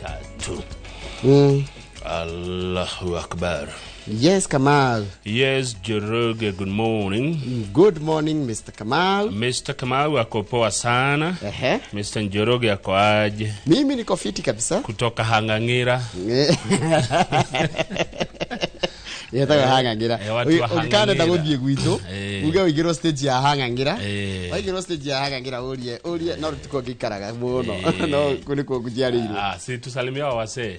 Wabarakatuh. Allahu Akbar. Yes, Kamal. Yes, Njoroge, good morning. Good morning, Mr. Kamal. Mr. Kamau ako poa sana. Ehe. Mr. Njoroge ako aje? Mimi niko fiti kabisa. Kutoka Hang'ang'ira. Yetagwo Hang'ang'ira. Watu wa Ũngĩkanenda Hang'ang'ira. Gũthiĩ gwitũ, uge ũigĩrwo stage ya Hang'ang'ira. Waigĩrwo stage ya Hang'ang'ira ũrie, ũrie no tikuo ngĩikaraga mũno. No kũ nĩkuo njiarĩirwo. Ah, si tusalimia wa wasee.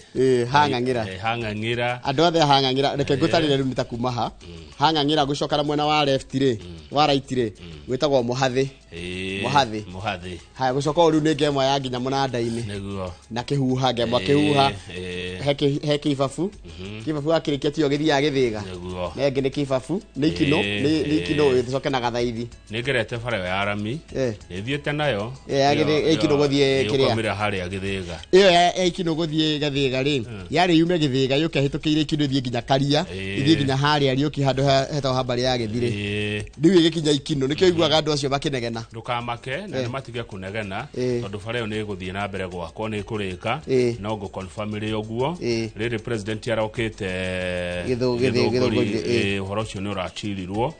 Hang'ang'ira. Hang'ang'ira. Andũ othe a Hang'ang'ira, reke ngũtarĩre rĩu nĩ ta kuma ha. Hang'ang'ira gũcoka na mwena wa left rĩ, wa right rĩ, gwĩtagwo Mũhathĩ. Mũhathĩ. Mũhathĩ. Haya, gũcoka ũũ rĩu nĩ ngemwa ya nginya mũnanda-inĩ. Nĩguo. Na kĩhuha, ngemwa kĩhuha. He kĩbabu, kĩbabu wakĩrĩkia tiyo gĩthiaga gĩthĩga. Nĩguo. Na ĩngĩ nĩ kĩbabu, nĩ ikinũ, nĩ ikinũ ũcoke na gathaithi. Nĩngerete bara ĩyo ya rami. Nĩthiĩte nayo. Ya ikinũ gũthiĩ kĩrĩa. Ũkomire harĩa Gĩthĩga. Ĩyo ya ikinũ gũthiĩ Gathĩga rĩ, yarĩ yume Gĩthĩga yũke hĩtũkĩire ikinũ ĩthiĩ nginya Karia, ĩthiĩ nginya harĩa Riũki handũ hetagwo ha mbarĩ ya Gĩthirĩ. Rĩu ĩgĩkinya ikinũ nĩkĩo iguaga andũ acio makĩnegena. Ndũkamake na nĩmatige kũnegena, tondũ bara ĩyo nĩ ĩgũthiĩ na mbere gwakwo, nĩ ĩkũrĩka. No ngũconfirmire ũguo. Rĩrĩ president arokĩte Gĩthũngũri, Gĩthũngũri, ũhoro ũcio nĩ ũracirirwo.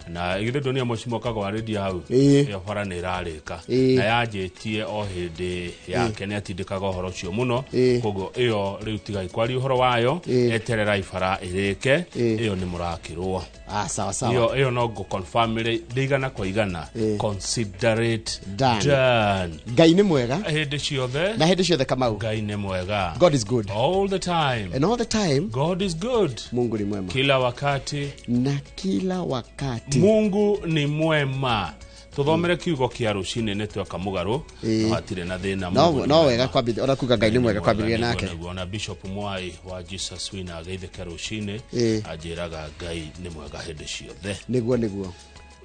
Na githĩ ndũnia mũcimo kagwarĩria hau? Ĩyo bara nĩ ĩrarĩka. Na yanjĩtie o hĩndĩ yake nĩ atindĩkaga ũhoro ũcio mũno. Koguo ĩyo rĩu tigai kwaria ũhoro wayo. Etererai bara ĩrĩke. Ĩyo nĩ mũrakĩrwo. Ah, sawa sawa. Ĩyo no ngũconfirmire ndĩ igana kwa igana. Consider it Done. done. Ngai nĩ mwega hĩndĩ ciothe. Na hĩndĩ ciothe, Kamau. Ngai nĩ mwega. God is good. All the time. And all the time. God is good. Mungu ni mwema. Kila wakati. Na kila wakati. Mungu ni mwema. Tuthomere kiugo kia rucinĩ nĩ tweka mũgarũ. No hatirĩ na thĩna. No Mungu nĩ no mwema. wega kwambĩrĩria ona kuga Ngai nĩ mwega kwambĩrĩria nake. Nĩguo, na Bishop Mwai wa Jesus Wina ageithĩke rũcinĩ. Anjĩraga Ngai nĩ mwega hĩndĩ ciothe. Nĩguo.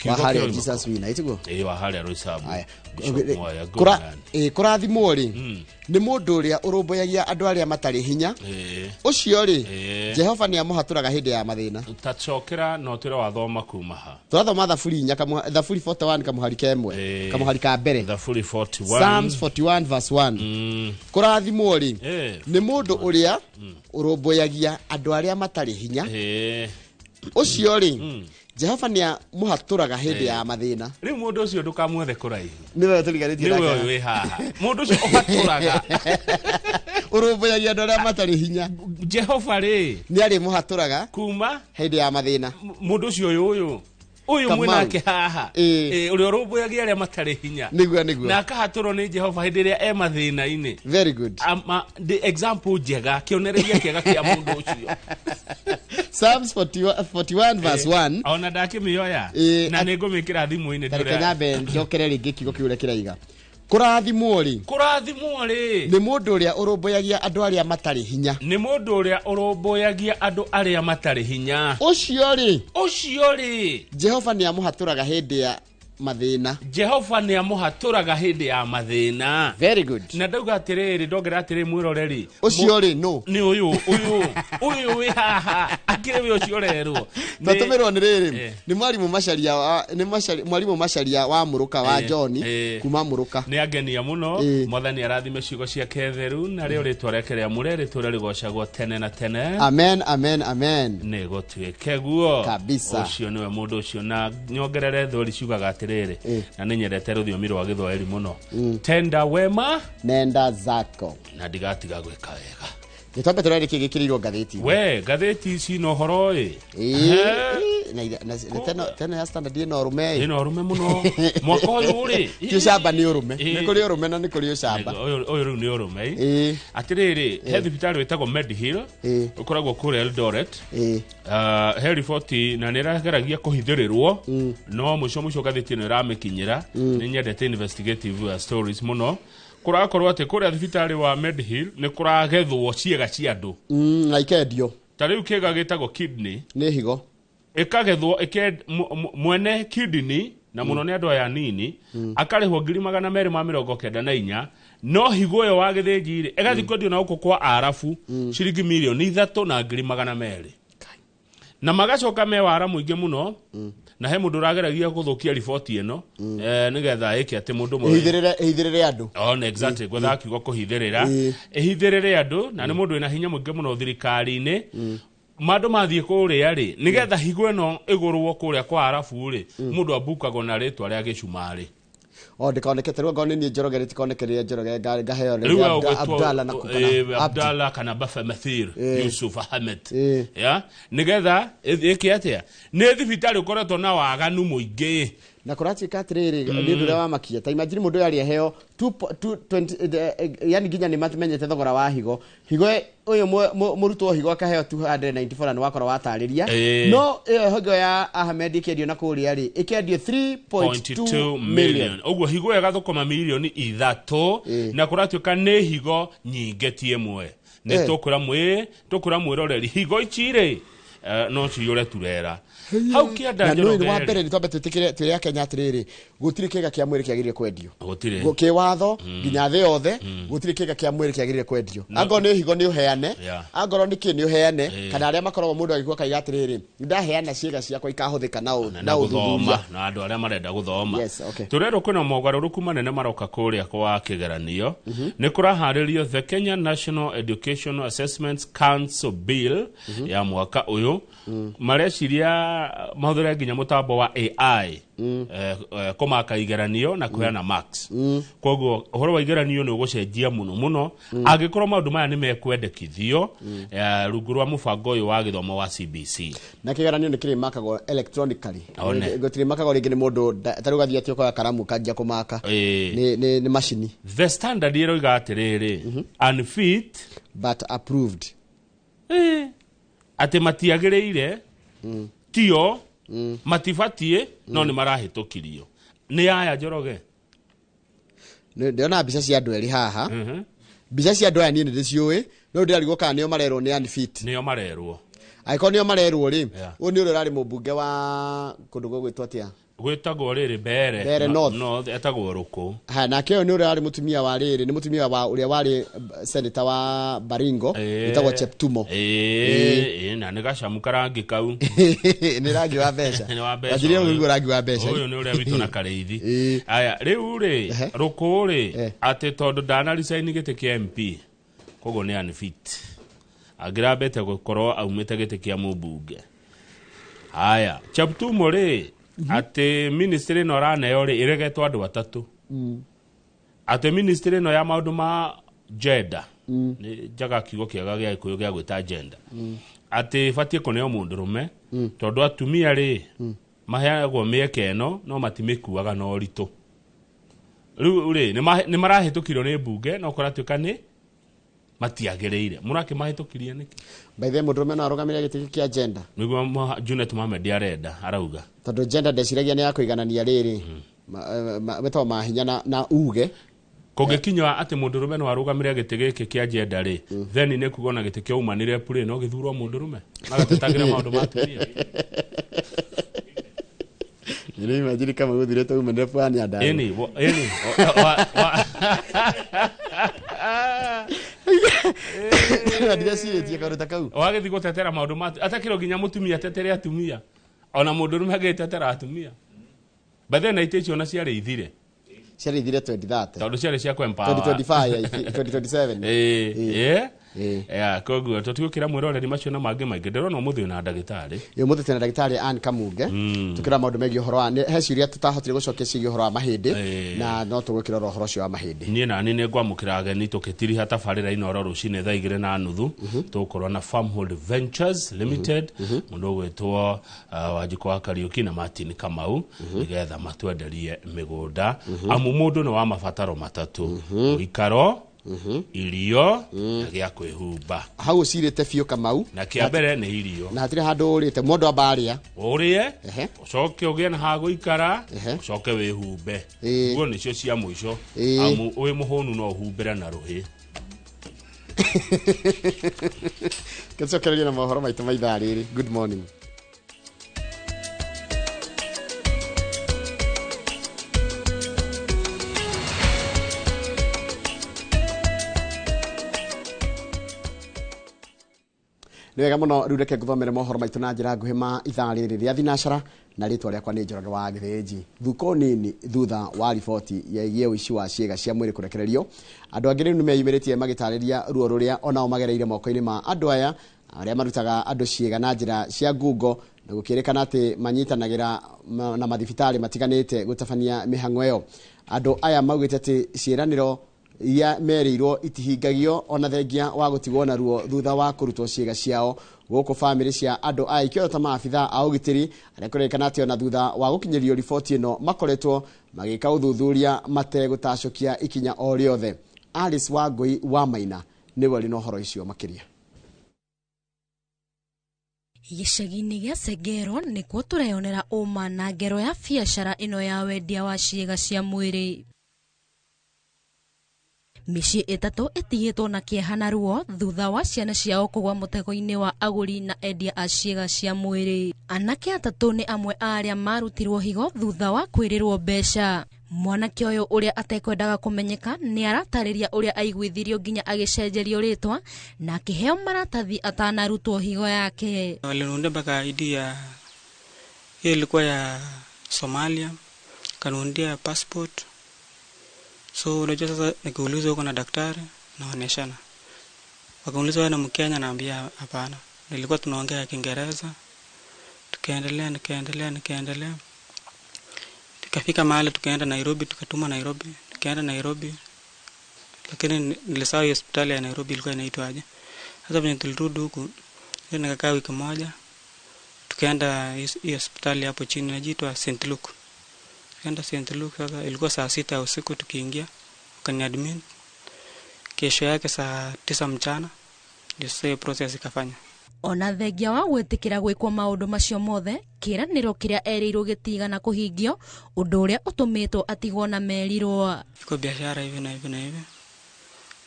Kiugo Wa harĩa kĩroima Jesus Wina itiguo. Ĩĩ, wa harĩa Roysambu. Aya. Bishop Mwai, a good man. Kũrathimwo rĩ nĩ mũndũ ũrĩa ũrũmbũyagia andũ arĩa matarĩ hinya. Ũcio rĩ, Jehova nĩ amũhatũraga hĩndĩ ya mathĩna. Tacokera na ũtwĩre wathoma kuma ha. Tũrathoma thaburi 4 thaburi 41 kamũhari kemwe, kamũhari ka mbere. Thaburi 41. Psalms 41 verse 1. Kũrathimwo rĩ nĩ mũndũ ũrĩa ũrũmbũyagia andũ arĩa matarĩ hinya. Ũcio rĩ, Jehova nĩ amũhatũraga hĩndĩ ya mathĩna. Rĩu mũndũ ũcio ndũkamwethe kũraihu. Nĩwe tũriganĩtie nĩwe nake. Ũyũ wĩ haha, mũndũ ũcio ũhatũraga. Ũrũmbũyagia andũ arĩa matarĩ hinya. Jehova rĩ nĩ arĩmũhatũraga kuma hĩndĩ ya mathĩna. Mũndũ ũcio ũyũ ũyũ Kamau. Mwĩnake haha. Ũrĩa ũrũmbũyagia arĩa matarĩ hinya Nĩguo. Na akahatũrwo nĩ Jehova hĩndĩ ĩrĩa e mathĩna-inĩ. Very good. Ama, the example njega, kĩonereria kĩega kĩa mũndũ ũcio. Psalms 41, 41 verse 1. Ona ndakĩmĩoya na nĩ ngũmĩkĩra thimũ-inĩ. Tareke nyambe njokere rĩngĩ kiugo kĩu ũrĩa kĩraiga. Kũrathimwo rĩ Kũrathimwo rĩ nĩ mũndũ ũrĩa ũrũmbũyagia andũ arĩa matarĩ hinya. Nĩ mũndũ ũrĩa ũrũmbũyagia andũ arĩa matarĩ hinya. Ũcio rĩ Ũcio rĩ Jehova nĩ amũhatũraga hĩndĩ ya mathĩna. Jehova nĩ amũhatũraga hĩndĩ ya mathĩna. Very good. Na ndauga atĩrĩrĩ, ndongera atĩrĩrĩ, mwĩroreri. Ũcio rĩ no Nĩ ũyũ wĩ haha akĩrĩ we ũcio ũrerwo. Twatũmĩrwo nĩ rĩrĩ, nĩ mwarimũ Macharia nĩ mwarimũ Macharia wa Mũrũka wa John kuma Mũrũka. Nĩ angenia mũno. Mwathani arathime ciugo ciake theru na rĩo rĩtwa rĩake rĩamũre rĩtũre rĩgocagwo tene na tene. Amen, amen, amen. Nĩ gũtuĩke guo. Kabisa. Ũcio nĩwe mũndũ ũcio. Na nyongerere thweri ciugaga atĩrĩrĩ, na nĩ nyendete rũthiomi rwa gĩthwaĩri mũno, tenda wema nenda zako na ndigatiga gwĩka wega. Gĩtombe tũrĩa nĩkĩ gĩkĩrĩirwo ngathĩti. We ngathĩti ici na ũhoro ĩ. Na teno ya Standard ĩno ũrũme ĩ. Ĩno ũrũme mũno mwaka ũyũ rĩ. Ti ũcamba, nĩ ũrũme. Nĩ kũrĩ ũrũme na nĩ kũrĩ ũcamba. Ũyũ rĩu nĩ ũrũme ĩ. Atĩrĩrĩ, he thibitarĩ wĩtagwo Medihill ũkoragwo kũrĩa Eldoret. He riboti na nĩ ĩrageragia kũhithĩrĩrwo, no mũico mũico ngathĩti ĩno ĩramĩkinyĩra. Nĩ nyendete investigative stories mũno. Kũrakorwo atĩ kũrĩa thibitarĩ wa Medihill nĩ kũragethwo ciĩga cia andũ. Na ikendio. Ta rĩu kĩga gĩtagwo kidney. Nĩ higo. Ĩkagethwo mwene kidney na mũno nĩ andũ aya anini akarĩhwo 294,000, no higo ĩyo wa gĩthĩnji rĩ ĩgathiĩ kwendio na gũkũ kwa arabu ciringi 3,200,000, na magacoka me wara mũingĩ mũno. Na he mũndũ ũrageragia gũthũkia riboti ĩno nĩgetha ĩke atĩ mũndũ ũmwe ĩhithĩrĩre andũ. One exactly gwetha kiugo kũhithĩrĩra, ĩhithĩrĩre andũ, na nĩ mũndũ wĩna hinya mũingĩ mũno thirikari-inĩ. Mandũ mathiĩ kũrĩa rĩ, nĩgetha higo ĩno ĩgũrwo kũrĩa kwa arabu rĩ, mũndũ ambukagwo na rĩtwa rĩa gĩcumarĩ. O ndĩkoneke tarĩu angorwo nĩ niĩ Njoroge, rĩtikoneke rĩrĩa Njoroge ngaheo rĩu Abdalla na kana Abdalla kana Bafa Mathir Yusuf Ahmed, ya nĩgetha ĩke atĩa? Nĩ thibitarĩ ũkoretwo na waganu mũingĩ. Na kũratuĩka atĩrĩrĩ, nĩ ũndũ ũrĩa wamakia, ta imagine mũndũ ũyũ arĩ aheo 2.20, yani nginya nĩ mamenyete thogora wa higo. Higo ũyũ mũrutwo higo akaheo 294, na nĩ wakorwo watarĩria, no ĩyo higo ya Ahmed ĩkĩendio na kũrĩa rĩ, ĩkĩendio 3.2 million. Ũguo higo ĩgathũkũma mirioni 3, na kũratuĩka nĩ higo nyingĩ ti ĩmwe. Nĩ tũkwĩra mwĩroreri higo ici rĩ, no ciyũre turera hau kĩanda. Na nĩ Njoroge wa rĩ. Mbere nĩ twambe twĩtĩkĩre twĩre Akenya atĩrĩrĩ, gũtirĩ kĩga kĩa mwĩrĩ kĩagĩrĩire kwendio. Gũtirĩ. Kĩwatho nginya thĩ yothe gũtirĩ kĩga kĩa mwĩrĩ kĩagĩrĩire kwendio. Angorwo nĩ higo nĩ ũheane, angorwo nĩ kĩ nĩ ũheane, kana arĩa makoragwo mũndũ agĩkua akaiga atĩrĩrĩ, ndaheana ciĩga ciakwa ikahũthĩka na na ũthuthuria. Gũthoma na andũ arĩa marenda gũthoma. Yes, okay. Tũrerwo kwĩna mogarũrũku manene maroka kũrĩa kwa kĩgeranio. Nĩ kũraharĩrio the Kenya National Educational Assessments Council Bill ya mwaka ũyũ. Mareciria mahũthĩre nginya mũtambo wa AI kũmaka igeranio na kũheana marks. Koguo ũhoro wa igeranio nĩ ũgũcenjia mũno mũno angĩkorwo maũndũ maya nĩ mekwendekithio rungu rwa mũbango ũyũ wa gĩthomo wa CBC. Na kĩgeranio nĩ kĩrĩmakagwo electronically. One. Gũtirĩmakagwo rĩngĩ nĩ mũndũ ta rĩu gathiĩ atĩ ũkoya karamu kanjia kũmaka, nĩ macini. The Standard ĩroiga atĩrĩrĩ, unfit but approved. Atĩ matiagĩrĩire, tio matibatiĩ, no nĩ marahĩtũkirio nĩ aya, Njoroge. Ndĩrona mbica cia andũ erĩ haha. Mbica cia andũ aya niĩ nĩ ndĩciũĩ, no ndĩrarigwo kana nĩo marerwo nĩ unfit. Nĩo marerwo. Angĩkorwo nĩo marerwo rĩ, ũyũ nĩ ũrĩa ũrarĩ mũmbunge wa kũndũ gũgwĩtwo atĩa? Gwĩtagwo rĩrĩ Mbere. Mbeere North. North, etagwo Rũkũ. Ha, nake ũyũ nĩ ũrĩa warĩ mũtumia wa rĩrĩ, nĩ mũtumia wa ũrĩa warĩ senator wa Baringo, wĩtagwo Cheptumo. Ĩĩ, na nĩ gacamu karangi kau. Nĩ rangi wa mbeca. Nĩ wa mbeca. Wanjirie ũyũ. Ũguo rangi wa mbeca. Ũyũ nĩ ũrĩa witũ na Karĩithi. Aya, rĩu rĩ, Rũkũ rĩ, atĩ tondũ ndana resign gĩtĩ kĩa MP, koguo nĩ unfit, angĩrambĩte gũkorwo aumĩte gĩtĩ kĩa mũmbunge. Haya, Cheptumo rĩ, atĩ ministry ĩno araneo rĩ, ĩregetwo andũ atatũ, atĩ ministry ĩno ya maũndũ ma gender, nĩ njaga kiugo kĩega gĩa Gĩkũyũ gĩa gwĩta gender, atĩ ĩbatiĩ kũneo mũndũrũme, tondũ atumia rĩ, maheagwo mĩeke ĩno no matimĩkuaga na ũritũ. Rĩu rĩ, nĩ marahĩtũkirio nĩ mbunge, no kũratuĩka nĩ matiagĩrĩire. Mũrakĩmahĩtũkirie nĩkĩ? By the way, mũndũrũme no arũgamĩrĩre gĩtĩ gĩkĩ kĩa gender? Nĩguo Junet Mohamed arenda, arauga. Tondũ gender ndeciragia nĩ ya kũiganania rĩrĩ wĩtagwo mahinya na uge. Kũngĩkinya atĩ mũndũrũme no arũgamĩrĩre gĩtĩ gĩkĩ kĩa gender rĩ, then nĩ kuga ona gĩtĩ kĩa woman rep rĩ, no gĩthurwo mũndũrũme magatetagĩra maũndũ ma atumia. Nĩ imagine kama gũthirĩte women rep wa Nyandarua. Ĩni ĩni Ndirecirie kaũndũ ta kau. Wagĩthiĩ gũtetera maũndũ ma atakĩrwo nginya mũtumia atetere atumia, ona mũndũrũme agĩtetera atumia. But then itĩ icio ona ciarĩ ithire. Ciarĩ ithire 2030. Tondũ ciarĩ cia kũ-empower. 2025, I think, 2027. Ĩĩ. Yeah, koguo tũtigũkĩra mwĩroreri macio na mangĩ maingĩ. Ndĩrona ũmũthĩ wĩna ndagĩtarĩ. Ĩ, ũmũthĩ twĩna ndagĩtarĩ Ann Kamunge, tũkĩrora maũndũ megiĩ ũhoro wa he ciũria tũtahotire gũcokia ciĩgiĩ ũhoro wa mahĩndĩ, na no tũgũkĩrora ũhoro ũcio wa mahĩndĩ. Niĩ nani nĩ ngwamũkĩra ageni tũkĩtiriha tabarĩra Inoro rũcinĩ thaa 2:30. Tũgũkorwo na Farmhold Ventures Limited, mũndũ ũgwĩtwo Wanjikũ wa Kariũki na Martin Kamau, nĩgetha matwenderie mĩgũnda, amu mũndũ nĩ wa mabataro matatũ: ũikaro, irio na gĩa kwĩhumba. Hau ũcirĩte biũ, Kamau. Na kĩa mbere nĩ irio. Na hatirĩ handũ ũrĩte mũndũ amba arĩa. Ũrĩe, ũcoke ũgĩe na ha gũikara, ũcoke wĩhumbe. Nguo nĩcio cia mũico, amu wĩ mũhũnu no ũhumbĩre na rũhĩ. Tũcokererie na mohoro maitũ ma ithaa rĩrĩ. Good morning. Nĩ wega mũno. Rĩu reke ngũthomere mohoro maitũ na njĩra nguhĩ ma ithaa rĩrĩ rĩa thinacara, na rĩtwa rĩakwa nĩ Njoroge wa Gĩthĩnji. Thuko nini thutha wa riboti yegiĩ ũici wa ciĩga cia mwĩrĩ kũrekererio, andũ angĩ rĩu nĩmeyumĩrĩtie magĩtarĩria ruo rũrĩa onao magereire moko-inĩ ma andũ aya arĩa marutaga andũ ciĩga na njĩra cia ngungo, na gũkĩrĩkana atĩ manyitanagĩra na mathibitarĩ matiganĩte gũtabania mĩhang'o ĩyo. Andũ aya maugĩte atĩ ciĩranĩro iria merĩirwo itihingagio, ona thengia wa gũtigwo na ruo thutha wa kũrutwo ciĩga ciao. Gũkũ bamĩrĩ cia andũ aya ikĩoywo ta maabitha a ũgitĩri arĩa kũrerĩkana atĩ ona thutha wa gũkinyĩrio riboti ĩno makoretwo magĩka ũthuthuria mategũtacũkia ikinya o rĩothe. Alice Wangũi wa Maina nĩwe ũrĩ na ũhoro ũcio makĩria. Gĩcagi-inĩ gĩa Segero nĩkuo tũreyonera ũma na ngero ya biacara ĩno ya wendia wa ciĩga cia mwĩrĩ. Mĩciĩ 3 ĩtigĩtwo na kĩeha na ruo thutha wa ciana ciao kũgwa mũtego-inĩ wa agũri na endia a ciĩga cia mwĩrĩ. Anake 3 nĩ amwe a arĩa marutirwo higo thutha wa kwĩrĩrwo mbeca. Mwanake ũyũ ũrĩa atekwendaga kũmenyeka nĩ aratarĩria ũrĩa aiguithirio nginya agĩcenjerio rĩtwa na akĩheo maratathi atanarutwo higo yake. Waliniundia mpaka ID ya hiyo ilikuwa ya Somalia, kaniundia passport. So unajua sasa nikiulizwa huko na daktari naoneshana. Wakauliza wewe ni Mkenya, naambia hapana. Nilikuwa tunaongea Kiingereza. Tukaendelea nikaendelea. Tukafika mahali tukaenda Nairobi, tukatuma Nairobi, tukaenda Nairobi. Lakini nilisahau hospitali ya Nairobi ilikuwa inaitwa aje. Sasa venye tulirudi huku, nikakaa wiki moja. Tukaenda hiyo hospitali hapo chini inaitwa St. Luke. Tukaenda St. Luke, sasa ilikuwa saa 6 usiku tukiingia, wakaniadmit. Kesho yake saa 9 mchana ndio sasa process ikafanya. Ona thengia wa gwĩtĩkĩra gwĩkwo maũndũ macio mothe, kĩĩranĩro kĩrĩa erĩirwo gĩtigana kũhingio, ũndũ ũrĩa ũtũmĩtwo atigwo na merirwo. Iko biashara hivi na hivi na hivi.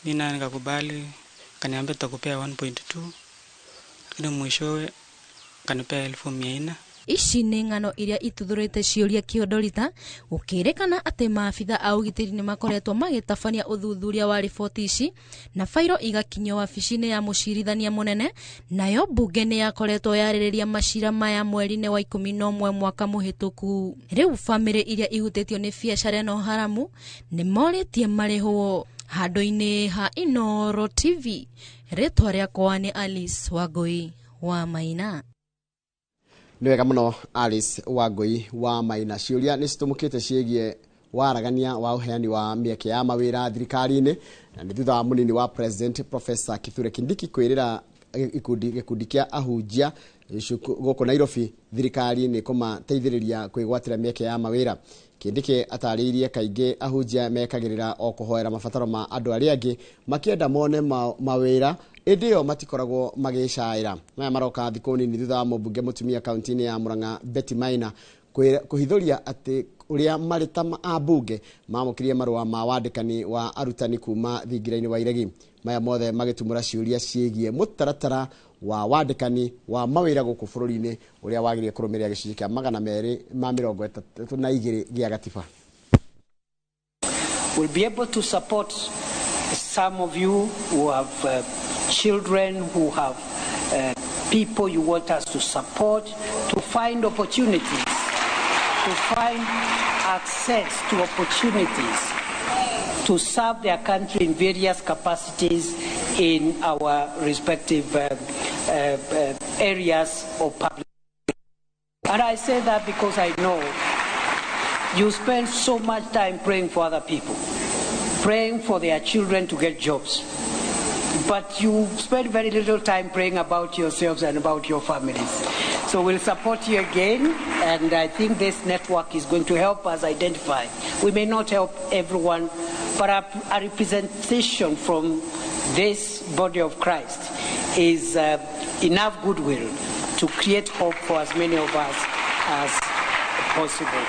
Mimi naye nikakubali, kaniambia tutakupea 1.2. Lakini mwishowe kanipea 1400. Ici nĩ ng'ano iria ituthũrĩte ciũria kĩondorita, gũkĩrĩkana atĩ maabitha a ũgitĩri nĩ makoretwo magĩtabania ũthuthuria wa riboti ici na fairo igakinyio wabici-inĩ ya mũcirithania mũnene. Nayo mbunge nĩ yakoretwo yarĩrĩria macira maya mweri-inĩ wa 11 mwaka mũhĩtũku. Rĩu bamĩrĩ iria ihutĩtio nĩ biacara ĩno haramu nĩ morĩtie marĩhwo. Handũ-inĩ ha Inooro TV, rĩtwa rĩakwa nĩ Alice Wangũi wa Maina. Nĩ wega mũno Alice Wangũi wa Maina. Ciũria nĩ citumũkĩte ciĩgiĩ waragania wa ũheani wa mĩeke ya mawĩra thirikari-inĩ, na nĩ thutha wa mũnini wa President Professor Kithure Kindiki kwĩrĩra gĩkundi kĩa ahunjia gũkũ Nairobi thirikari nĩ kũmateithĩrĩria kwĩgwatĩra mĩeke ya mawĩra. Kindiki atarĩirie kaingĩ ahunjia mekagĩrĩra o kũhoera mabataro ma andũ arĩa angĩ makĩenda mone mawĩra, ĩndĩ ĩyo matikoragwo magĩcaĩra. Maya maroka thikũ nini thutha wa mũmbunge mũtumia kaunti-inĩ ya Murang'a Betty Maina kũhithũria atĩ ũrĩa marĩ ta ambunge mamũkĩrie marũa ma wandĩkani wa arutani kuma thingira-inĩ wa Iregi. Maya mothe magĩtumũra ciũria ciĩgiĩ mũtaratara wa wandĩkani wa mawĩra gũkũ bũrũri-inĩ ũrĩa wagĩrĩire kũrũmĩrĩra gĩcunjĩ kĩa 232 gĩa gatiba. We'll be able to support some of you who have children, who have people you want us to support, to find opportunities, to find access to opportunities to serve their country in various capacities in our respective areas of public. And I say that because I know you spend so much time praying for other people, praying for their children to get jobs. But you spend very little time praying about yourselves and about your families. So we'll support you again, and I think this network is going to help us identify. We may not help everyone, but a representation from this body of Christ is enough goodwill to create hope for as many of us as possible.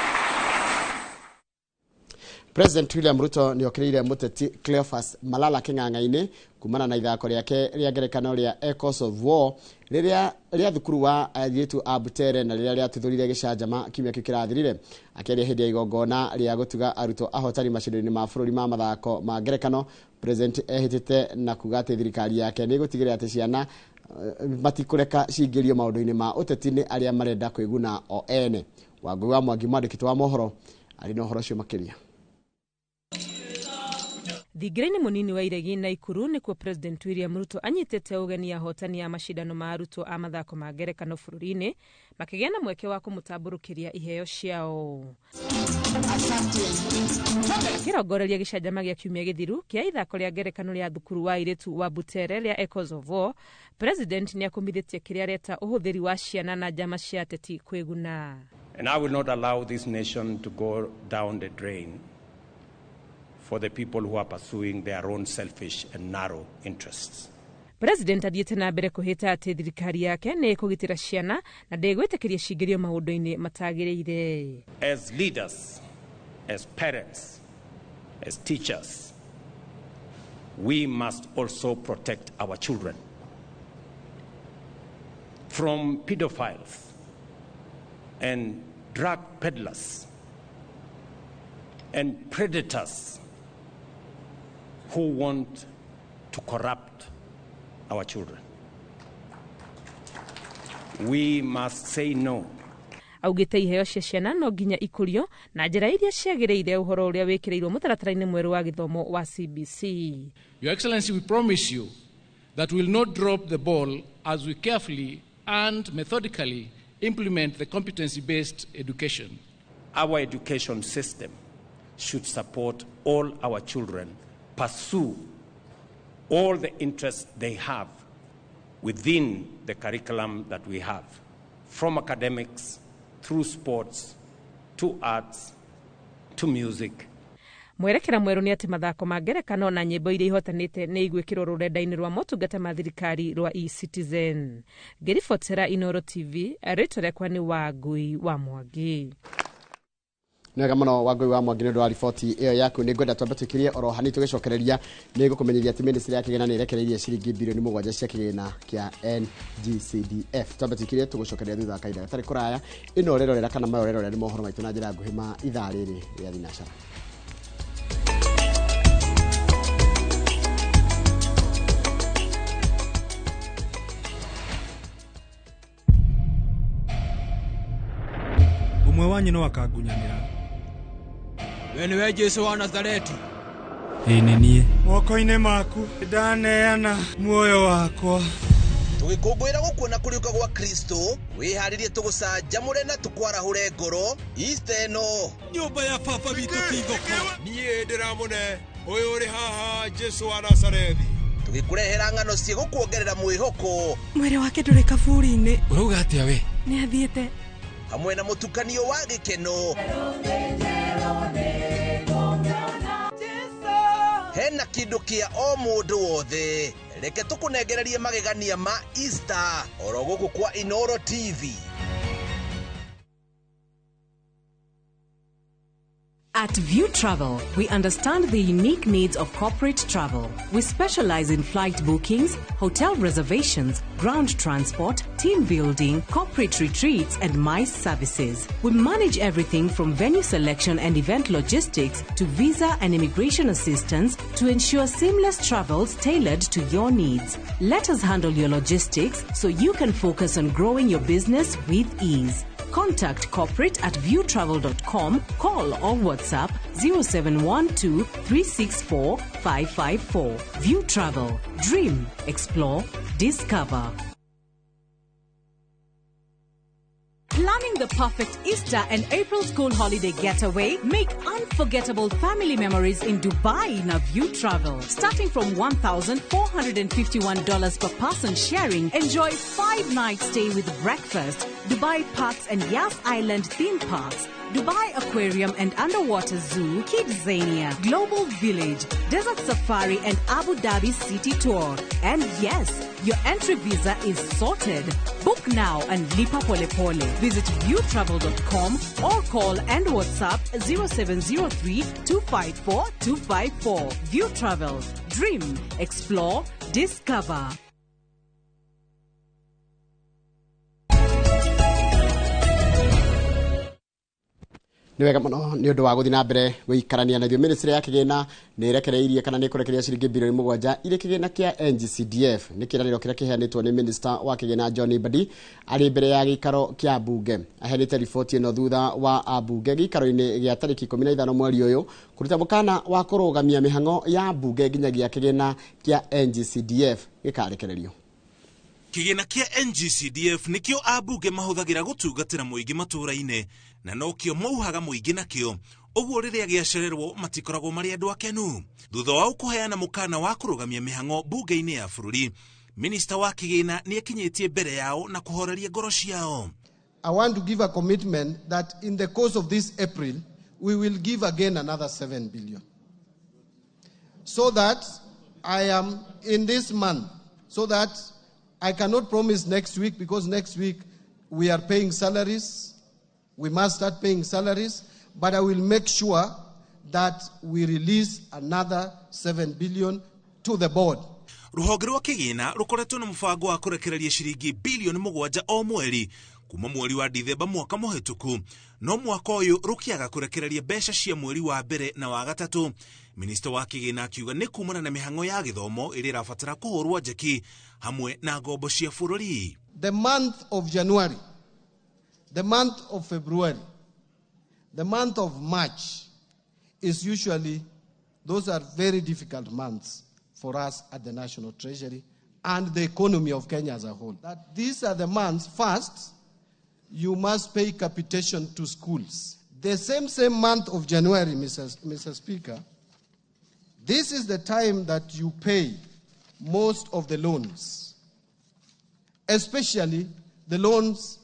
President William Ruto nĩokĩrĩire mũteti Cleophas Malala kĩng'ang'a-inĩ kumana na ithako rĩake rĩa ngerekano rĩa Echoes of War rĩrĩa rĩa thukuru wa airĩtu a Butere na rĩrĩa rĩatuthũrire gĩcanjama kiumia kĩu kĩrathirire. Akĩaria hĩndĩ ya igongona rĩa gũtuga arutwo ahotani macindano-inĩ ma bũrũri ma mathako ma ngerekano, President ehĩtĩte na kuga atĩ thirikari yake nĩ ĩgũtigĩrĩra atĩ ciana Matikũreka cingĩrio maũndũ-inĩ ma ũteti nĩ arĩa marenda kwĩguna o ene. Wangũi wa Mwangi, mwandĩki wa mohoro, arĩ na ũhoro ũcio makĩria. Thingira-inĩ mũnini wa Iregi Naikuru nĩkuo President William Ruto anyitĩte ũgeni ahotani a macindano ma arutwo a mathako ma ngerekano bũrũri-inĩ makĩgĩa na mweke wa kũmũtambũrũkĩria iheo ciao. Akĩrongoreria gĩcanjama gĩa kiumia gĩthiru kĩa ithako rĩa ngerekano rĩa thukuru wa airĩtu wa Butere rĩa Echoes of War, President nĩakũmithĩtie kĩrĩa areta ũhũthĩri wa ciana na njama cia ateti kwĩguna. And I will not allow this nation to go down the drain for the people who are pursuing their own selfish and narrow interests. President athiĩte na mbere kũhĩta atĩ thirikari yake nĩ ĩkũgitĩra ciana na ndĩgwĩtĩkĩria cingĩrio maũndũ-inĩ matagĩrĩire. As leaders, as parents, as teachers, we must also protect our children from pedophiles and drug peddlers and predators who want to corrupt our children. We must say no. Augĩte iheo cia ciana no nginya ikũrio na njĩra iria ciagĩrĩire ũhoro ũrĩa wĩkĩrĩirwo mũtaratara-inĩ mwerũ wa gĩthomo wa CBC. Your Excellency, we promise you that we will not drop the ball as we carefully and methodically implement the competency-based education. Our education system should support all our children pursue all the interests they have within the curriculum that we have, from academics through sports to arts to music. Mwerekera mwerũ nĩ atĩ mathako ma ngerekano na nyĩmbo iria ihotanĩte nĩ igwĩkĩrwo rũrenda-inĩ rwa motungata ma thirikari rwa eCitizen. Ngĩribotera Inoro TV, rĩtwa rĩakwa nĩ Wangui wa Mwangi. Nĩwega mũno Wangui wa Mwangi nĩ ũndũ wa riboti ĩyo yaku. Nĩ ngwenda twambe twĩkĩrie oro hanini tũgĩcokereria. Nĩ ngũkũmenyithia atĩ ministry ya kĩgĩna nĩ ĩrekereirie ciringi bilioni 7 cia kĩgĩna kĩa NGCDF. Twambe twĩkĩrie, tũgũcokereria thutha wa kahinda gatarĩ kũraya. Ĩno ũrerorera kana maya ũrerorera nĩ mohoro maitũ na njĩra nguhĩ ma ithaa rĩrĩ rĩa thinacara. Ũmwe wanyu no akangunyanĩra. We nĩwe Jesũ wa Nazareti? Ĩĩ nĩ niĩ. Moko-inĩ maku ndaneana muoyo wakwa. Tũgĩkũngũĩra gũkuona kũriũka gwa Kristo, wĩharĩrie tũgũcanjamũre na tũkwarahũre ngoro Easter ĩno. Nyũmba ya baba witũ ti thoko. Niĩ ndĩramũne ũyũ ũrĩ haha Jesũ wa Nazarethi. Tũgĩkũrehera ng'ano ciĩgũkuongerera mwĩhoko. Mwĩrĩ wake ndũrĩ kaburi-inĩ. Ũrauga atĩa we? Nĩ athiĩte. Hamwe na mũtukanio wa gĩkeno. Hena kĩndũ kĩa o mũndũ wothe. Reke tũkũnengererie magegania ma Easter oro gũkũ kwa Inoro TV. At View Travel, we understand the unique needs of corporate travel. We specialize in flight bookings, hotel reservations, ground transport, team building, corporate retreats, and MICE services. We manage everything from venue selection and event logistics to visa and immigration assistance to ensure seamless travels tailored to your needs. Let us handle your logistics so you can focus on growing your business with ease. Contact corporate at viewtravel.com, call or WhatsApp 0712 364 554. View Travel. Dream, explore, discover. Planning the perfect Easter and April school holiday getaway? Make unforgettable family memories in Dubai na View Travel. Starting from $1,451 per person sharing, enjoy 5-night stay with breakfast, Dubai Parks and Yas Island theme parks, Dubai Aquarium and Underwater Zoo, Kidzania, Global Village, Desert Safari and Abu Dhabi City Tour. And yes, your entry visa is sorted. Book now and lipa pole pole. Visit viewtravel.com or call and WhatsApp 0703 254 254. View Travel. Dream, explore, discover. Nĩ wega mũno nĩ ũndũ wa gũthiĩ na mbere gũikarania na ithuĩ. Ministry ya kĩgĩna nĩ ĩrekereirie kana nĩ ĩkũrekereria ciringi bilioni 7 irĩ kĩgĩna kĩa NGCDF. Nĩ kĩĩranĩro kĩrĩa kĩheanĩtwo nĩ Minister wa kĩgĩna John Mbadi arĩ mbere ya gĩikaro kĩa mbunge. Aheanĩte riboti ĩno thutha wa ambunge gĩikaro-inĩ gĩa tarĩki 15 mweri ũyũ kũruta mũkana wa kũrũgamia mĩhang'o ya mbunge nginyagia kĩgĩna kĩa NGCDF gĩkarekererio. Kĩgĩna kĩa NGCDF nĩkĩo ambunge mahũthagĩra gũtungatĩra mũingĩ matũũra-inĩ na nokĩo mauhaga mũingĩ nakĩo, ũguo rĩrĩa gĩacererwo matikoragwo marĩ andũ akenu. Thutha wao kũheana mũkana wa kũrũgamia mĩhang'o mbunge-inĩ ya bũrũri, Minister wa kĩgĩna nĩakinyĩtie mbere yao na kũhoreria ngoro ciao. I want to give a commitment that in the course of this April, we will give again another 7 billion. So that I am in this month, so that I cannot promise next week, because next week we are paying salaries. We must start paying salaries, but I will make sure that we release another 7 billion to the board. Ruhonge rwa kĩgĩna rũkoretwo na mũbango wa kũrekereria ciringi bilioni 7 o mweri kuma mweri wa Dithemba mwaka mũhĩtũku, no mwaka ũyũ rũkĩaga kũrekereria mbeca cia mweri wa mbere na wa gatatũ. Minista wa kĩgĩna akiuga nĩ kumana na mĩhang'o ya gĩthomo ĩrĩa ĩrabatara kũhũrwo njeki hamwe na ngombo cia bũrũri. The month of January, the month of February, the month of March is usually, those are very difficult months for us at the National Treasury and the economy of Kenya as a whole. That these are the months, first, you must pay capitation to schools. The same month of January, Mr. Speaker, this is the time that you pay most of the loans, especially the loans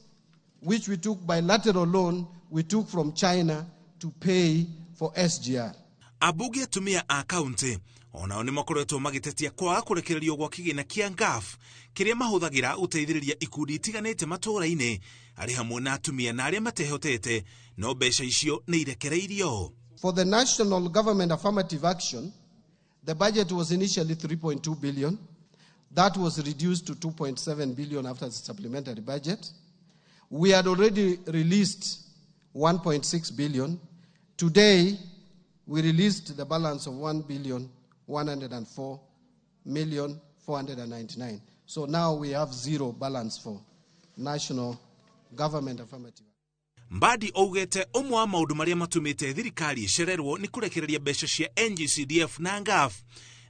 which we took bilateral loan we took from China to pay for SGR. Abunge atumia a kaunti onao nĩ makoretwo magĩtetia kwaga kũrekererio gwa kĩgĩna kĩa NGAAF kĩrĩa mahũthagĩra gũteithĩrĩria ikundi itiganĩte matũũra-inĩ arĩ hamwe na atumia na arĩa matehotete, no mbeca icio nĩ irekereirio. For the national government affirmative action, the budget was initially 3.2 billion. That was reduced to 2.7 billion after the supplementary budget. We had already released 1.6 billion. Today, we released the balance of 1,104,499,000. So now we have zero balance for national government affirmative. Mbadi augete ũmwe wa maũndũ marĩa matũmĩte thirikari ĩcererwo nĩ kũrekereria mbeca cia NGCDF na NGAAF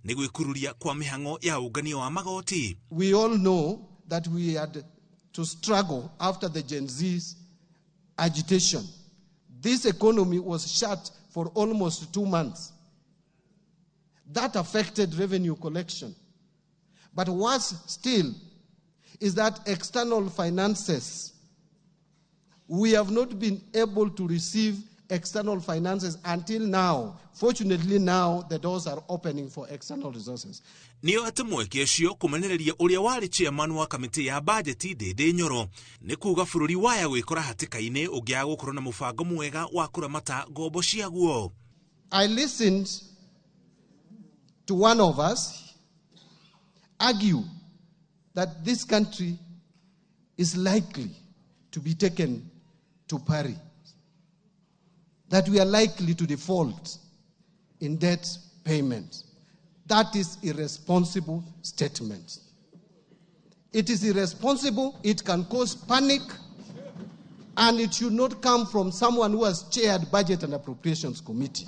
nĩ gwĩkururia kwa mĩhang'o ya ũngania wa magoti. We all know that we had to struggle after the Gen Z's agitation. This economy was shut for almost 2 months. That affected revenue collection. But worse still is that external finances, we have not been able to receive external finances until now. Fortunately now, the doors are opening for external resources. Nĩo atĩ mweke ũcio kũmenereria ũrĩa warĩ chairman wa kamĩtĩ ya bajeti Ndĩndĩ Nyoro nĩ kuga bũrũri waya gwĩkora hatĩka-inĩ ũngĩaga gũkorwo na mũbango mwega wa kũramata ngombo ciaguo. I listened to one of us argue that this country is likely to be taken to Paris, that we are likely to default in debt payment. That is irresponsible statement. It is irresponsible, it can cause panic, and it should not come from someone who has chaired Budget and Appropriations Committee.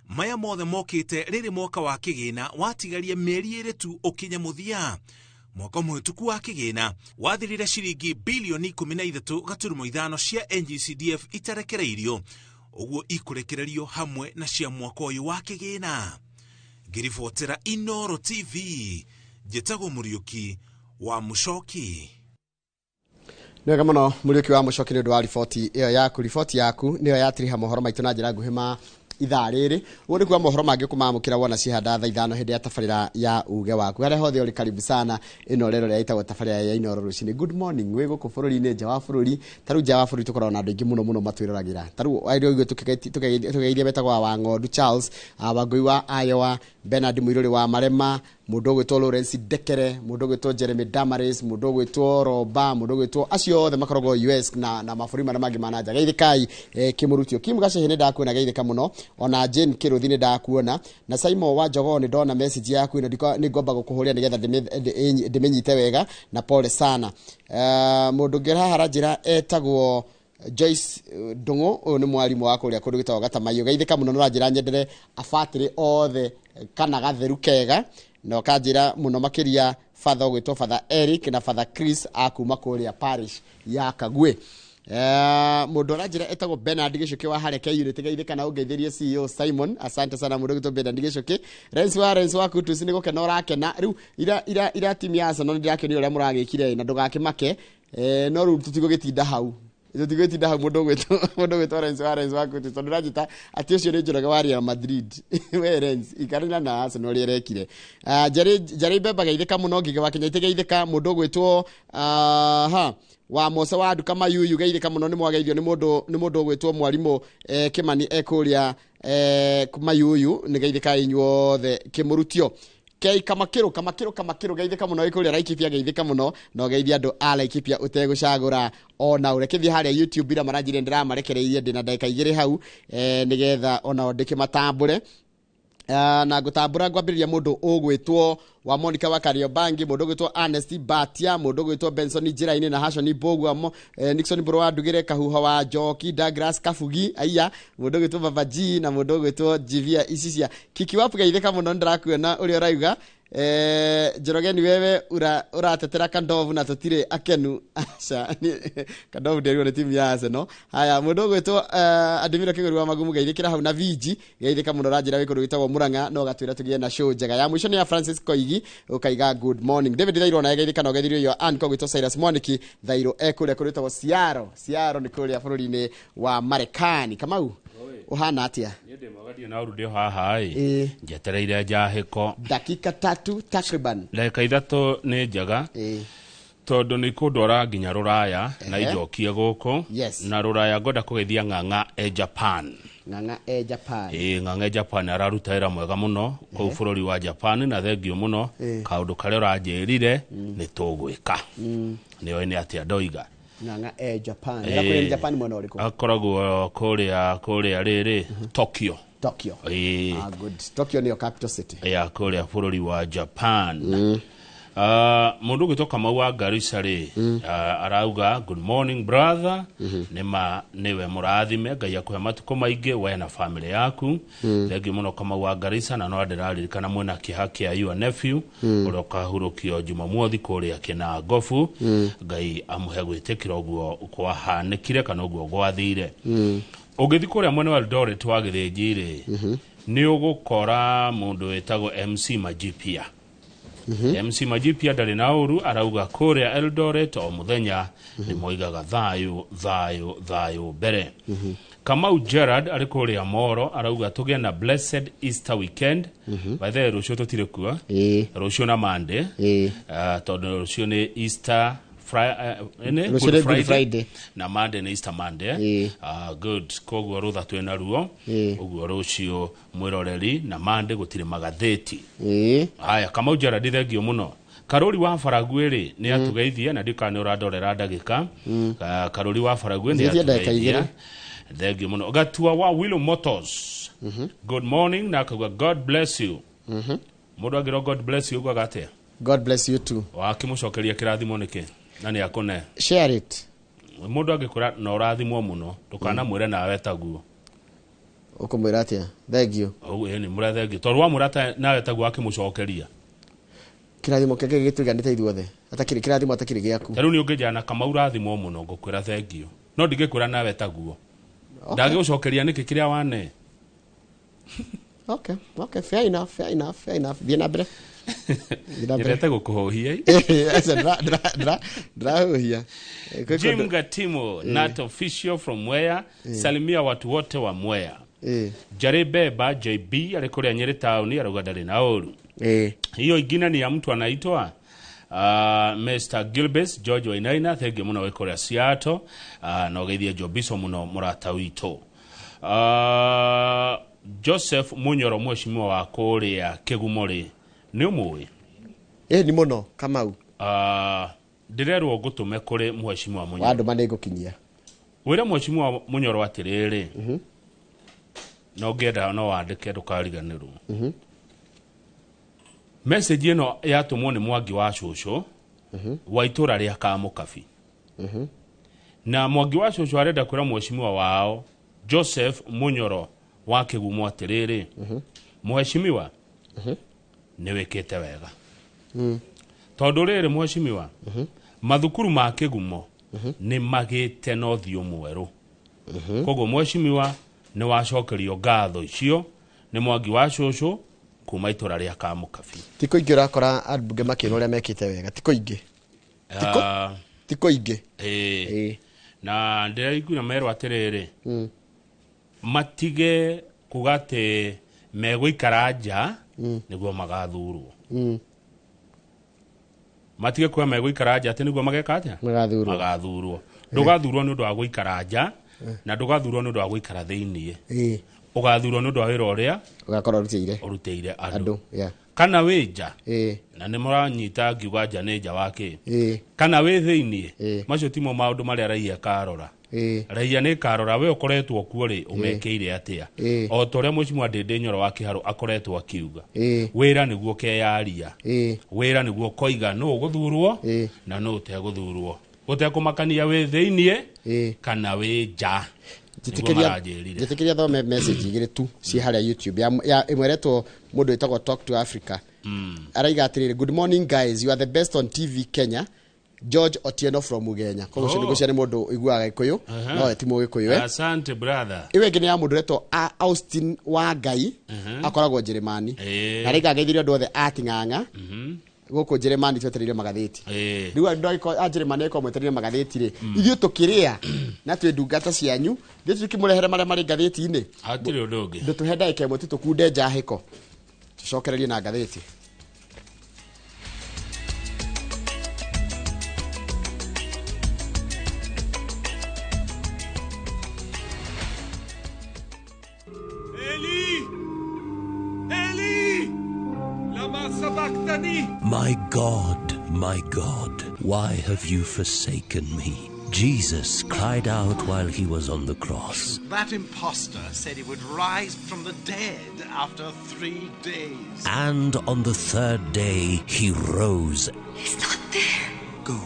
Maya mothe mokĩte rĩrĩ mwaka wa kĩgĩna watigaria mĩeri ĩrĩ tu ũkinye mũthia. Mwaka mũhĩtũku wa kĩgĩna wathirire ciringi bilioni 13.5 cia NGCDF itarekereirio, ũguo ikũrekererio hamwe na cia mwaka ũyũ wa kĩgĩna. Ngĩribotera Inooro TV, njĩtagwo Mũriũki wa Mũcoki. Nĩ wega mũno Mũriũki wa Mũcoki nĩ ũndũ wa riboti ĩyo yaku. Riboti yaku nĩyo yatiriha mohoro maitũ na njĩra nguhĩ ma Ithaa rĩrĩ ũguo nĩ kuga mohoro mangĩ kũmamũkĩra wona cihanda thaa 5 hĩndĩ ya tabarĩra ya uge waku. Harĩa hothe ũrĩ, karibu sana. Ĩno rero rĩa ĩtagwo tabarĩra ya Inooro rũcinĩ. Good morning wĩ gũkũ bũrũri-inĩ, nja wa bũrũri. Ta rĩu nja wa bũrũri tũkoragwo na andũ aingĩ mũno mũno matwĩroragĩra. Ta rĩu arĩa ũigue tũkegeithia betagwo wa Ng'ondu Charles, Wangũi wa Iowa, Bernard Mũirũrĩ wa Marema, mũndũ ũgwĩtwo Lawrence Ndekere, mũndũ ũgwĩtwo Jeremy Damaris, mũndũ ũgwĩtwo Roba, mũndũ ũgwĩtwo acio othe makoragwo US na mabũrũri marĩa mangĩ ma na nja. Geithĩkai kĩmũrutio Kim Gacehe nĩ ndakuona, geithĩka mũno. Ona Jane Kĩrũthi nĩ ndakuona, na Simon wa Njogoo nĩ ndona message yaku ĩno, nĩ ngomba gũkũhũrĩra nĩgetha ndĩmĩnyite wega, na pole sana. Mũndũ ũngĩ haha aranjĩra etagwo Joyce Ndung'u, ũyũ nĩ mwarimũ wa kũrĩa kũndũ gwĩtagwo Gatamaiyũ. Geithĩka mũno, nĩ ũranjĩra nyendere abatĩrĩ othe kana gatheru kega, na ũkanjĩra mũno makĩria father ũgwĩtwo Father Eric na Father Chris akuma kũrĩa parish ya Kagwe. Mũndũ aranjĩra etagwo Bernard Gĩcũkĩ wa Hareke Unity, geithĩka na ũngeithĩrie CEO Simon, asante sana mũndũ ũgwĩtwo Bernard Gĩcũkĩ. Renzi wa Kutus nĩ gũkena ũrakena rĩu ira timu ya Arsenal nĩ ndĩrakenio ũrĩa mũragĩkire, na ndũgakĩmake, no rĩu tũtigũgĩtinda hau, tũtigũgĩtinda hau. Mũndũ ũgwĩtwo Renzi wa Kutus, tondũ ndĩranjĩta atĩ ũcio nĩ Njoroge wa Real Madrid. We Renzi, ikarĩra na Arsenal ũrĩa ĩrekire. Jerry Mbemba geithĩka mũno, Ngige wa Kenya geithĩka, mũndũ ũgwĩtwo ha wa Mose wa Nduka Mayuyu geithĩka mũno, nĩ mwageithio nĩ mũndũ ũgwĩtwo mwarimũ Kimani ekũrĩa Mayuyu, nĩ geithĩka inyuothe kĩmũrutio. Kei Kamakĩrũ Kamakĩrũ Kamakĩrũ geithĩka mũno ĩkũrĩa Laikipia, geithĩka mũno na ũgeithia andũ a Laikipia ũtegũcagũra ona ũrĩa. Kĩthiĩ harĩa YouTube ira maranjire ndĩramarekereirie ndĩna ndagĩka 2 hau, nĩgetha onao ndĩkĩmatambũre. Na ngũtambũra ngwambĩrĩria mũndũ ũgwĩtwo wa Monica wa Kariobangi, mũndũ ũgwĩtwo Ernest Batia, mũndũ ũgwĩtwo Benson Njĩra-inĩ na Hashoni Mbũgua, Nixon Mbũrũ wa Ndugĩre, Kahuho wa Njoki, Douglas Kabugi, aiya, mũndũ ũgwĩtwo Baba G na mũndũ ũgwĩtwo Jivia Icicia. Kiki Wapu geithĩka mũno, nĩndĩrakuona ũrĩa ũrauga. Njoroge ni wewe ũratetera Kandovu na tũtirĩ akenu. Aca, Kandovu ndĩrirwo nĩ timu ya Arsenal. Haya, mũndũ ũgwĩtwo Adimiro Kĩgũri wa Magumu geithĩkĩra hau na Viji geithĩka mũno, ũranjĩra wĩ kũndũ gwĩtagwo Murang'a, no gatwĩra tũgĩe na show njega. Ya mũico nĩ ya Francis Koigi ũkaiga good morning. David Thairo naye geithĩka na ũgeithirio yo Ann kogwĩtwo Cyrus Mwaniki Thairo ekũrĩa kũndũ gwĩtagwo Seattle. Seattle nĩ kũrĩa bũrũri-inĩ wa Marekani. Kamau, ũhana atĩa? Niĩ ndĩ mwega, ndirĩ na ũru, ndĩ o haha ĩ njetereire njahĩko dakika 3 takriban. Ndagĩka 3 nĩ njega tondũ nĩ ikũndwara nginya rũraya na injokie gũkũ. Na rũraya ngwenda kũgeithia Ng'ang'a e Japan. Ng'ang'a e Japan. Ng'ang'a e Japan araruta wĩra mwega mũno kũu bũrũri wa Japan, na thengio mũno. Kaũndũ karĩa ũranjĩrire nĩ tũgwĩka. Nĩoĩ nĩ atĩa ndoiga. Ng'ang'a e Japan. Ĩrakũrĩa nĩ Japan mwena ũrĩkũ? Akoragwo kũrĩa rĩrĩ Tokyo. Tokyo. Good. Tokyo nĩyo capital city. Ya kũrĩa bũrũri wa Japan. Mũndũ ũgwĩtwo Kamau wa Garissa rĩ, arauga good morning brother, nĩma nĩwe mũrathime, Ngai akũhe matukũ maingĩ we na family yaku. Thengiũ mũno Kamau wa Garissa, na no ndĩraririkana mwĩna kĩeha kĩa your nephew ũrĩa ũkahurũkio Jumamothi kũrĩa Kĩnangobu. Ngai amũhe gwĩtĩkĩra ũguo kwahanĩkire kana ũguo gwathire. Ũngĩthiĩ kũrĩa mwena wa Eldoret wa Gĩthĩnji rĩ, nĩ ũgũkora mũndũ wĩtagwo MC Majipia. MC Majipia ndarĩ na ũru, arauga kũrĩa Eldoret o mũthenya nĩ moigaga thayũ thayũ thayũ mbere. Kamau Gerard arĩ kũrĩa Moro arauga tũgĩe na blessed Easter weekend. By the way, rũciũ tũtirĩ kuo, rũciũ na Monday, tondũ rũciũ nĩ Easter Good Friday na Monday nĩ Easter Monday. Good, koguo rũtha twĩna ruo ũguo rũciũ mwĩroreri na Monday gũtirĩ magathĩti. Haya, Kamau Gerard thengio mũno. Karori wa Faragwe rĩ nĩ atũgeithia, na ndikana nĩ ũrandorera ndagĩka. Karori wa Faragwe nĩ atũgeithia, thengio mũno. Gatua wa Willow Motors, good morning, na akauga God bless you. Mũndũ angĩrwo God bless you ugaga atĩa? God bless you too. Wakĩmũcokeria kĩrathimo nĩkĩ? Na nĩ akũne. Share it. Mũndũ angĩkwĩra na ũrathimwo mũno, ndũkanamwĩre nawe taguo. Ũkũmwĩra atĩa? Thank you. Ĩĩ, mũre thank you. Tondũ wamwĩra nawe taguo akĩmũcokeria. Kĩrathimo kĩngĩ gĩtũiganĩte ithuothe. Atakĩrĩ kĩrathimo atakĩrĩ gĩaku. Ta rĩu nĩ ũngĩnjana Kamau ũrathimwo mũno, ngũkwĩra thank you. No ndingĩkwĩra nawe taguo. Ndagĩgũcokeria nĩkĩ kĩrĩa wane? Okay, okay, fair enough, fair enough, fair enough. Thiĩ na mbere. Nyendete gũkũhũhia. Ndĩrahũhia. Jim Gatimo, not official from Mwea. Salimia watu wote wa Mwea. Njarĩ Beba JB arĩ kũrĩa Nyĩrĩ taũni arauga ndarĩ na ũru. Hiyo ingine ni ya mtu anaitwa Mr. Gilbes George Wainaina, thengiũ mũno wĩ kũrĩa Seattle, na ũgeithie Jobiso mũno mũrata witũ. Joseph Munyoro mheshimiwa wa kũrĩa Kĩgumo rĩ, nĩ ũmũĩ? Ĩ ni mũno Kamau. Ndĩrerwo ngũtũme kũrĩ mheshimiwa Munyoro. Wandũma nĩ ngũkinyia. Wĩre mheshimiwa Munyoro atĩrĩrĩ, no ngĩenda no wandĩke ndũkariganĩrwo. Message ĩno yatũmwo nĩ Mwangi wa cũcũ wa itũra rĩa Kamũkabi. Na Mwangi wa cũcũ arenda kwĩra mheshimiwa wao Joseph Munyoro wa Kĩgumo atĩrĩrĩ, mheshimiwa nĩ wĩkĩte wega. Tondũ rĩrĩ mheshimiwa, mathukuru ma Kĩgumo nĩ magĩte na ũthiũ mwerũ. Koguo mheshimiwa nĩ wacokerio ngatho icio nĩ Mwangi wa cũcũ kuma itũra rĩa Kamũkabi. Ti kũingĩ ũrakora ambunge makĩrwo ũrĩa mekĩte wega, ti kũingĩ. Ti kũingĩ. Na ndĩraiguire merwo atĩrĩrĩ, matige kuga atĩ megũikara nja nĩguo magathurwo. Matige kuga megũikara nja atĩ nĩguo mageka atĩa? Magathurwo. Magathurwo. Ndũgathurwo nĩ ũndũ wa gũikara nja na ndũgathurwo nĩ ũndũ wa gũikara thĩiniĩ. Ũgathurwo nĩ ũndũ wa wĩra ũrĩa ũgakorwo ũrutĩire ũrutĩire andũ. Kana wĩ nja, na nĩ mũranyita ngiuga nja nĩ nja wa kĩ, kana wĩ thĩiniĩ, macio timo maũndũ marĩa raia karora. Raia nĩ karora we ũkoretwo kuo rĩ, ũmekĩire atĩa. O ta ũrĩa mheshimiwa Ndĩndĩ Nyoro wa Kĩharũ akoretwo akiuga, wĩra nĩguo keyaria, wĩra nĩguo koiga nũ ũgũthurwo na nũ ũtegũthurwo, gũtekũmakania wĩ thĩiniĩ kana wĩ nja. Njĩtĩkĩria thome message igĩrĩ tu ciĩ harĩa YouTube ya ĩmwe ĩretwo mũndũ wĩtagwo Talk to Africa. Araiga atĩrĩrĩ, good morning guys, you are the best on TV Kenya. George Otieno from Ugenya. Koguo ũcio nĩgũcia nĩ mũndũ ũiguaga Gĩkũyũ, no ti Mũgĩkũyũ. Asante brother. Ĩyo ĩngĩ nĩ ya mũndũ ũretwo Austin wa Ngai, akoragwo Njĩrĩmani. Na rĩngĩ angeithirie andũ othe a Ting'ang'a. Gũkũ Njĩrĩmani twetereire magathĩti. Rĩu andũ a Njĩrĩmani ĩkorwo mwetereire magathĩti rĩ, ithuĩ tũkĩrĩa na twĩ ndungata cianyu, ithuĩ tũkĩmũrehere marĩa marĩ ngathĩti-inĩ. Hatirĩ ũndũ ũngĩ. Ndũtũhe ndagĩka ĩmwe tu tũkunde njahĩko. Tũcokererie na ngathĩti. My God, why have you forsaken me? Jesus cried out while he was on the cross. That impostor said he would rise from the dead after 3 days. And on the third day he rose. He's not there. Go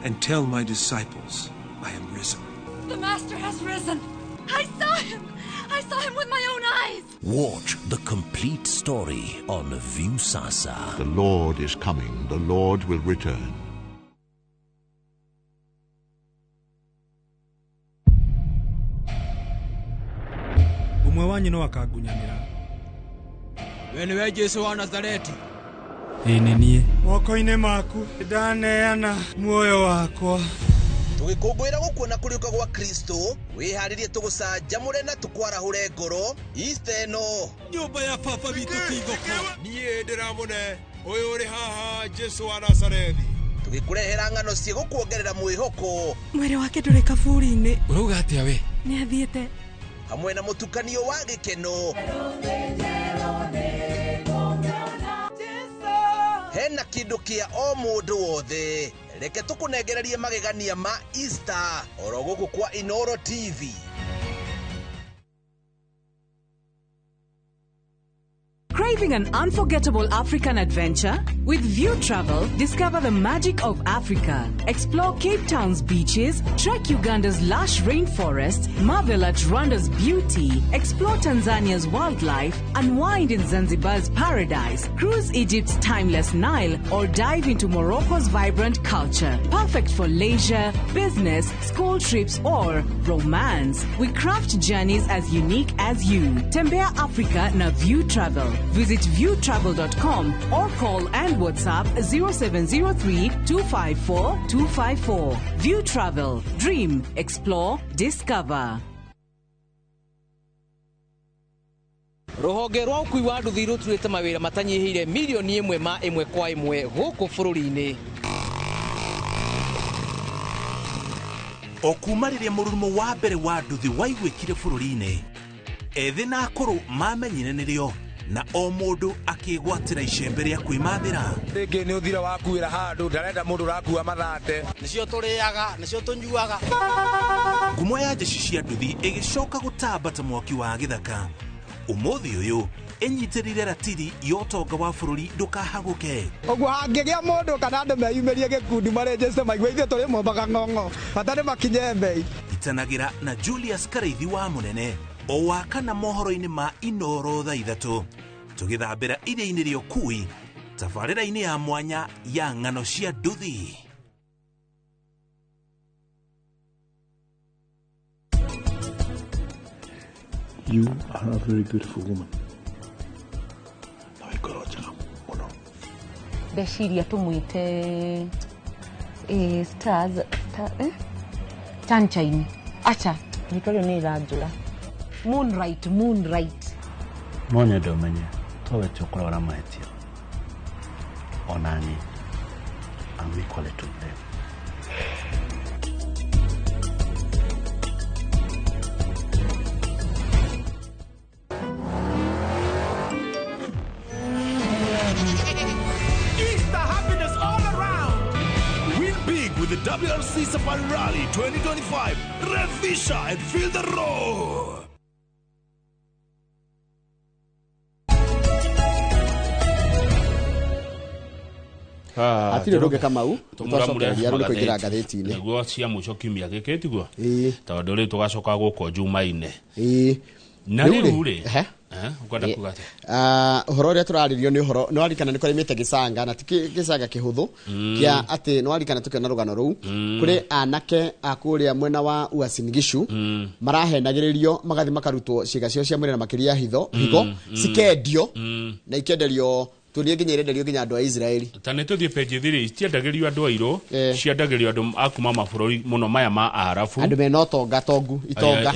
and tell my disciples I am risen. The Master has risen. I saw him. I saw him with my own eyes. Watch the complete story on Viusasa. The Lord is coming. The Lord will return. Ũmwe wanyu no akangunyanĩra. We nĩwe Jesũ wa Nazareti? Ĩ nĩ niĩ. Moko-inĩ maku ndaneana muoyo wakwa. Tũgĩkũngũĩra gũkuona kũriũka gwa Kristo, wĩharĩrie tũgũcanjamũre na tũkwarahũre ngoro Easter ĩno. Nyũmba ya baba witũ ti thoko. Niĩ ndĩramũne ũyũ ũrĩ haha Jesũ wa Nazarethi. Tũgĩkũrehera ng'ano ciĩgũkuongerera mwĩhoko. Mwĩrĩ wake ndũrĩ kaburi-inĩ. Ũrauga atĩa we? Nĩ athiĩte. Hamwe na mũtukanio wa gĩkeno. Hena kĩndũ kĩa o mũndũ wothe. Reke tũkũnengererie magegania ma Easter oro gũkũ kwa Inoro TV. Craving an unforgettable African adventure? With View Travel, discover the magic of Africa. Explore Cape Town's beaches, trek Uganda's lush rainforests, marvel at Rwanda's beauty, explore Tanzania's wildlife, unwind in Zanzibar's paradise, cruise Egypt's timeless Nile, or dive into Morocco's vibrant culture. Perfect for leisure, business, school trips, or romance. We craft journeys as unique as you. Tembea Africa na View Travel. Visit viewtravel.com or call and WhatsApp 0703 254 254. View Travel. Dream, explore, discover. Rũhonge rwa ũkui wa nduthi rũturĩte mawĩra matanyihĩire milioni ĩmwe ma ĩmwe kwa ĩmwe gũkũ bũrũri-inĩ. O kuma rĩrĩa mũrurumo wa mbere wa nduthi waiguĩkire bũrũri-inĩ, ethĩ na akũrũ mamenyire nĩrĩo na o mũndũ akĩgwatĩra icembe rĩa kwĩmathĩra. Rĩngĩ nĩ ũthira wakuĩra handũ ndarenda mũndũ ũrakua mathate. Nĩcio tũrĩaga, nĩcio tũnyuaga. Ngumo ya jeshi cia nduthi ĩgĩcoka gũtamba ta mwaki wa gĩthaka. Ũmũthĩ ũyũ ĩnyitĩrĩire ratiri ya ũtonga wa bũrũri ndũkahagũke. Ũguo hangĩgĩa mũndũ kana andũ meyumĩrie gĩkundi marĩnjĩte maigue ithuĩ tũrĩ mombaga ng'ong'o bata nĩ makinye mbei. Itanagĩra na Julius Karaithi wa Mũnene o wa kana mohoro-inĩ ma Inoro thaa 3 tũgĩthambĩra iria-inĩ rĩa ũkui tabarĩra-inĩ ya mwanya ya ng'ano cia nduthi. You are a very beautiful woman. Ndeciria tũmwĩte stars sunshine. Acha rĩtwa rĩu nĩ ĩranjũra. Moonlight, moonlight. No nyende ũmenye towe ti ũkoragwo na mahĩtia ona niĩ I'm equally to blame. With the WRC Safari Rally 2025, Revisha and feel the roar. Hatirĩ ũndũ ũngĩ Kamau, tũcokereria rũrĩ kũingĩra ngathĩti-inĩ. Nĩguo cia mũico kiumia gĩkĩ tiguo? Tondũ rĩu tũgacoka gũkũ Jumaine. Na rĩu rĩ, ũkwenda kuga atĩa? Ũhoro ũrĩa tũrarĩrio nĩ ũhoro nĩ warikana nĩ kũrĩmĩte gĩcanga na ti gĩcanga kĩhũthũ kĩa atĩ nĩ warikana tũkĩona rũgano rũu kũrĩ anake a kũrĩa mwena wa Uasin Gishu marahenagĩrĩrio magathi makarutwo ciĩga ciao cia mwĩrĩ na makĩria higo cikendio na ikenderio tunie nginya irenderio nginya andũ a Israeli. Ta nĩ tũthiĩ page 3 itiendagĩrio andũ airũ, ciendagĩrio andũ a kuma mabũrũri mũno maya ma Arabu, andũ mena ũtonga tongu itonga.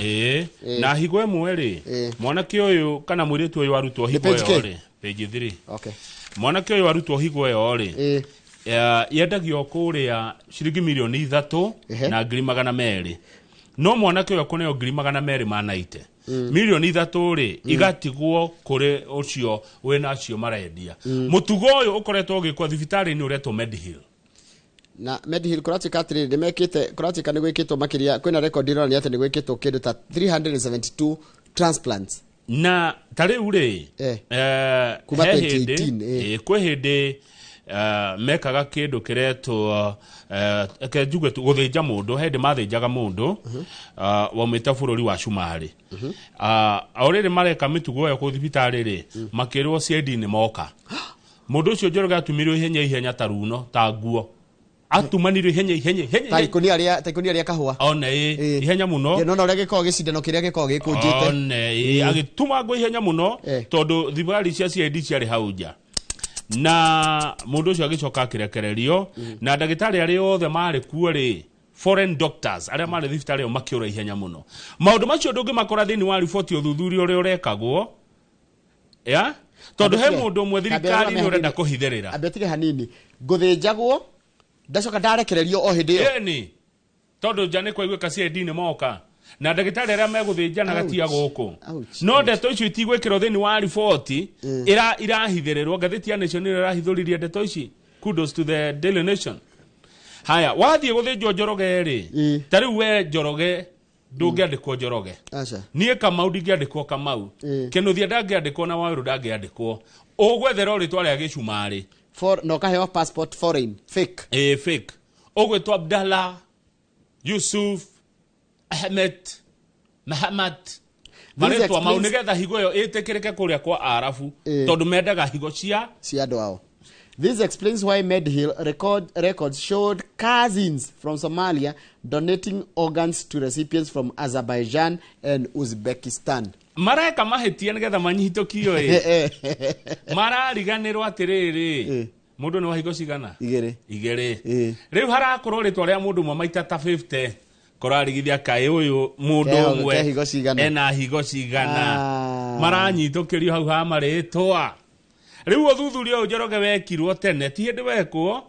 Na higo ĩmwe rĩ, mwanake ũyũ kana mũirĩtu ũyũ arutwo higo ĩyo rĩ, page 3. Okay. Mwanake ũyũ arutwo higo ĩyo rĩ, yendagio kũrĩa ciringi milioni 3 na ngiri 200. No mwanake ũyũ akũneo ngiri 290. Milioni 3 rĩ igatigwo kũrĩ ũcio wĩna acio marendia. Mũtugo ũyũ ũkoretwo ũgĩkwo thibitarĩ-inĩ ũretwo Medihill. Na Medihill kũratuĩka atĩrĩrĩ nĩmekĩte kũratuĩka nĩ gwĩkĩtwo makĩria kwĩna record ĩronania atĩ nĩ gwĩkĩtwo kĩndũ ta 372 transplants. Na ta rĩu rĩ kuma 2018 kwĩ hĩndĩ mekaga kĩndũ kĩretwo njuge gũthĩnja mũndũ, he hĩndĩ mathĩnjaga mũndũ waumĩte bũrũri wa Cumarĩ. O rĩrĩ mareka mĩtugo ĩyo kũu thibitarĩ rĩ, makĩrwo CID nĩ moka. Mũndũ ũcio Njoroge atumirwo ihenya ihenya ta runo ta nguo, atumanirwo ihenya ihenya ihenya ta ikũnia rĩa kahũa one ihenya mũno. No ũrĩa gĩkoragwo gĩcindano kĩrĩa gĩkoragwo gĩkũnjĩte one agĩtumangwo ihenya mũno tondũ thibari cia CID ciarĩ hau nja. Na mũndũ ũcio agĩcoka akĩrekererio na ndagĩtarĩ arĩa othe marĩ kuo rĩ, foreign doctors arĩa marĩ thibitarĩ ĩyo makĩũra ihenya mũno. Maũndũ macio ndũngĩmakora thĩinĩ wa riboti ũthuthuria ũrĩa ũrekagwo, ya tondũ he mũndũ ũmwe thirikari nĩ ũrenda kũhithĩrĩra. Ambe tige hanini, ngũthĩnjagwo ndacoka ndarekererio o hĩndĩ ĩyo. Ĩni tondũ nja nĩ kwaiguĩka CID nĩ moka na ndagĩtarĩ arĩa megũthĩnjana gatia gũkũ. No ndeto icio itigwĩkĩrwo thĩinĩ wa riboti, irahithĩrĩrwo. Ngathĩti ya Nation nĩyo ĩrahithũririe ndeto ici. Kudos to the Daily Nation. Haya, wathiĩ gũthĩnjwo Njoroge rĩ, ta rĩu we Njoroge ndũngĩandĩkwo Njoroge. Niĩ Kamau ndingĩandĩkwo Kamau. Kĩnuthia ndangĩandĩkwo na Waweru ndangĩandĩkwo. Ũgwetherwo rĩtwa rĩa gĩcumarĩ. Na ũkaheo passport foreign, fake. Fake. Ũgwĩtwo Abdallah, Yusuf, Ahmed, Mahamad. Marĩtwa mau nĩgetha higo ĩyo ĩtĩkĩrĩke kũrĩa kwa Arabu tondũ mendaga higo cia andũ ao. This explains why Medhill records showed cousins from Somalia donating organs to recipients from Azerbaijan and Uzbekistan. Mareka mahĩtia nĩgetha manyitũkio ĩ. Marariganĩrwo atĩrĩrĩ, mũndũ nĩ wa higo cigana? Igĩrĩ. Rĩu harakorwo rĩtwa rĩa mũndũ ũmwe maita ta 50 korarigithia kaĩ ũyũ mũndũ ũmwe ena higo cigana. Maranyitũkĩrio hau ha marĩtwa. Rĩu ũthuthuria ũyũ, Njoroge, wekirwo tene, ti hĩndĩ wekwo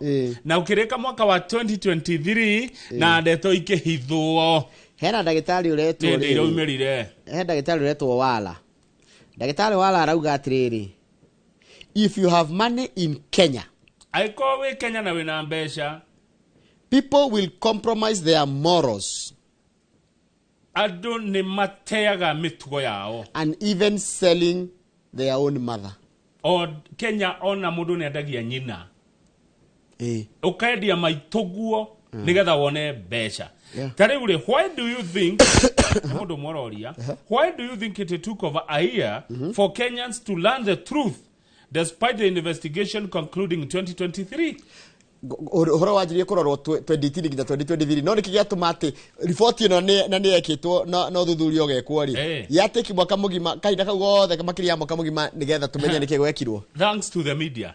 na ũkĩrĩka mwaka wa 2023 na ndeto ikĩhithwo. Hena ndagĩtarĩ ũretwo Nĩ hĩndĩ rĩrĩ. iraumĩrire. He ndagĩtarĩ ũretwo Wala. Ndagĩtarĩ Wala arauga atĩrĩrĩ, if you have money in Kenya, Angĩkorwo wĩ Kenya na wĩna mbeca, people will compromise their morals andũ nĩ mateaga mĩtugo yao and even selling their own mother. O Kenya ona mũndũ nĩ endagia nyina, ũkendia maitũguo nĩgetha wone mbeca. Ta rĩu rĩ, why do you think, mũndũ mũroria, why do you think it took over a year for Kenyans to learn the truth despite the investigation concluding in 2023? Ũhoro wanjirie kũrorwo 2018 nginya 2023, no nĩkĩ gĩatũma atĩ riboti ĩno na nĩ yekĩtwo na ũthuthuria ũgekwo rĩ, yatĩki mwaka mũgima, kahinda kau gothe, makĩria ya mwaka mũgima, nĩgetha tũmenye nĩkĩ gwekirwo? Thanks to the media,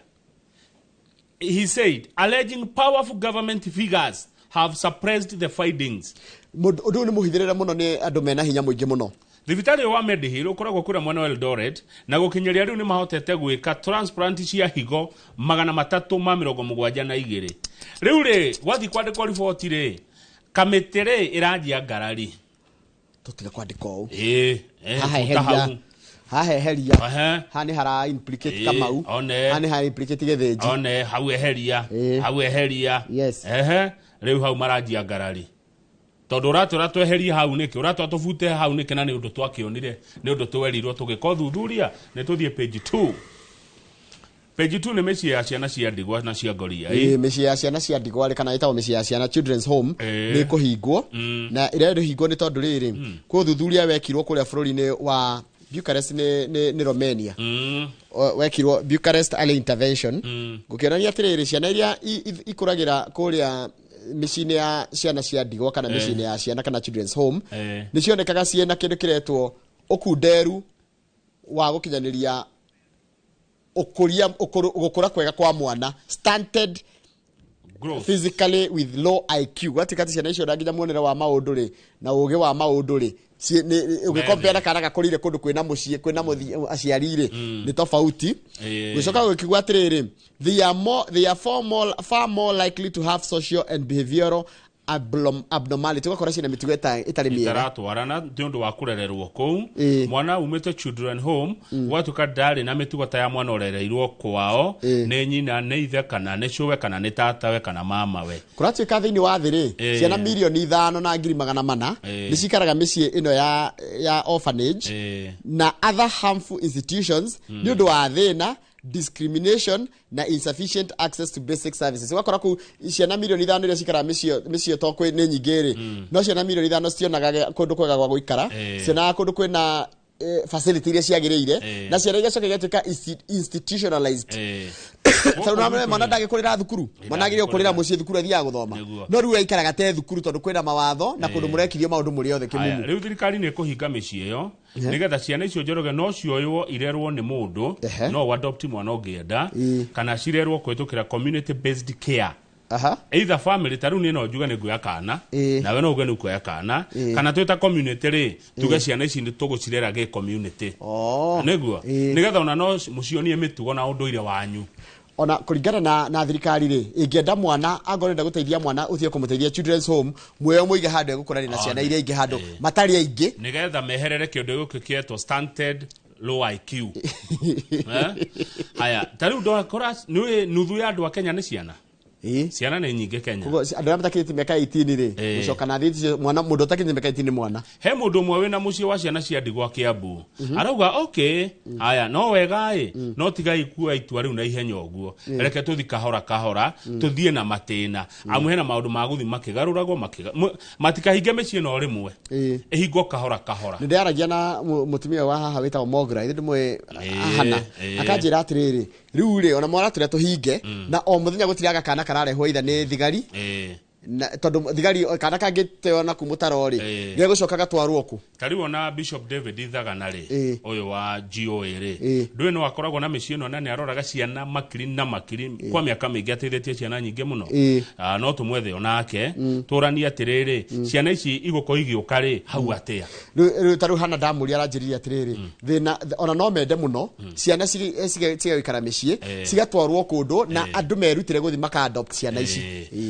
he said, alleging powerful government figures have suppressed the findings. Ũndũ ũyũ nĩ mũhithĩrĩre mũno nĩ andũ mena hinya mũingĩ mũno. Thibitarĩ ũyũ wa Medihill ũkoragwo kũrĩa mwena wa Eldoret, na gũkinyĩria rĩu nĩ mahotete gwĩka transplant cia higo 372. Rĩu rĩ, gwathiĩ kwandĩkwo riboti rĩ, kamĩtĩ rĩ ĩranjia ngarari. Tũtiga kwandĩka ũũ. Ĩĩ Haha futa hau. eheria, haha eheria. Haha nĩ hara implicate Kamau. One. Haha nĩ hara implicate Gĩthĩnji. One hau, eheria hau, eheria. Ehe, rĩu hau maranjia ngarari tondũ ũratwĩra tweherie hau nĩkĩ, ũratwĩra tũbute hau nĩkĩ, na nĩ ũndũ twakĩonire, nĩ ũndũ twerirwo tũgĩka ũthuthuria. Nĩ tũthiĩ page 2. Page 2 nĩ mĩciĩ ya ciana cia ndigwa na cia ngoria. Ĩĩ, mĩciĩ ya ciana cia ndigwa rĩ, kana ĩtagwo mĩciĩ ya ciana, children's home, nĩ ĩkũhingwo, na ĩrĩa ĩhingwo nĩ tondũ rĩrĩ, kwĩ ũthuthuria wekirwo kũrĩa bũrũri-inĩ wa Bucharest, nĩ Romania. Wekirwo Bucharest Early Intervention, gũkĩonania atĩrĩrĩ, ciana iria ikũragĩra kũrĩa mĩciĩ-inĩ ya ciana cia ndigwa kana mĩciĩ-inĩ ya ciana kana children's home, nĩ cionekaga ciĩna kĩndũ kĩretwo ũkunderu wa gũkinyanĩria ũkũria gũkũra kwega kwa mwana, stunted growth, physically with low IQ. Gwatuĩka atĩ ciana icio na nginya muonere wa maũndũ rĩ, na ũgĩ wa maũndũ rĩ, ũgĩkompea na kana gakũrĩire kũndũ kwĩna mũciĩ, kwĩna aciari rĩ, nĩ tofauti. Gũcoka gũkiuga atĩrĩrĩ, they are far more likely to have social and behavioral abnormality. Ũgakora ciĩna mĩtugo ĩtarĩ mĩega. Itaratwarana nĩ ũndũ wa kũrererwo kũu. Mwana umĩte children home, gwatuĩka ndarĩ na mĩtugo ta ya mwana ũrereirwo kwao nĩ nyina, nĩ ithe, kana nĩ cũwe, kana nĩ tatawe, kana mamawe. Kũratuĩka thĩinĩ wa thĩ rĩ, ciana 5,400,000 nĩ cikaraga mĩciĩ ĩno ya orphanage na other harmful institutions nĩ ũndũ wa thĩna, discrimination na insufficient access to basic services. Ũgakora kũu ciana 5 milioni iria cikaraga mĩciĩ to kwĩ nĩ nyingĩ rĩ, no ciana 5 milioni citionaga kũndũ kwega gwa gũikara, cionaga kũndũ kwĩna facility iria ciagĩrĩire, na ciana iria coka igatuĩka institutionalized, tondũ na mwana ndangĩkũrĩra thukuru, mwana agĩrĩirwo kũrĩra mũciĩ, thukuru athiaga gũthoma. No rĩu aikaraga te thukuru tondũ kwĩna mawatho na kũndũ mũrekithio maũndũ mũrĩ othe Aya, kĩmumu. Rĩu thirikari nĩ ĩkũhinga mĩciĩ ĩyo nĩgetha ciana icio, Njoroge, no cioywo irerwo nĩ mũndũ, no adopt mwana ũngĩenda, kana cirerwo kũhĩtũkĩra community based care, either family. Ta rĩu niĩ no njuge nĩ nguoya kana, nawe no uge nĩ ũkuoya kana, kana twĩ ta community rĩ, tuge ciana ici nĩ tũgũcirera gĩ community, nĩguo nĩgetha ona no mũcionie mĩtugo na ũndũire wanyu. Ona kũringana na thirikari rĩ, ĩngĩenda mwana, angorwo ĩrenda gũteithia mwana, ũtige kũmũteithia children's home, muoyo mũige handũ egũkũrania na ciana iria ingĩ, handũ matarĩ aingĩ. Nĩgetha meherere kĩũndũ gĩkĩ kĩetwo stunted low IQ. Eh? Haya, ta rĩu ndwakora nĩ nuthu ya andũ a Kenya nĩ ciana. Ciana nĩ nyingĩ Kenya. Koguo andũ arĩa matakĩrĩtie mĩaka 18 rĩ, gũcoka na thĩ, mwana, mũndũ ũtakĩrĩtie mĩaka 18 nĩ mwana. He mũndũ ũmwe wĩna mũciĩ wa ciana cia ndigwa Kiambu arauga, okay, haya, no wega ĩ, no tigai kuoya itua rĩu na ihenya ũguo. Reke tũthi kahora kahora, tũthiĩ na matĩna, amu hena maũndũ ma gũthiĩ makĩgarũragwo matikahinge mĩciĩ no rĩmwe, ĩhingwo kahora kahora. Nĩ ndĩaragia na mũtumia wa haha wĩtagwo Mogra, ithe ndĩmũĩ hana, akanjĩra atĩrĩrĩ, rĩu rĩ, ona mwana tũrĩa tũhinge na o mũthenya gũtiraga kana kararehwo itha nĩ thigari. Na tondũ thigari kana kangĩteo na kũ mũtaro rĩ, gegũcoka gatwarwo kũ? Ta rĩu ona Bishop David Ithagana rĩ, ũyũ wa GOA rĩ, ndũĩ no akoragwo na mĩciĩ ĩno na nĩ aroraga ciana makiri na makiri kwa mĩaka mĩingĩ, ateithĩtie ciana nyingĩ mũno. Ah, no tũmwethe onake, tũranie atĩrĩrĩ, ciana ici igũkorwo igĩũka rĩ hau atĩa? Rĩu ta rĩu hana ndamũria, aranjĩrire atĩrĩrĩ, thĩna ona no mende mũno ciana cigagĩikara mĩciĩ, cigatwarwo kũndũ na andũ merutĩre gũthiĩ maka adopt ciana ici.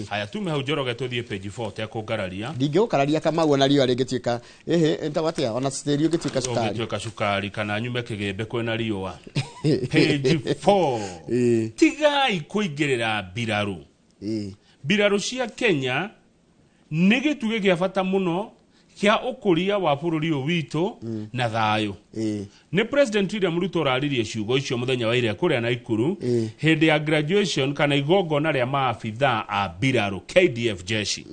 Haya, tume hau, Njoroge, tũthiĩ page 4 tekũngararia. Ndingĩgũkararia, Kamau, ona riũa rĩngĩtuĩka ĩhĩ ĩtagwo atĩa, ona tĩri ũngĩtuĩka cukari. Ũngĩtuĩka cukari kana nyume kĩgĩmbe kwĩna riũa. Page 4, tigai kũingĩrĩra mbirarũ. Mbirarũ cia Kenya nĩ gĩtugĩ gĩa bata mũno kĩa ũkũria wa bũrũri ũyũ witũ na thayũ. Nĩ President William Ruto ũraririe ciugo icio mũthenya wa ira kũrĩa Naikuru hĩndĩ ya graduation kana igongona rĩa maabithaa a mbirarũ KDF jeshi.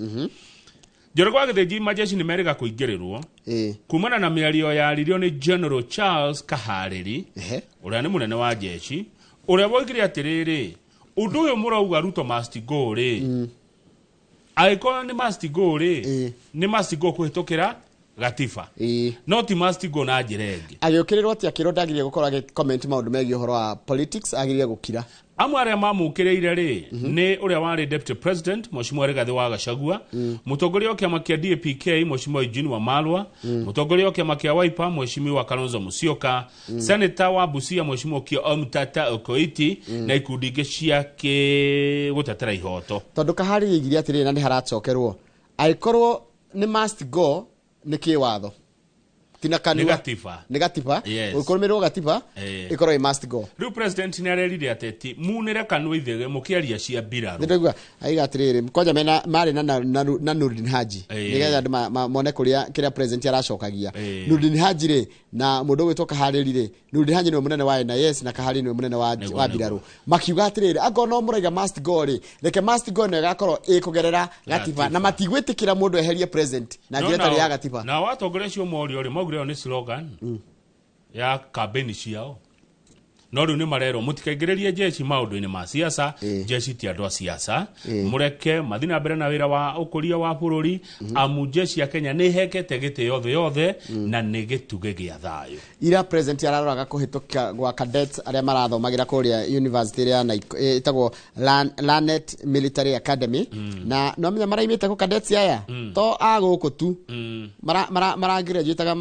Njoroge wa Gĩthĩnji, majeshi nĩ merĩga kũingĩrĩrwo kumana na mĩario yaririo nĩ General Charles Kaharĩri, ũrĩa nĩ mũnene wa jeshi, ũrĩa woigire atĩrĩrĩ, ũndũ ũyũ mũrauga Ruto must go rĩ, angĩkorwo nĩ must go rĩ, nĩ must go kũhĩtũkĩra gatiba, no ti must go na njĩra ĩngĩ. Agĩũkĩrĩrwo atĩ akĩrwo ndagĩrĩire gũkorwo agĩ comment maũndũ megiĩ ũhoro wa politics, agĩrĩire gũkira. Amwe arĩa mamũkĩrĩire rĩ nĩ ũrĩa warĩ deputy president Mheshimiwa Rigathĩ wa Gachagua, mũtongoria wa kĩama kĩa DAPK Mheshimiwa Eugene Wamalwa, mũtongoria wa kĩama kĩa Wiper Mheshimiwa Kalonzo Musyoka, senator wa Busia Mheshimiwa Okiya Omtatah Okoiti, na ikundi ingĩ cia gũtetera ihoto. Tondũ Kaharĩ yaigire atĩrĩrĩ, na nĩ haracokerwo, angĩkorwo nĩ must go nĩ kĩwatho tina Nĩ kanua. gatiba. Nĩ gatiba. Ũkũrũmĩrĩrwo gatiba, ĩkorwo ĩ must go. Rĩu president nĩ arerire ateti munĩre kanua ithege mũkĩaria cia mbirarũ. Nĩndĩraigua aiga atĩrĩrĩ, kwanja mena marĩ na Nurdin Haji, nĩgetha andũ mone kũrĩa kĩrĩa president aracokagia. Nurdin Haji rĩ na mũndũ ũgwĩtwo Kaharĩri rĩ, Nurdin Haji nĩwe mũnene wa NIS na Kaharĩri nĩwe mũnene wa wa mbirarũ, makiuga atĩrĩrĩ, angorwo no mũraiga must go rĩ, reke must go ĩno ĩgakorwo ĩkũgerera gatiba, na matigwĩtĩkĩra mũndũ eherie president na njĩra ĩtarĩ ya gatiba. Nao atongoria acio morio rĩ, maugire ĩyo nĩ slogan ya kambĩni ciao, no rĩu nĩ marerwo mũtikaingĩrĩrie jeshi maũndũ-inĩ ma siasa. Jeshi ti andũ a siasa, mũreke mathiĩ na mbere na wĩra wa ũkũria wa bũrũri, amu jeshi ya Kenya nĩ ĩhekete gĩtĩo thĩ yothe na nĩ gĩtugĩ gĩa thayũ. Ira president araroraga kũhĩtũka gwa cadets arĩa marathomagĩra kũrĩa university ĩrĩa ya ĩtagwo Lanet Military Academy, na no menya maraimĩte kũ cadets aya to a gũkũ tu, maragraduataga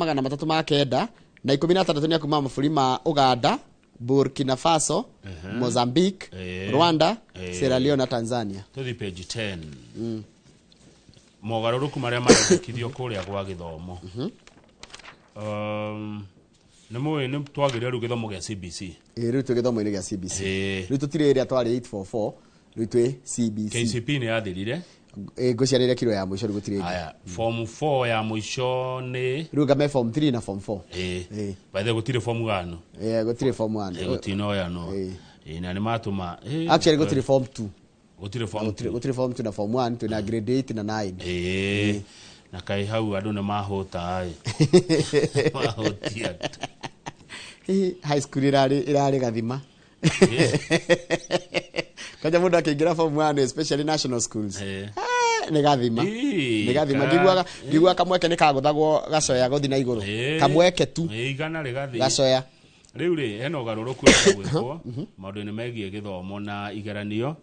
396 nĩ akuma mabũrũri ma Uganda, Burkina Faso, Mozambique, Rwanda, Sierra Leone na Tanzania. Tũthiĩ page 10, mogarũrũku marĩa marendekithio kũrĩa gwa gĩthomo. Nĩ mũĩ nĩ twagĩrĩire rĩu gĩthomo gĩa CBC. Ĩ, rĩu twĩ gĩthomo-inĩ gĩa CBC. Rĩu tũtirĩ ĩrĩa twarĩ 844, rĩu twĩ CBC. KCP nĩ yathirire. Ĩ, ngũciarĩre kiro ya mũico, rĩu gũtirĩ ĩngĩ. Haya, form 4 ya mũico nĩ Rĩu ngame form 3 na form 4. Ĩ, by the way, gũtirĩ form 1. Ĩ, gũtirĩ form 1. Ĩ, gũtinoyanwo. Ĩ, na nĩ matũma Actually gũtirĩ form 2. Gũtirĩ form 2. Gũtirĩ form 2 na form 1, twĩna grade 8 na 9. Ĩ, na kaĩ hau andũ nĩ mahũta ĩ, mahũtia. Hihi high school ĩrarĩ gathima kwanja mũndũ akĩingĩra form 1, especially national schools. Nĩ gathima. Ĩ, Nĩ gathima. Ngiguaga kamweke nĩ kagũthagwo gacoya gũthiĩ na igũrũ. Kamweke tu. Ĩ, igana rĩgathiĩ. Gacoya. Rĩu rĩ, hena ũgarũrũku ũrenda gwĩkwo maũndũ-inĩ megiĩ gĩthomo na igeranio.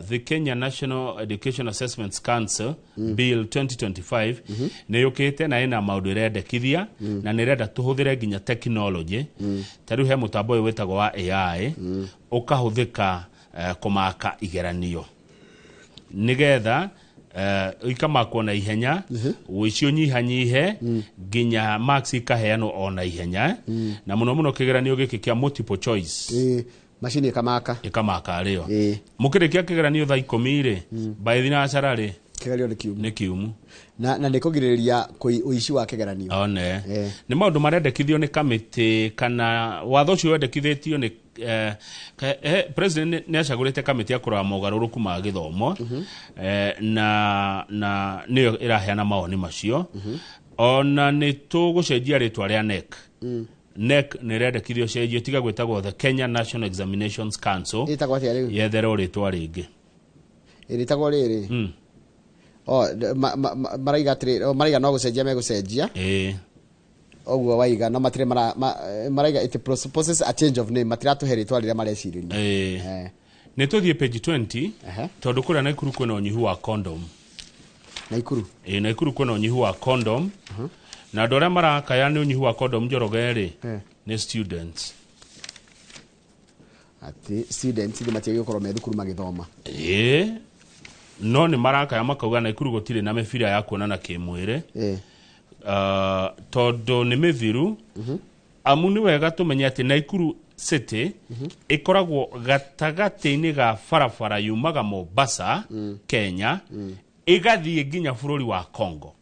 The Kenya National Education Assessments Council Bill 2025 nĩ yũkĩte na ĩna maũndũ ĩrendekithia, na nĩ ĩrenda tũhũthĩre nginya technology. Ta rĩu he mũtambo ũyũ wĩtagwo wa AI ũkahũthĩka kũmaka igeranio nĩgetha ikamakwo na ihenya, ũici ũnyihanyihe, nginya marks ikaheanwo o na ihenya, na mũno mũno kĩgeranio gĩkĩ kĩa multiple choice. Ĩ, macini ĩkamaka. Ĩkamaka rĩo. Mũkĩrĩkia kĩgeranio thaa 10 rĩ, by thinacara rĩ, Kĩgeranio nĩ kiumu. Nĩ kiumu. Na nĩ kũgirĩrĩria ũici wa kĩgeranio. One nĩ maũndũ marendekithio nĩ kamĩtĩ, kana watho ũcio wendekithĩtio nĩ president nĩ acagũrĩte kamĩtĩ ya kũrora mogarũrũku ma gĩthomo, na nĩyo ĩraheana mawoni macio. Ona nĩ tũgũcenjia rĩtwa rĩa NEC. NEC nĩ ĩrendekithio cenjio, tiga gwĩtagwo the Kenya National Examinations Council. Ĩtagwo atĩa rĩu? Yetherwo rĩtwa rĩngĩ. Ĩrĩtagwo rĩrĩ? O, maraiga atĩrĩ, o, maraiga no gũcenjia megũcenjia. Ũguo waiga no matirĩ maraiga it proposes a change of name, matiratũhe rĩtwa rĩrĩa marecirĩria. Nĩ tũthiĩ page 20, tondũ kũrĩa Naikuru kwĩna ũnyihu wa condom. Naikuru? Ĩĩ, Naikuru kwĩna ũnyihu wa condom, na andũ arĩa marakaya nĩ ũnyihu wa condom, Njoroge rĩ, nĩ students. Atĩ students nĩ matiagĩrĩirwo gũkorwo me thukuru magĩthoma? Ĩĩ, no nĩ marakaya makauga Naikuru gũtirĩ na mĩbira ya kuonana kĩmwĩrĩ, tondũ nĩ mĩthiru. Amu nĩ wega tũmenye atĩ Naikuru City ĩkoragwo gatagatĩ-inĩ ga barabara yumaga Mombasa, Kenya, ĩgathiĩ nginya bũrũri wa Congo.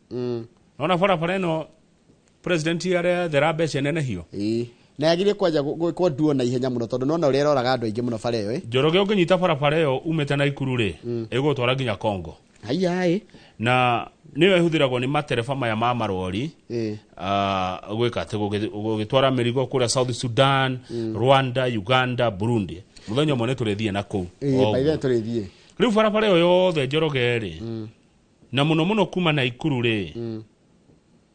Nona barabara ĩno president arethera mbeca nenehio. Ĩĩ, na yagĩrĩire kwanja gwĩkwo nduo na ihenya mũno, tondũ nona ũrĩa ĩroraga andũ aingĩ mũno bara ĩyo ĩ. Njoroge, ũngĩnyita barabara ĩyo umĩte Naikuru rĩ, ĩgũgũtwara nginya Congo. Haiya. Na nĩyo ĩhũthĩragwo nĩ matereba maya ma marori, gwĩka atĩ gũgĩtwara mĩrigo kũrĩa South Sudan, Rwanda, Uganda, Burundi. Mũthenya ũmwe nĩ tũrĩthiĩ na kũu. Ĩĩ, by then tũrĩthiĩ. Rĩu barabara ĩyo yothe, Njoroge rĩ, na mũno mũno kuma Naikuru rĩ,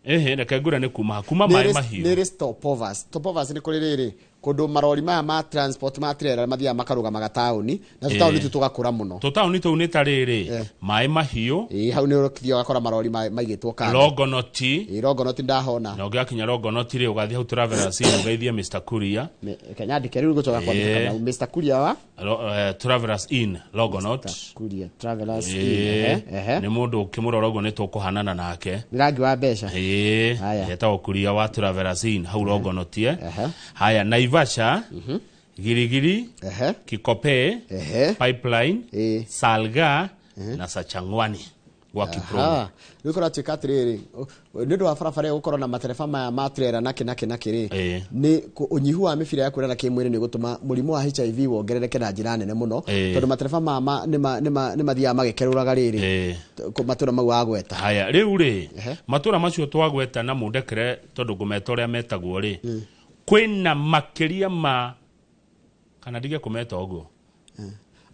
ĩhĩ, reke ngwĩre nĩ kuma ha, kuma maĩ mahiũ. Nĩ ĩrĩ stopovers. Stopovers nĩ kũrĩ rĩrĩ kũndũ marori maya ma transport ma trailer mathiaga makarũgamaga taũni, na tũtaũni tu tũgakũra mũno. Tũtaũni tũu nĩ ta rĩrĩ, maĩ mahiũ. Ĩĩ, hau nĩ ũthiaga ũgakora marori maigĩtwo kando. Longonoti. Ĩĩ, Longonoti ndahona. Na ũngĩgakinya Longonoti rĩ, ũgathiĩ hau Travelers Inn ũgeithie Mr Kuria. Reke nyandĩke rĩu gũcoka kwandĩka. Kamau, Mr Kuria wa Travelers Inn Longonot. Kuria, Travelers Inn. Ehe, ehe. Nĩ mũndũ ũkĩmũrora ũguo nĩ tũkũhanana nake. Nĩ rangi wa mbeca. Ĩĩ. Haya. Etagwo Kuria wa Travelers Inn hau Longonot. Haya, Naivasha, Girigiri, Kikope, Pipeline, Salga na Sachangwani gwa Kiprono. Aha. Rĩu kũratuĩka atĩrĩrĩ, nĩ ũndũ wa barabara ĩyo gũkorwo na matereba maya ma trailer nakĩ nakĩ nakĩ rĩ, nĩ ũnyihu wa mĩbira ya kuonana kĩmwĩrĩ nĩ gũtũma mũrimũ wa HIV wongerereke na njĩra nene mũno, tondũ matereba maya nĩ mathiaga magĩkerũraga rĩrĩ matũra mau wagweta. Haya, rĩu rĩ, matũra macio twagweta, na mũndekere tondũ ngũmeta ũrĩa metagwo rĩ, kwĩna makĩria ma, kana ndige kũmeta ũguo.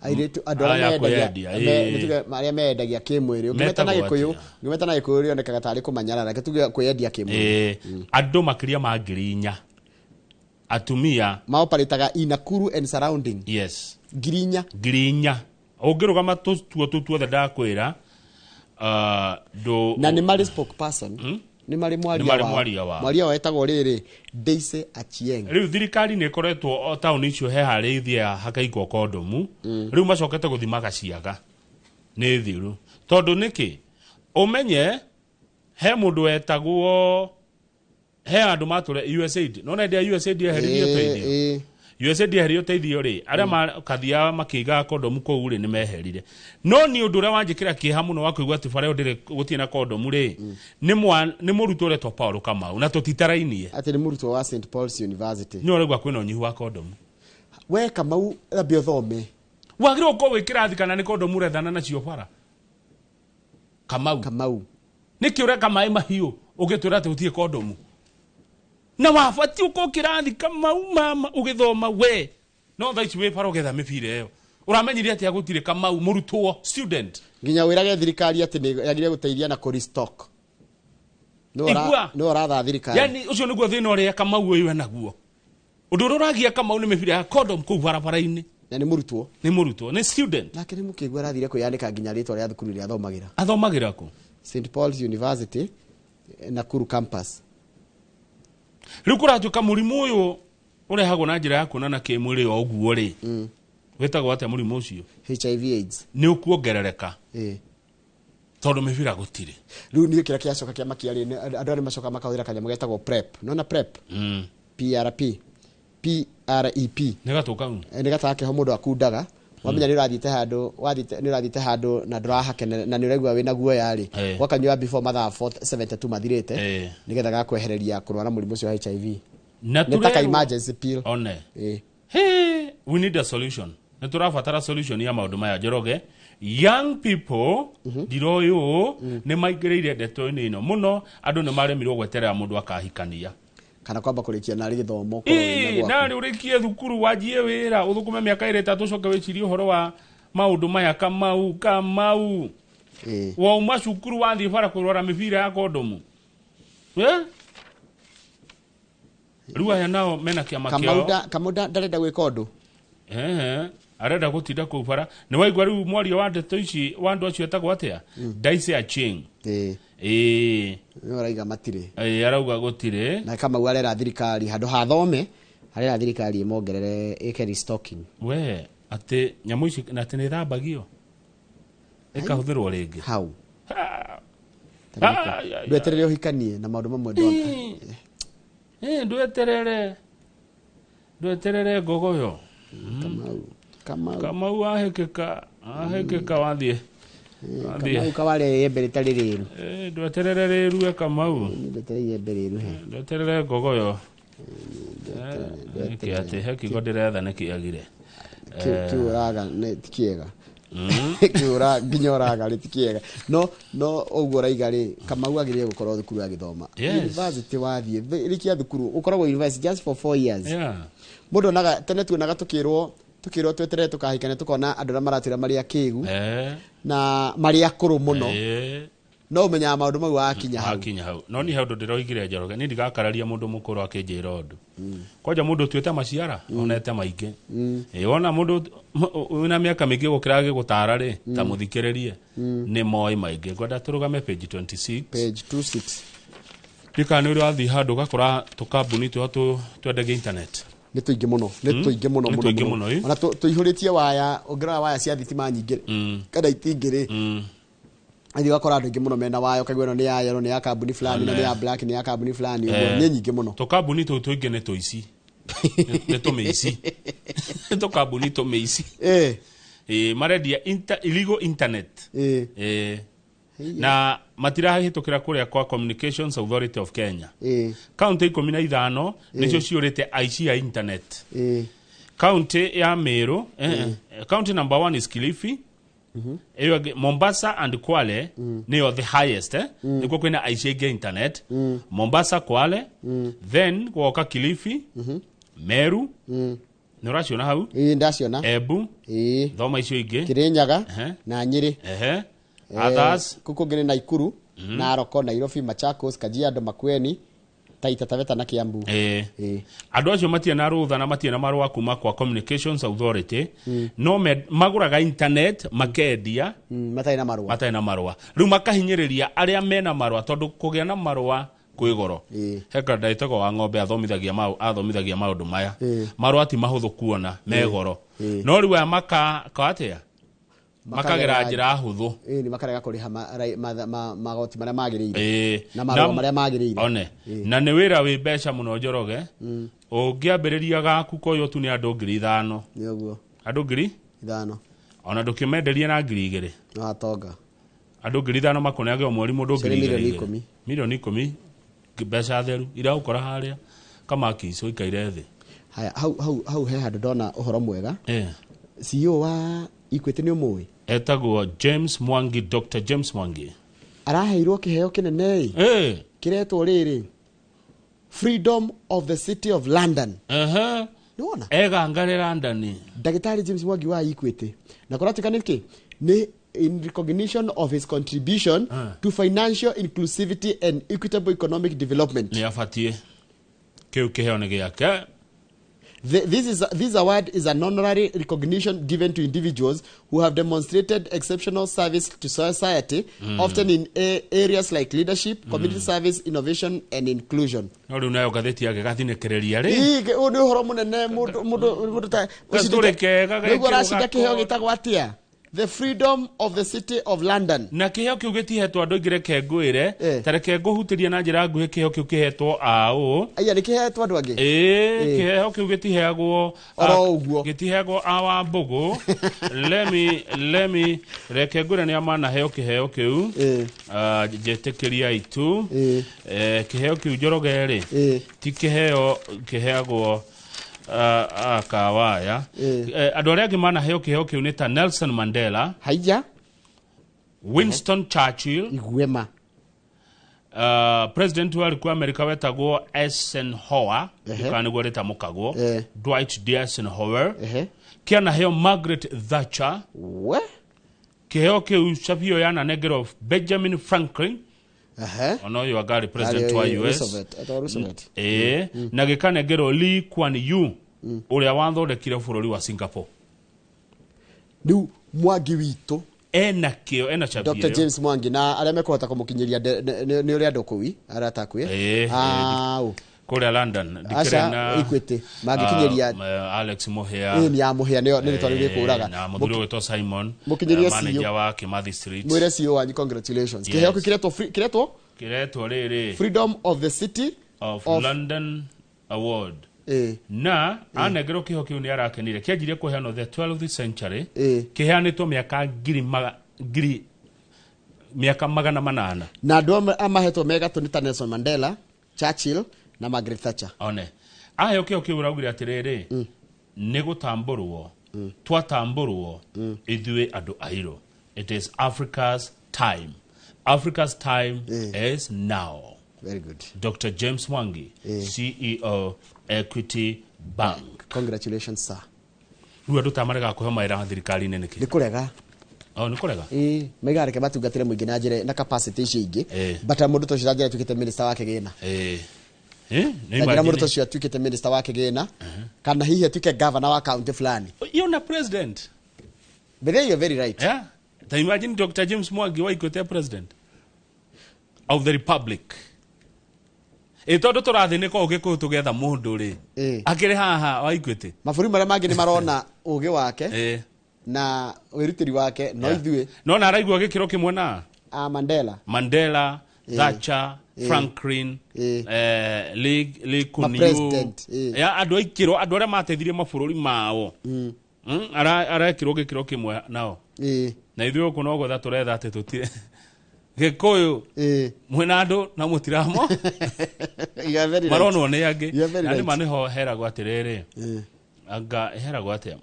Airĩtu, andũ arĩa Aya mendagia kwĩyendia, ĩĩ. Nĩ tuge arĩa mendagia kĩmwĩrĩ. Ũngĩmeta na Metagwo Gĩkũyũ, atĩa? ũngĩmeta na Gĩkũyũ rĩonekaga tarĩ kũmanyarara. Reke tuge kwĩyendia kĩmwĩrĩ. Ĩĩ, andũ makĩria ma 4,000 atumia maoparĩtaga in Nakuru and surrounding. Yes. 4,000. 4,000 ũngĩrũgama tũtuo tũu tuothe ndakwĩra, ndũ Na nĩ marĩ spokesperson, nĩ marĩ mwaria Nĩ marĩ wao. mwaria wao. Mwaria wao etagwo rĩrĩ Daisy Achieng. Rĩu thirikari nĩ ĩkoretwo o taũni icio he harĩa ithiaga hakaigwo kondomu. Rĩu macokete gũthi magaciaga nĩ thiru, tondũ nĩkĩ ũmenye he mũndũ wetagwo, he andũ matũre USAID, nona hĩndĩ ya USAID eheririe ũteithio. USAID eheririe ũteithio rĩ, arĩa makathiaga makĩigaga kondomu kũu rĩ, nĩ meherire. No nĩ ũndũ ũrĩa wanjĩkĩra kĩeha mũno wa kũigua atĩ bara ĩyo ndĩrĩ, gũtirĩ na kondomu rĩ, nĩ mũrutwo ũretwo Paul Kamau, na tũtitarainie. Atĩ nĩ mũrutwo wa St Paul's University. Nĩ ũraigua kwĩna ũnyihu wa kondomu. We Kamau, ambia ũthome. Wagĩrĩirwo gũkorwo wĩ kĩrathi, kana nĩ kondomu ũrethana nacio bara, Kamau? Kamau. Nĩkĩ ũreka maĩ mahiũ ũgĩtwĩra atĩ gũtirĩ kondomu, na wabatiĩ ũkorwo kĩrathi, Kamau mama, ũgĩthoma we? No thaa ici wĩ bara ũgetha mĩbira ĩyo, ũramenyire atĩa gũtirĩ, Kamau, mũrutwo, student? Nginya wĩrage thirikari atĩ nĩ yagĩrĩire gũteithia na kũrestock. Igua. Nĩwe ũratha thirikari. Yani ũcio nĩguo thĩna ũrĩa Kamau ũyũ enaguo. Ũndũ ũrĩa ũragia Kamau nĩ mĩbira ya condom kũu barabara-inĩ. Na nĩ mũrutwo. Nĩ mũrutwo, nĩ student. Nake nĩ mũkĩigua arathire kwĩyandĩka nginya rĩtwa rĩa thukuru ĩrĩa athomagĩra. Athomagĩra kũ? St Paul's University, Nakuru campus. Rĩu kũratuĩka mũrimũ ũyũ ũrehagwo na njĩra ya kuonana kĩmwĩrĩ o ũguo rĩ, wĩtagwo atĩa mũrimũ ũcio? HIV AIDS. Nĩ ũkuongerereka tondũ mĩbira gũtirĩ. Rĩu niĩ kĩrĩa kĩacoka kĩamakia rĩ, andũ arĩa macoka makahũthĩra kanyamũ getagwo PrEP. Nona PrEP? PRP, PREP. Nĩ gatũ kau? Nĩ gataga keho mũndũ akundaga. Wamenya nĩ ũrathiĩte handũ, wathiĩte, nĩ ũrathiĩte handũ na ndũrahakenera na nĩ ũraigua wĩna guoya rĩ, wakanyua before mathaa 72 mathirĩte, nĩgetha gakwehereria kũrwara mũrimũ ũcio wa HIV. Na Nĩ ta ka tũrerwo- emergency pill. One. Hey, we need a solution. Nĩ tũrabatara solution ya maũndũ maya, Njoroge. Young people ndiroĩ ũũ nĩ maingĩrĩire ndeto-inĩ ĩno mũno. Andũ nĩ maremirwo gweterera mũndũ akahikania kana kwamba kũrĩkia narĩ gĩthomo, ũkorwo wĩna Ĩĩ, gwaku. narĩ ũrĩkie thukuru, wanjie wĩra, ũthũkũme mĩaka 3 ũcoke wĩcirie ũhoro wa maũndũ maya. Kamau, Kamau. Wauma cukuru wathiĩ bara kũrora mĩbira ya kondomu. Eh? Rĩu aya nao mena kĩama Kamau kĩao. Kamau ndarenda gwĩka ũndũ. Ehe, arenda gũtinda kũu bara. Nĩ waigua rĩu mwaria wa ndeto ici wa andũ acio etagwo atĩa? Daisy Achieng. Ĩĩ. Nĩ araiga matirĩ. Ĩĩ, arauga gũtirĩ. Na Kamau arera thirikari handũ ha thome arera thirikari ĩmongerere ĩke restocking. We atĩ nyamũ ici na atĩ nĩ ithambagio ĩkahũthĩrwo rĩngĩ. Hau. Ai, ai, Ndweterere ũhikanie na maũndũ mamwe ndona. Ĩĩ, ndweterere ndweterere ngogoyo. Kamau. Kamau. Kamau ahĩkĩka ahĩkĩka wathiĩ. Wathiĩ. Kamau kawarĩa iembe rĩtarĩ rĩru. Ĩĩ, ndweterere rĩrue Kamau. Ndweterere iembe rĩruhe. Ndweterere ngogoyo. Nĩkĩ atĩ he kiugo ndĩretha nĩkĩagire. Kĩu ũraga nĩ ti kĩega. Kĩu nginya ũraga rĩ ti kĩega. No no ũguo ũraiga rĩ Kamau agĩrĩire gũkorwo thukuru agĩthoma. Yes. University wathiĩ rĩkia thukuru ũkoragwo university just for 4 years. Yeah. Mũndũ onaga tene tuonaga tukĩrwo tukĩrwo tweterere tũkahikania tukona andũ arĩa maratwĩra marĩ akĩgu na marĩ akũrũ mũno. No ũmenyaga maũndũ mau wakinya hau. Wakinya hau. No niĩ he ũndũ ndĩroigire Njoroge, niĩ ndigakararia mũndũ mũkũrũ akĩnjĩra ũndũ. Kwanja mũndũ ũtuĩte maciara onete maingĩ. Ĩ, wona mũndũ wĩna mĩaka mĩingĩ gũkĩra agĩgũtara rĩ, ta mũthikĩrĩrie, nĩ moĩ maingĩ. Ngwenda tũrũgame page 26. Page 26. Ndikana nĩ ũrĩ wathiĩ handũ ũgakora tũkambuni tũo twendagia internet. Nĩ tũingĩ mũno, nĩ tũingĩ mũno Nĩ mũno tũingĩ mũno. mũno, ĩ. Ona tũihũrĩtie waya, ũngĩrora waya cia thitima nyingĩ kana itingĩ rĩ. Athiĩ ũgakora andũ aingĩ mũno mena waya, ũkaigua ĩno nĩ ya yellow, nĩ ya kambuni fulani, ĩno nĩ ya black, nĩ ya kambuni fulani, ũguo nĩ nyingĩ mũno. Tũkambuni tũu tũingĩ nĩ tũici. Nĩ tũmĩici. Nĩ tũkambuni tũmĩici. Ĩ, marendia illegal internet. Ĩ. Na matirahĩtũkĩra kũrĩa kwa Communications Authority of Kenya. Kaunti 15 nĩcio ciũrĩte aici a internet. Kaunti ya Meru, kaunti number 1 is Kilifi. Ĩyo ĩngĩ, Mombasa and Kwale nĩyo the highest, nĩkuo kwĩna aici aingĩ a internet. Mombasa, Kwale, then gwoka Kilifi, Meru, nĩ ũraciona hau? Ĩĩ, ndaciona. Embu, thoma icio ingĩ. Kirinyaga na Nyĩrĩ. Others. Kũu kũngĩ nĩ Naikuru, Narok, Nairobi, Machakos, Kajiado, Makueni, Taita Taveta na Kiambu. Andũ acio matirĩ na rũtha na matirĩ na marũa kuma kwa Communications Authority, no magũraga internet makendia matarĩ na marũa, matarĩ na marũa. Rĩu makahinyĩrĩria arĩa mena marũa tondũ kũgĩa na marũa kwĩ goro. He kanda ĩtagwo wa ng'ombe athomithagia athomithagia maũndũ maya. Marũa ti mahũthũ kuona, me goro. No rĩu aya maka atĩa? Makagera njĩra hũthũ. Ĩĩ, nĩ makarega kũrĩha magoti marĩa magĩrĩire. Na marũa marĩa magĩrĩire. One. Na nĩ wĩra wĩ mbeca mũno Njoroge. Ũngĩambĩrĩria gaku koywo tu nĩ andũ 5,000. Nĩ ũguo. Andũ ngiri? 5. Ona ndũkĩmenderie na 2,000. No atonga. Andũ 5,000 makũneage o mweri mũndũ Icio nĩ ngiri mirioni igĩrĩ. ikũmi. Mirioni 10 mbeca theru iragũkora harĩa kamaki icio ikaire thĩ. Haya, hau hau hau he handũ ndona ũhoro mwega. CEO wa Equity nĩ ũmũĩ? Etagwo James Mwangi, Dr. James Mwangi. Araheirwo kĩheo kĩnene ĩ. Kĩretwo rĩrĩ Freedom of the City of London. Nĩwona? Egangare London. Ndagĩtarĩ James Mwangi wa Equity. Na kũratuĩka nĩkĩ? Nĩ in recognition of his contribution to financial inclusivity and equitable economic development. Nĩ abatiĩ. Kĩu kĩheo nĩ gĩake. This award is an honorary recognition given to individuals who have demonstrated exceptional service to society, often in areas like leadership, community service, innovation, and inclusion. No rĩu nayo ngathĩti yake gathinĩkĩrĩria rĩ. Ii, ũyũ nĩ ũhoro mũnene mũndũ mũndũ mũndũ ta Gaturĩ kega nĩguo gekĩrwo aracinda kĩheo gako. gĩtagwo atĩa? The Freedom of the City of London. Na kĩheo kĩu gĩtihetwo andũ aingĩ, reke ngwĩre, ta reke ngũhutĩrie na njĩra nguhĩ kĩheo kĩu kĩhetwo aũ. Aya, nĩ kĩhetwo andũ angĩ? Ĩĩ, kĩheo kĩu gĩtiheagwo Oro ũguo. Gĩtiheagwo a wa mbũgũ. Let me reke ngwĩre nĩ amanaheo kĩheo kĩu. Njĩtĩkĩria itu. Kĩheo kĩu Njoroge rĩ, ti kĩheo kĩheagwo akawaya. Andũ arĩa angĩ manaheo kĩheo kĩu nĩ ta Nelson Mandela, Haija, Winston Churchill, Igwema, President warĩ ku America wetagwo Eisenhower, kana nĩguo rĩtamũkagwo, Dwight D. Eisenhower. Kĩanaheo Margaret Thatcher, We? Kĩheo kĩu cabi ĩyo yananengerwo Benjamin Franklin, ona ũyũ angarĩ president wa Arĩ US. Roosevelt, etagwo Roosevelt. Ĩĩ, na gĩkanengerwo Lee Kuan Yew, ũrĩa wathondekire bũrũri wa Singapore. Rĩu Mwangi witũ ena kĩo, ena cabi Dr. ĩyo. James Mwangi na arĩa mekũhota kũmũkinyĩria nĩ ũrĩa andũ kũu aratakuĩ. Ĩĩ, Au. Kũrĩa London ndikĩrĩ Aca, na Equity mangĩkinyĩria. Alex Muhia. Ĩĩ, nĩ ya Mũhĩa, nĩyo nĩ rĩtwa rĩu rĩkũraga. Na mũthuri ũgwĩtwo Simon, Mũkinyĩrie CEO. manager wa Kimathi Street. Mwĩre CEO wanyu congratulations. Yes. Kĩheo kĩu kĩretwo kĩretwo Kĩretwo rĩrĩ Freedom of the City of of- London Award. Ĩĩ. Na anengerwo kĩheo kĩu nĩ arakenire. Kĩanjirie kũheanwo the 12th century, Ĩĩ. kĩheanĩtwo mĩaka ngiri ngiri mĩaka 800. Na andũ amwe amahetwo megatũ nĩ ta Nelson Mandela, Churchill na Margaret Thatcher. One aheo kĩheo kĩu ũraugire atĩrĩrĩ, nĩ gũtambũrwo twatambũrwo ithuĩ andũ airũ. It is Africa's time. Africa's time is now. Very good. Dr. James Mwangi, CEO, Equity Bank. Congratulations, sir. Rĩu andũ ta marega kũheo mawĩra thirikari-inĩ nĩkĩ? Nĩ kũrega. Oh, nĩ kũrega. Ĩĩ, maigaga reke matungatĩre mũingĩ na njĩra na capacity icio ingĩ. But mũndũ ta ũcio na njĩra atuĩkĩte minister wa kĩgĩna. Ĩĩ. Ĩ, nĩ Na njĩra mũndũ ta imagine. ũcio atuĩkĩte minister wa kĩgĩna, kana hihi atuĩke governor wa county fulani. Yona president. But there you're very right. Yeah. Ta imagine Dr. James Mwangi wa Equity president of the republic. Ĩ, tondũ tũrathĩnĩka ũgĩ kũu tũgetha mũndũ rĩ, akĩrĩ haha wa Equity. Mabũrũri marĩa mangĩ nĩ marona ũgĩ wake Ĩ. na wĩrutĩri wake, no Yeah. ithuĩ No na araigua gĩkĩro kĩmwe na a Mandela, Mandela, Thatcher, Franklin, Lee Kuan Yew. Ma-president, ĩ. Ya andũ aikĩrwo, andũ arĩa mateithirie mabũrũri mao. Arekĩrwo gĩkĩro kĩmwe nao. Ĩ. Na ithuĩ gũkũ no gwetha tũretha atĩ tũtirĩ Gĩkũyũ mwĩna andũ na mũtiramo. You are very right. Maronwo nĩ angĩ. You are very Na nĩma right. nĩho heragwo atĩrĩrĩ, anga heragwo atĩa?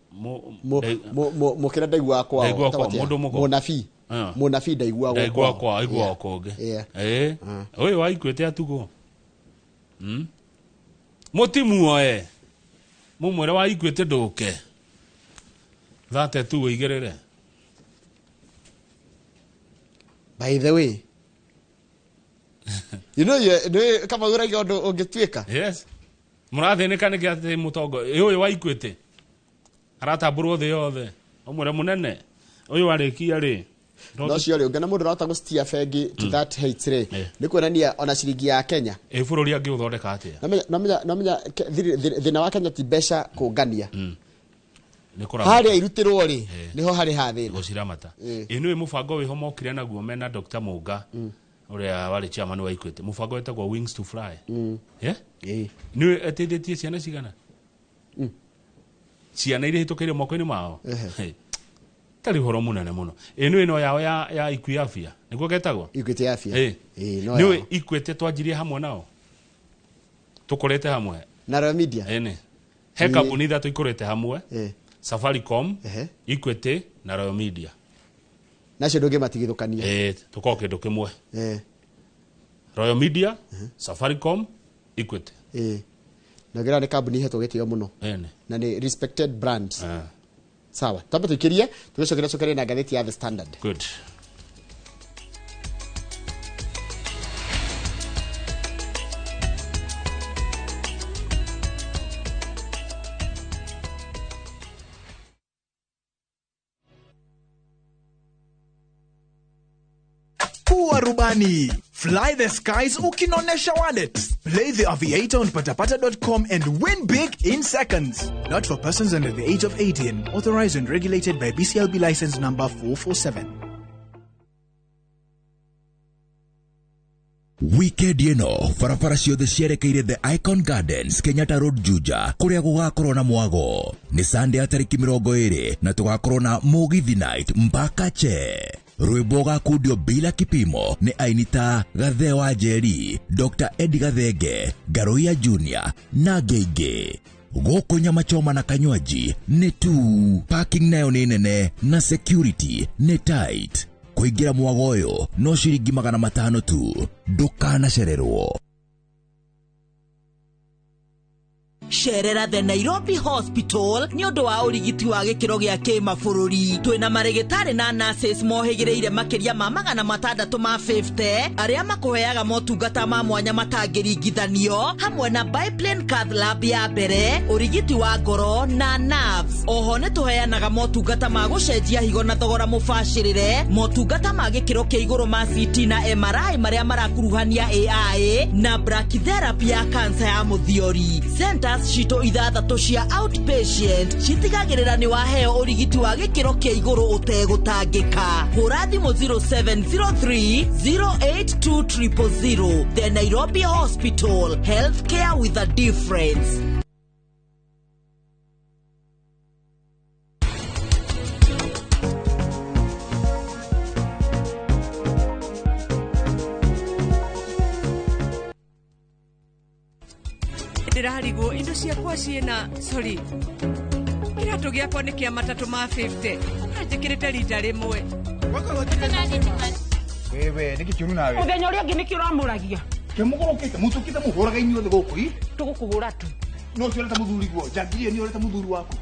Mũkĩra ndaiguaga kwao. Ndaiguaga kwao, Atĩa? mũndũ mũgo. Mũnabii. Ah. Mũnabii ndaiguagwo Ndaiguaga kwao, aiguaga Yeah. kũngĩ. Yeah. Ĩ, ũyũ wa Equity atugwo. Mũtimuoe mũmwĩre wa Equity ndũke thate tu ũigĩrĩre. By the way, you know, you kama ũraiga ũndũ ũngĩtuĩka. Yes, mũrathĩnĩka nĩkĩ atĩ mũtongo ĩ ũyũ wa Equity aratambũrwo thĩ yothe, ũmwĩre mũnene ũyũ warĩkia rĩ. No cio rĩ, ũngĩona mũndũ ũrahota gũcitia bengi to that height rĩ, nĩ kuonania ona ciringi ya Kenya. Ĩ, bũrũri angĩũthondeka atĩa? Nomenya thĩna wa Kenya ti mbeca kũngania. Nĩ kũramata. Harĩa irutĩrwo rĩ, nĩho harĩ ha thĩna. Gũciramata. Ĩ, nĩũĩ mũbango wĩho mokire naguo mena Dr. Mũnga, ũrĩa warĩ chairman wa Equity, mũbango wĩtagwo Wings to Fly. Yeah? Nĩũĩ ĩteithĩtie ciana cigana, ciana iria ihĩtũkĩire moko-inĩ mao? Hey. Tarĩ ũhoro mũnene mũno. Ĩ, nĩũĩ no yao ya Equity Afya nĩguo getagwo? Equity Afya. Ĩ. Ĩ, no Nĩũĩ yao. Equity twanjirie hamwe nao, tũkũrĩte hamwe na Royal Media. Ĩnĩ he kambuni ithatũ ikũrĩte hamwe: Safaricom, Equity na Royal Media. Nacio ndũngĩmatigithũkania. Ĩ, tũkorwo kĩndũ kĩmwe. Royal Media, Safaricom, Equity. Ĩ, na ngĩra nĩ kambuni ihetwo gĩtĩo mũno Ĩnĩ. na nĩ respected brands. Sawa, twambe tũikĩrie, tũgĩcokera cokerie na ngathĩti ya The Standard. Good. Kuwa rubani. Fly the skies ukinonesha wallet. Play the Aviator on patapata.com and win big in seconds. Not for persons under the age of 18. Authorized and regulated by BCLB license number 447. Weekend ĩno barabara ciothe cierekeire The Icon Gardens, Kenyatta Road, Juja, kũrĩa gũgakorwo na mwago. Nĩ Sunday ya tarĩki 20 na tũgakorwo na Mũgithi Night mpaka che. Rwĩmbo gakundio bila kipimo nĩ aini ta Gathe wa Njeri, Dr. Eddie Gathenge, Ngaruiya Junior na angĩ aingĩ. Gũkũ nyama choma na kanywaji nĩ tu, parking nayo nĩ nene na security nĩ tight. Kũingĩra mwago ũyũ no ciringi 500 tu, ndũkanacererwo. Cerera the Nairobi Hospital nĩ ũndũ wa ũrigiti wa gĩkĩro gĩa kĩmabũrũri. Twĩna marĩgĩtarĩ na nurses mohĩgĩrĩire makĩria ma 650 arĩa makũheaga motungata ma mwanya matangĩringithanio, hamwe na biplane cath lab ya mbere, ũrigiti wa ngoro na nerves. Oho nĩ tũheanaga motungata ma gũcenjia higo na thogora mũbacĩrĩre, motungata ma gĩkĩro kĩa igũrũ ma CT na MRI marĩa marakuruhania AI na brachytherapy ya kansa ya mũthiori. Centers citũ 6 cia outpatient citigagĩrĩra nĩ waheo ũrigiti wa gĩkĩro kĩa igũrũ ũtegũtangĩka. Hũra thimũ 0703 082 000. The Nairobi Hospital, healthcare with a difference. Ndĩrarigwo indo ciakwa ciĩna sorry kĩratũ gĩakwa nĩ kĩa 3 ma 50 na njĩkĩrĩte rita rĩmwe. Wewe nĩkĩ kĩũru nawe? Mũthenya ũrĩa ũngĩ nĩkĩ ũramũragia? Kĩmũgũrũkĩte mũtũkĩte mũhũraga inyuothe gũkũ i? Tũgũkũhũra tu. No ũcio ũreta mũthuri guo, njangiri ĩyo nĩyo ũreta mũthuri waku.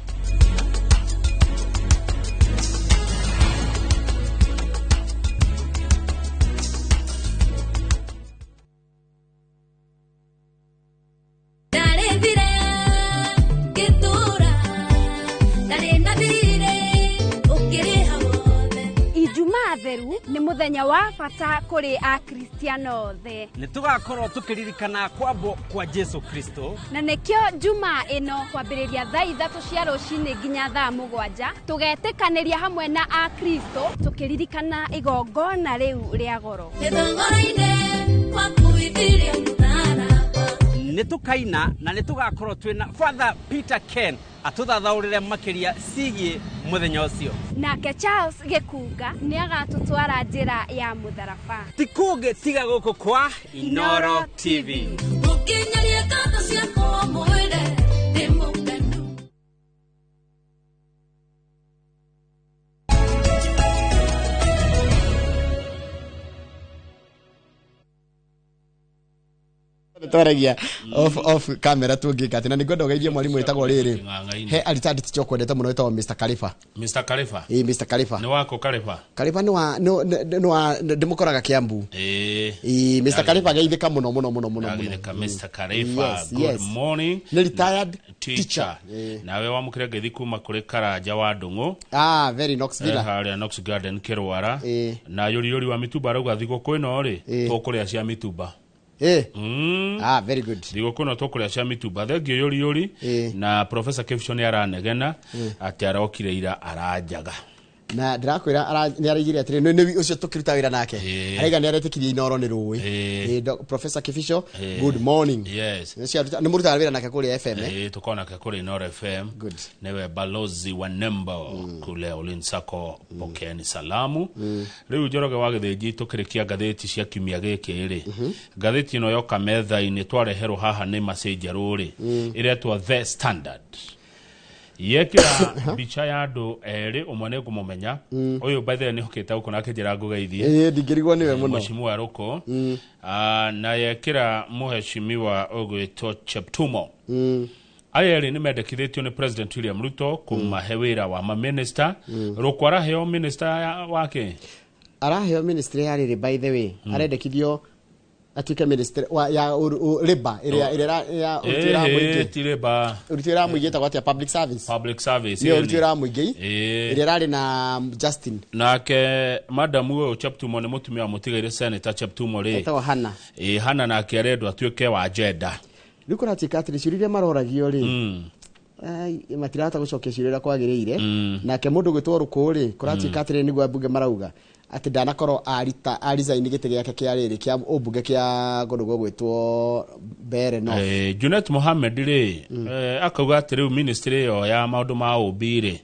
Nĩ mũthenya wa bata kũrĩ Akristiano othe. Nĩ tũgakorwo tũkĩririkana kwambwo kwa Jesu Kristo, na nĩkĩo Jumaa ĩno kwambĩrĩria thaa 3 cia rũcinĩ nginya thaa 7 tũgetĩkanĩria hamwe na Akristo tũkĩririkana igongona rĩu rĩa goro. Nĩ tũkaina na nĩ tũgakorwo twĩna Father Peter Ken atũthathaũrĩre makĩria ciĩgiĩ mũthenya ũcio. Nake Charles Gĩkunga nĩ agatũtwara njĩra ya mũtharaba. Ti kũngĩ tiga gũkũ kwa Inoro TV. Twaragia off camera tũngĩka atĩ na nĩngwenda ũgeithie mwarimũ wĩtagwo rĩrĩ he retired teacher ũkwendete mũno wĩtagwo Mr. Kariba. Mr. Kariba. Ĩĩ Mr. Kariba. Nĩ wako Kariba? Kariba nĩ wa ndĩmũkoraga Kiambu. Ĩĩ. Mr. Kariba geithĩka mũno mũno mũno mũno. Geithĩka Mr. Kariba. Good morning. Nĩ retired teacher. Nawe wamũkĩre ngeithi kuma kũrĩ Karanja wa Ndũng'ũ. Ah, very Knox Villa. Harĩa Knox Garden Kĩrwara. Na Yũriyũri wa Mĩtumba arauga thigũkũ ĩno rĩ tũkũrĩa cia mĩtumba. Ah, very good. Thigũkũ ĩno tũkũrĩa cia mĩtumba. Thengiũ Yũriyũri na Professor Kĩbico nĩ aranegena atĩ arokire ira aranjaga. Na ndĩrakwĩra nĩ araigire atĩrĩ nĩ ũcio tũkĩruta wĩra nake. Araiga nĩ aretĩkirie Inoro nĩ rũĩ. Professor Kĩbico, good morning. Yes. Nĩ mũrutaga wĩra nake kũrĩa FM. Tũkoragwo nake kũrĩa Inoro FM. Good. Nĩwe balozi wa Nembo kule Olin Sacco, pokeeni salamu. Rĩu Njoroge wa Gĩthĩnji tũkĩrĩkia ngathĩti cia kiumia gĩkĩ rĩ, ngathĩti ĩno yoka metha-inĩ twareherwo haha nĩ Macĩ Njerũ rĩ, ĩretwo The Standard. Yekĩra mbica ya andũ erĩ, ũmwe nĩ ngũmũmenya ũyũ by the way nĩ hokĩte gũkũ nake njĩra ngũgeithie. Ĩĩ ndingĩrigwo nĩwe mũno. Mheshimiwa Rũkũ. Na yekĩra mheshimiwa ũgwĩtwo Cheptumo. Aya erĩ nĩ mendekithĩtio nĩ President William Ruto kũmahe wĩra wa ma-minister. Rũkũ araheo minister wake? Araheo ministry ya rĩrĩ by the way. Arendekithio atuĩke minister wa ya labor ĩrĩa ya ũruti wĩra wa mũingĩ. Ti labor. Ũruti wĩra wa mũingĩ ĩtagwo atĩa? Public service. Public service. Nĩyo ũruti wĩra wa mũingĩ ĩrĩa ĩrarĩ na Justin. Nake madam ũyũ Cheptumo nĩ mũtumia wa mũtigairĩ Senator Cheptumo rĩ. Etagwo Hannah. Ĩĩ Hannah nake arendwo atuĩke wa gender. Rĩu kũratuĩka atĩrĩ ciũria iria maroragio rĩ matirahota gũcokia ciũria ũrĩa kwagĩrĩire. Nake mũndũ gwĩtwo Rũkũ rĩ kũratuĩka atĩrĩ nĩguo ambunge marauga atĩ ndanakorwo a resign gĩtĩ gĩake kĩa rĩrĩ kĩa ũmbunge kĩa kũndũ gũgwĩtwo Mbeere North. Junet Mohamed rĩ akauga atĩ rĩu ministry ĩyo ya maũndũ ma ũmbi rĩ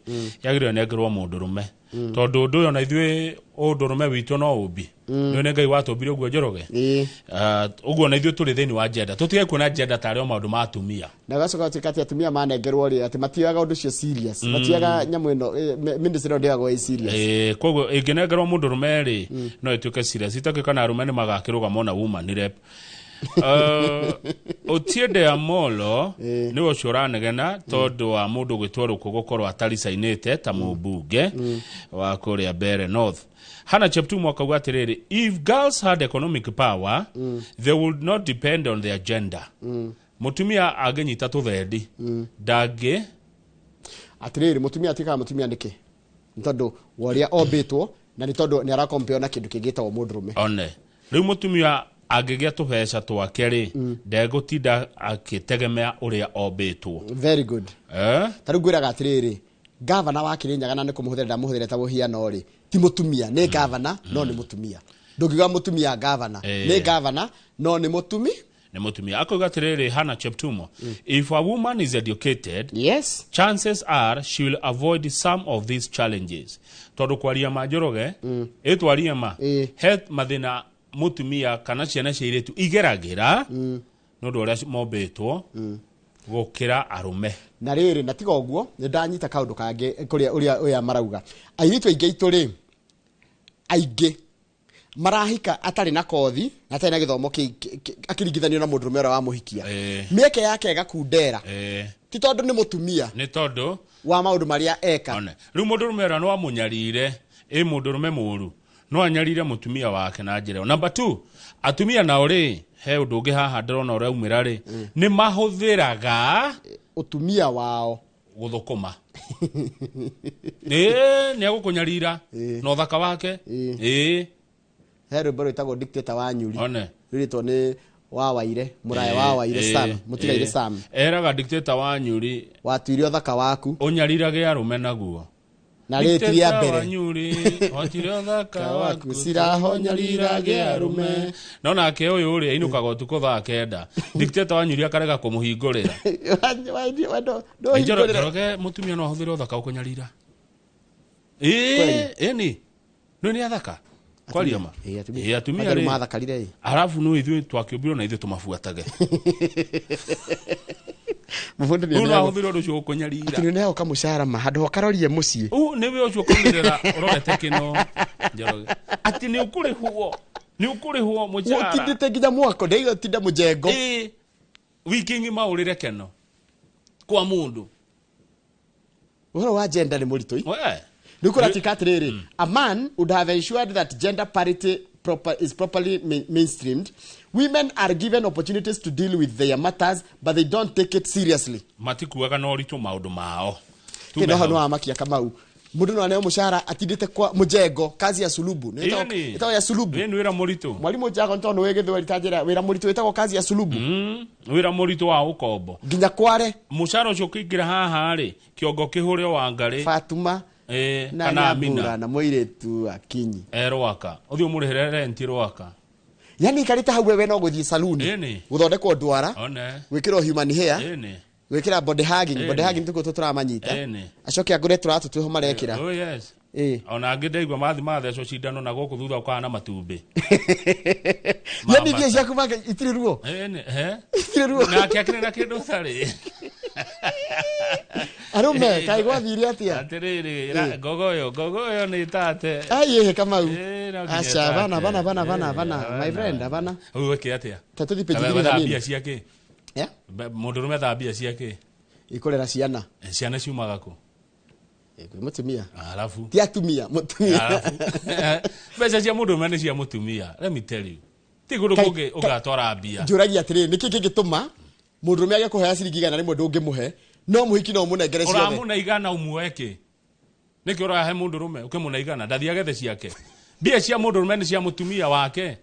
yagĩrĩirwo ĩnengerwo mũndũrũme tondũ ũndũ ũyũ na ithuĩ ũndũrũme witũ no ũmbi. Nĩ nĩ Ngai watũmbire ũguo Njoroge. Ũguo na ithuĩ tũrĩ thĩinĩ wa gender tũtige kuona gender tarĩ o maũndũ ma atumia. Na gacoka gatuĩka atĩ atumia manengerwo rĩ atĩ matioyaga ũndũ ũcio serious. Matioyaga nyamũ ĩno ministry ĩno ndĩoyagwo ĩ serious. Koguo ĩngĩnengerwo mũndũrũme rĩ no ĩtuĩke serious. Itakĩ kana arũme nĩ magakĩrũgama ona woman rep. Otiende Amolo nĩwe ũcio ũranegena tondũ wa mũndũ gwĩtwo Rũkũ gũkorwo ataricainĩte ta mũmbunge wa kũrĩa Mbeere North. Hannah Cheptumo akauga atĩrĩrĩ, if girls had economic power, they would not depend on their gender. Mũtumia angĩnyita tũthendi ndangĩ Atĩrĩrĩ, mũtumia atuĩkaga mũtumia nĩkĩ? Nĩ tondũ wa ũrĩa ombĩtwo, na nĩ tondũ nĩ arakompeo na kĩndũ kĩngĩ gĩtagwo mũndũrũme. One rĩu mũtumia angĩgĩa tũbeca twake rĩ, ndegũtinda akĩtegemea ũrĩa ombĩtwo. Very good. Eh? Ta rĩu ngwĩraga atĩrĩrĩ, gavana wa Kĩrĩnyaga, na nĩ kũmũhũthĩra ndamũhũthĩre ta mũhiano rĩ, ti mũtumia, nĩ gavana no nĩ mũtumia. Ndũngiuga mũtumia gavana. Nĩ gavana no nĩ mũtumi. Nĩ mũtumia. Akauga atĩrĩrĩ Hannah Cheptumo, if a woman is educated, yes, chances are she will avoid some of these challenges. Tondũ kwaria ma Njoroge, ĩtwarie ma he mathĩna mũtumia kana ciana cia airĩtu igeragĩra nĩ ũndũ ũrĩa mombĩtwo gũkĩra arũme. Na rĩrĩ, na tiga ũguo, nĩ ndanyita kaũndũ kangĩ kũrĩa ũrĩa ũrĩa marauga. Airĩtu aingĩ aitũ rĩ, aingĩ marahika atarĩ na kothi na atarĩ na gĩthomo akĩringithanio na mũndũrũme ũrĩa wamũhikia, mĩeke yake ĩgakundera, ti tondũ nĩ mũtumia, nĩ tondũ wa maũndũ marĩa eka. One rĩu mũndũrũme ũrĩa no amũnyarire, ĩ mũndũrũme mũru no anyarire mũtumia wake na njĩra ĩyo. Number 2, atumia nao rĩ, he ũndũ ũngĩ haha ndĩrona ũraumĩra rĩ, nĩ mahũthĩraga ũtumia wao gũthũkũma. Nĩ egũkũnyarira na ũthaka wake. He rwĩmbo rwĩtagwo Dictator wa Nyuri. One. Rwĩrĩtwo nĩ wa Waire, mũraya wa Waire Sam, mũtigaire Sam. Eraga Dictator wa Nyuri, watuire ũthaka waku, ũnyarirage arũme naguo. Na rĩti rĩa mbere. Wa Nyuri, watuire ũthaka waku, cirahonyarirage arũme. No nake ũyũ rĩ, ainũkaga ũtukũ thaa 9. Dictator wa Nyuri akarega kũmũhingũrĩra. Njoroge, mũtumia no ahũthĩre ũthaka ũkũnyarira. Ĩni. Nĩ nĩ athaka. Kwaria ma. Ĩ, atumia rĩ rĩ. Mathakarire ĩ. Arabu no ithuĩ twakĩũmbirwo na ithuĩ tũmabuatage. Mũbundi Rĩu no ahũthĩre ũndũ ũcio ũkũnyarira. Atĩ nĩ kamũcara ma handũ hokarorie mũciĩ. Ũ nĩwe ũcio ũkaumĩrĩra ũrorete kĩno. Njoroge. Atĩ nĩ ũkũrĩhwo. Nĩ ũkũrĩhwo mũcara. Ũtindĩte nginya mwako, ndaiga ũtinda mũjengo. Wiki ng'ima ũrĩre keno. Kwa mũndũ. Ũhoro wa gender nĩ mũritũ. We. Rĩu kũratuĩka atĩrĩrĩ, a man would have ensured that gender parity is properly mainstreamed. Women are given opportunities to deal with their matters, but they don't take it seriously. Matikuaga na ũritũ maũndũ mao. Kĩndũ hau nĩ wamakia Kamau. Mũndũ no aneo mũcara atindĩte kwa mũjengo, kazi ya sulubu. Nĩ ĩtagwo ya sulubu. Ĩni wĩra mũritũ. Mwalimu Jago, nĩ tondũ nĩ wĩ gĩthweri, ta njĩra, wĩra mũritũ wĩtagwo kazi ya sulubu. Wĩra mũritũ wa ũkombo. Nginya kware. Mũcara ũcio ũkĩingĩra haha rĩ, kĩongo kĩhũre Wangarĩ. Fatuma. Na kana Nyambura Amina. na mũirĩtu Akinyi. Rwaka. Ũthiĩ ũmũrĩhĩre rent Rwaka. Yani ikarĩte hau wewe no gũthiĩ saluni. Ĩni. Gũthondekwo ndwara. One. Gwĩkĩrwo human hair. Ĩni. Gwĩkĩra body hugging. Ĩni. Body hugging tũkũ tũramanyita. Ĩni. Acoke agũre tũratũ twĩho marekĩra. Oh yes. Ona angĩ ndaigua mathi mathecwo cindano na gũkũ thutha ũkahana matumbĩ. Yani mbia ciaku make itirĩ ruo. Ĩni, he? Itirĩ ruo. Nake akĩrĩ na kĩndũ ũtarĩ. Arũme, kaĩ gwathire atĩa? Atĩrĩrĩ, ngogoyo nĩ tate. Ai, Kamau. No nginya Aca, bana, tate. bana, bana, bana, bana. My friend, bana. Ũguo wĩke atĩa? Ta tũthiĩ page Wetha igĩrĩ na mbia nini. ciake? Yeah? Mũndũrũme etha mbia ciake? Ikũrera ciana. Ciana ciumaga kũ? Kwĩ mũtumia. Arabu. Ti atumia, mũtumia. Arabu. Mbeca cia mũndũrũme nĩ cia mũtumia. Let me tell you. Ti kũndũ kũngĩ ũgatwara mbia. Njũragia atĩrĩrĩ, nĩkĩ kĩngĩtũma mũndũrũme age kũheo ciringi 100 ndũngĩmũhe, no mũhiki no ũmũnengere ciothe? Ũramũne 100 ũmuoe kĩ? Nĩkĩ ũrahe mũndũrũme ũkĩmũne 100? Ndathiĩ agethe ciake. Mbia cia mũndũrũme nĩ cia mũtumia wake.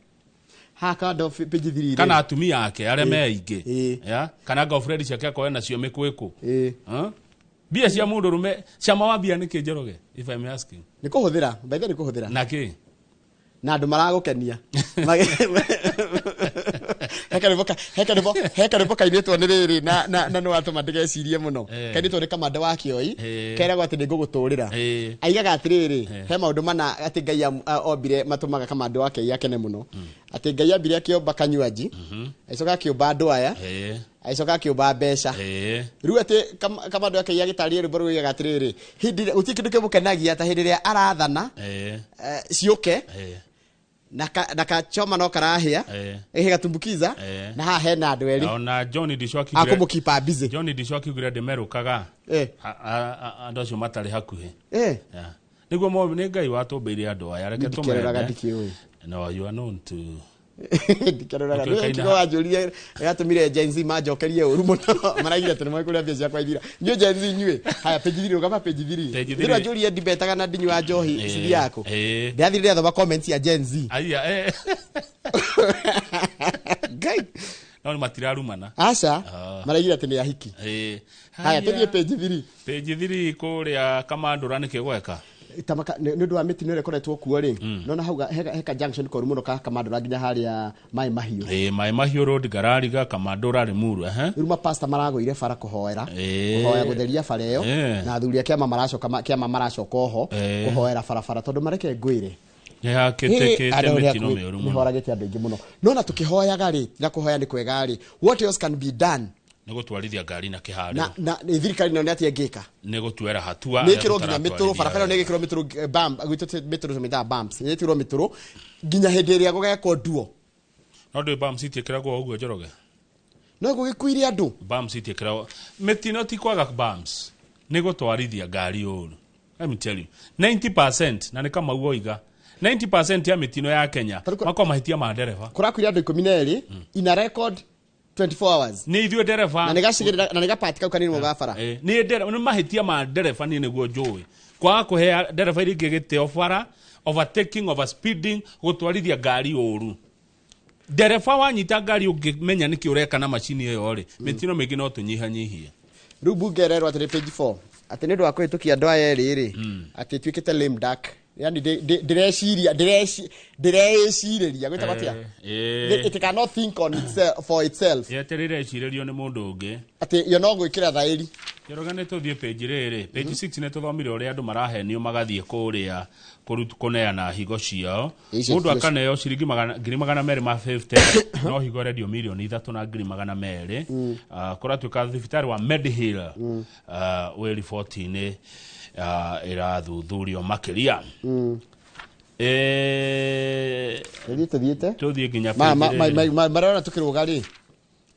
Haha kando page 3 rĩ. Kana atumia ake arĩa me aingĩ. Ya? Kana girlfriend ciake akorwo nacio mĩkwĩkũ. Mbia cia mũndũrũme, cama wa mbia nĩkĩ Njoroge? If I'm asking. Nĩ kũhũthĩra, by the way nĩ kũhũthĩra. Na kĩ? Na andũ maragũkenia. He karwĩmbo kainĩtwo nĩ rĩrĩ, na nĩ watũma ndĩgecirie mũno. Kainĩtwo nĩ Kamande wa Kĩoi, keragwo atĩ nĩ ngũgũtũrĩra. Aigaga atĩrĩrĩ, he maũndũ mana atĩ Ngai ombire matũmaga Kamande wa Kĩoi akene mũno. Atĩ Ngai ambire akĩũmba kanyuanji, agĩcoka akĩũmba andũ aya, agĩcoka akĩũmba mbeca. Rĩu atĩ Kamande wa Kĩoi agĩtarĩria rwĩmbo rũu oigaga atĩrĩrĩ, hĩndĩ ĩrĩa gũtirĩ kĩndũ kĩmũkenagia ta hĩndĩ ĩrĩa arathana, ciũke, Na ka- na kachoma no karahĩa. Ĩhĩ gatumbukiza. Na haha hena andũ erĩ Ona John Ndisho akũmũkipa busy. John Ndisho akiugire ndĩmerũkaga. Andũ acio matarĩ hakuhĩ. Yeah. Nĩguo mo nĩ Ngai watũmbĩire andũ aya, reke Ndikĩroraga. tũmende. Ndikĩũĩ. No, you are known to Ndikĩroraga. Ũtuĩkaine. Nĩwe kiugo wanjũrire gatũmire Gen Z manjokerie ũru mũno, maraigire atĩ nĩmoĩ kũrĩa mbia ciakwa ithira. Inyuĩ Gen Z inyuĩ, haya, page 3, rũgama page 3. Page 3. Ndĩrwa njũrie ndibetaga na ndinyua njohi cithiaga kũ. Ndĩrathire ndĩrathoma comments ya Gen Z. Aya, Ngai. No nĩ matirarumana. Aca. Ah. Maraigire atĩ nĩ ahiki. Haya, tũthiĩ page 3. Page 3 kũrĩa Kamandũra nĩkĩ gweka? Tamaka nĩ ũndũ wa mĩtino ĩrĩa ĩkoretwo kuo rĩ, nona hau heka junction koru mũno ka Kamandũra nginya harĩa Maĩ Mahiũ. Maĩ Mahiũ Road, Ngarariga, Kamandũra, Limuru, ehe. Rĩu mapasta maragũire bara kũhoera, kũhoya gũtheria bara ĩyo. Na athuri a kĩama maracoka kĩama maracoka oho kũhoera barabara tondũ mareke ngwĩre Nĩ hakĩtĩkĩte andũ nĩ mĩtino mĩũru nĩ mũno. horagĩte andũ aingĩ mũno, no na tũkĩhoyaga rĩ, na kũhoya nĩ kwega rĩ, what else can be done? Nĩ gũtwarithia ngari na kĩharĩro. Na nĩ thirikari nayo nĩ atĩa ĩngĩka? Nĩ gũtuĩra hatua Nĩ arĩa ĩkĩrwo nginya mĩtũrũ barabara ĩyo, nĩ ĩgĩkĩrwo mĩtũrũ, bump gwitũ mĩtũrũ tũmĩtaga bumps, nĩ ĩkĩrwo mĩtũrũ nginya hĩndĩ ĩrĩa gũgekwo nduo. No ndũĩ bumps itiĩkĩragwo ũguo, Njoroge. No gũgĩkuire andũ. Bumps itiĩkĩragwo, mĩtino ti kwaga bumps, nĩ gũtwarithia ngari ũru. Let me tell you, 90%, na nĩ Kamau oiga, 90% ya mĩtino ya Kenya makorwo mahĩtia ma ndereba. Kũrakuire andũ 12 in a record 24 hours. Nĩ ithuĩ ndereba. Na nĩ gacigĩrĩra na nĩ gapati kau kanini ga bara. Nĩ mahĩtia ma ndereba. Niĩ nĩguo njũĩ, kwaga kũhe ndereba iria ingĩ gĩtĩo bara, overtaking, overspeeding, gũtwarithia ngari ũru. Ndereba wanyita ngari ũngĩmenya nĩkĩ ũreka na macini ĩyo rĩ, mĩtino mĩingĩ no tũnyihanyihie. Rĩu bunge ĩrerwo atĩrĩ page 4 atĩ nĩ ũndũ wa kũhĩtũkia andũ aya erĩ rĩ, atĩ ĩtuĩkĩte lame duck, yani ndĩreciria ndĩreĩcirĩria gwĩtagwo atĩa? It cannot think on itself, for itself. Yeterire ĩcirĩrio nĩ mũndũ ũngĩ. Atĩ yo no gwĩkĩra thaĩri. Njoroge, nĩ tũthiĩ page rĩrĩ, page 6. Nĩ tũthomire ũrĩa andũ marahenio magathiĩ kũrĩa kũneana higo ciao. Icio Mũndũ akaneo ciringi 250,000, no higo ĩrendio 3,200,000. Ah, kũratuĩka thibitarĩ wa Medihill wĩ riboti-inĩ, ĩrathuthurio makĩria. Tũthiĩ tũthiĩte. Tũthiĩ nginya page rĩrĩ. Marona tũkĩrũga rĩ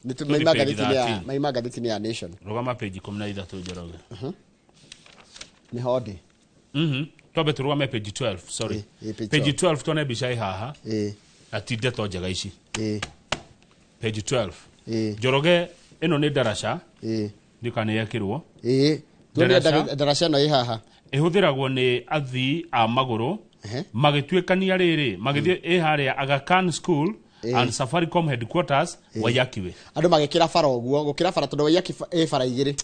nĩ Tũthiĩ maima page ngathĩti-inĩ ya 13. maima ngathĩti-inĩ ya Nation. Rũgama page 13, Njoroge. Nĩ hondĩ. Twambe tũrũgame page 12, sorry. Page Page 12, tuone mbica ĩ haha na ti ndeto njega ici. Page 12, Njoroge, ĩno nĩ ndaraca, ndika nĩ yekĩrwo. Tuone. Ndaraca. Ndaraca ĩno ĩ haha. Ĩhũthĩragwo nĩ athii a magũrũ magĩtuĩkania rĩrĩ magĩthiĩ ĩ harĩa Aga Khan School and Safaricom headquarters, Waiyaki Way. Andũ magĩkĩra bara ũguo, gũkĩra bara tondũ Waiyaki ĩ bara igĩrĩ.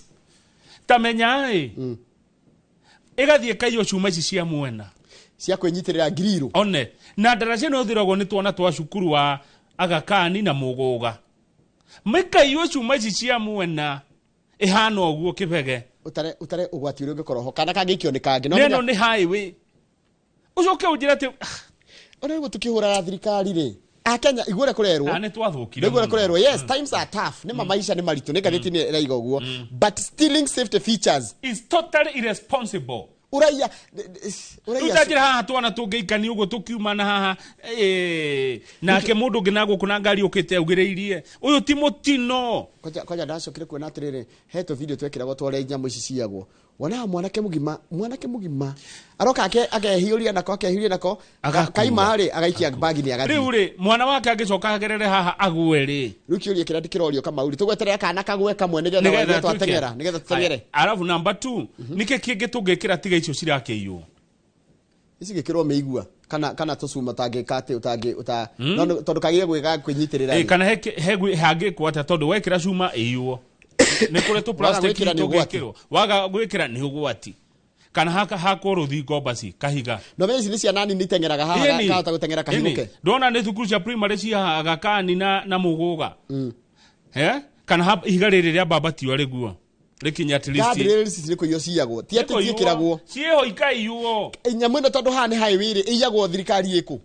Ta menya ĩ ĩgathiĩ ĩkaiywo cuma ici cia mwena cia kwĩnyitĩrĩra ngiriirũ. One na ndaraca ĩno ĩhũthĩragwo nĩ twana twa cukuru wa Aga Khan na Mũgũga, mĩkaiywo cuma ici cia mwena ĩhana ũguo kĩbege. Ũtare ũtare ũgwati ũrĩa ũngĩkorwo ho kana kangĩikio nĩ kangĩ. No nĩ ĩno nĩ highway, ũcoke ũnjĩre atĩ Ona rĩu tũkĩhũraga thirikari rĩ, akenya igua ũrĩa kũrerwo. Na nĩ twathũkire Nĩguo ũrĩa mũno. kũrerwo, yes, times are tough, nĩ ma maisha nĩ maritũ, nĩ ngathĩti nĩ ĩraiga ũguo, but stealing safety features is totally irresponsible. Ũraiya Rĩu ũraiya tanjĩra haha twana tũngĩikania ũguo tũkiumana haha, nake mũndũ ũngĩ na gũkũ na ngari ũkĩte augĩrĩirie, ũyũ ti mũtino. Kwanja ndacokire kuona atĩrĩrĩ, he tũ video twekĩragwo twa ũrĩa nyamũ ici ciyagwo, wonaga mwanake mũgima, mwanake mũgima aroka akehiũria nako, akehiũria nako. Agakua. Kaima rĩ, agaikia bagi-inĩ, agathiĩ. Rĩu rĩ, mwana wake angĩcoka agerere haha agwe rĩ? Rĩu kĩũria kĩrĩa ndĩkĩrorio Kamau rĩ, tũgweterera kana kagwe kamwe nĩgetha Nĩgetha waige tuĩke. twateng'era, nĩgetha tũteng'ere? Aya, arabu namba 2, nĩkĩ kĩngĩ tũngĩkĩra tiga icio cirakĩiywo? Ici gĩkĩrwo mĩigua kana tũcuma ũtangĩka atĩ ũtangĩ ũta no tondũ kagĩrĩire gwĩka kwĩnyitĩrĩra rĩ. Kana hangĩkwo atĩa, tondũ wekĩra cuma ĩiywo nĩ kũrĩ tũ plastic gwĩkĩra nĩ ũgwati. tũngĩkĩrwo, waga gwĩkĩra nĩ ũgwati, kana hakwo rũthingo basi kahiga. No menya ici nĩ ciana nini iteng'eraga haha. Kahota gũteng'era kahiũke. Ndona nĩ thukuru cia primary cia Aga Khan na Mũgũga. Kana ihiga rĩrĩ rĩa bambatio rĩguo rĩkinye at least. Guardrails ici nĩ kũiywo ciyagwo, ti atĩ Nĩ kũiywo. ciĩkĩragwo. Ciĩho ikaiywo. Nyamũ ĩno tondũ haha nĩ highway rĩ, ĩiyagwo thirikari ĩkũ?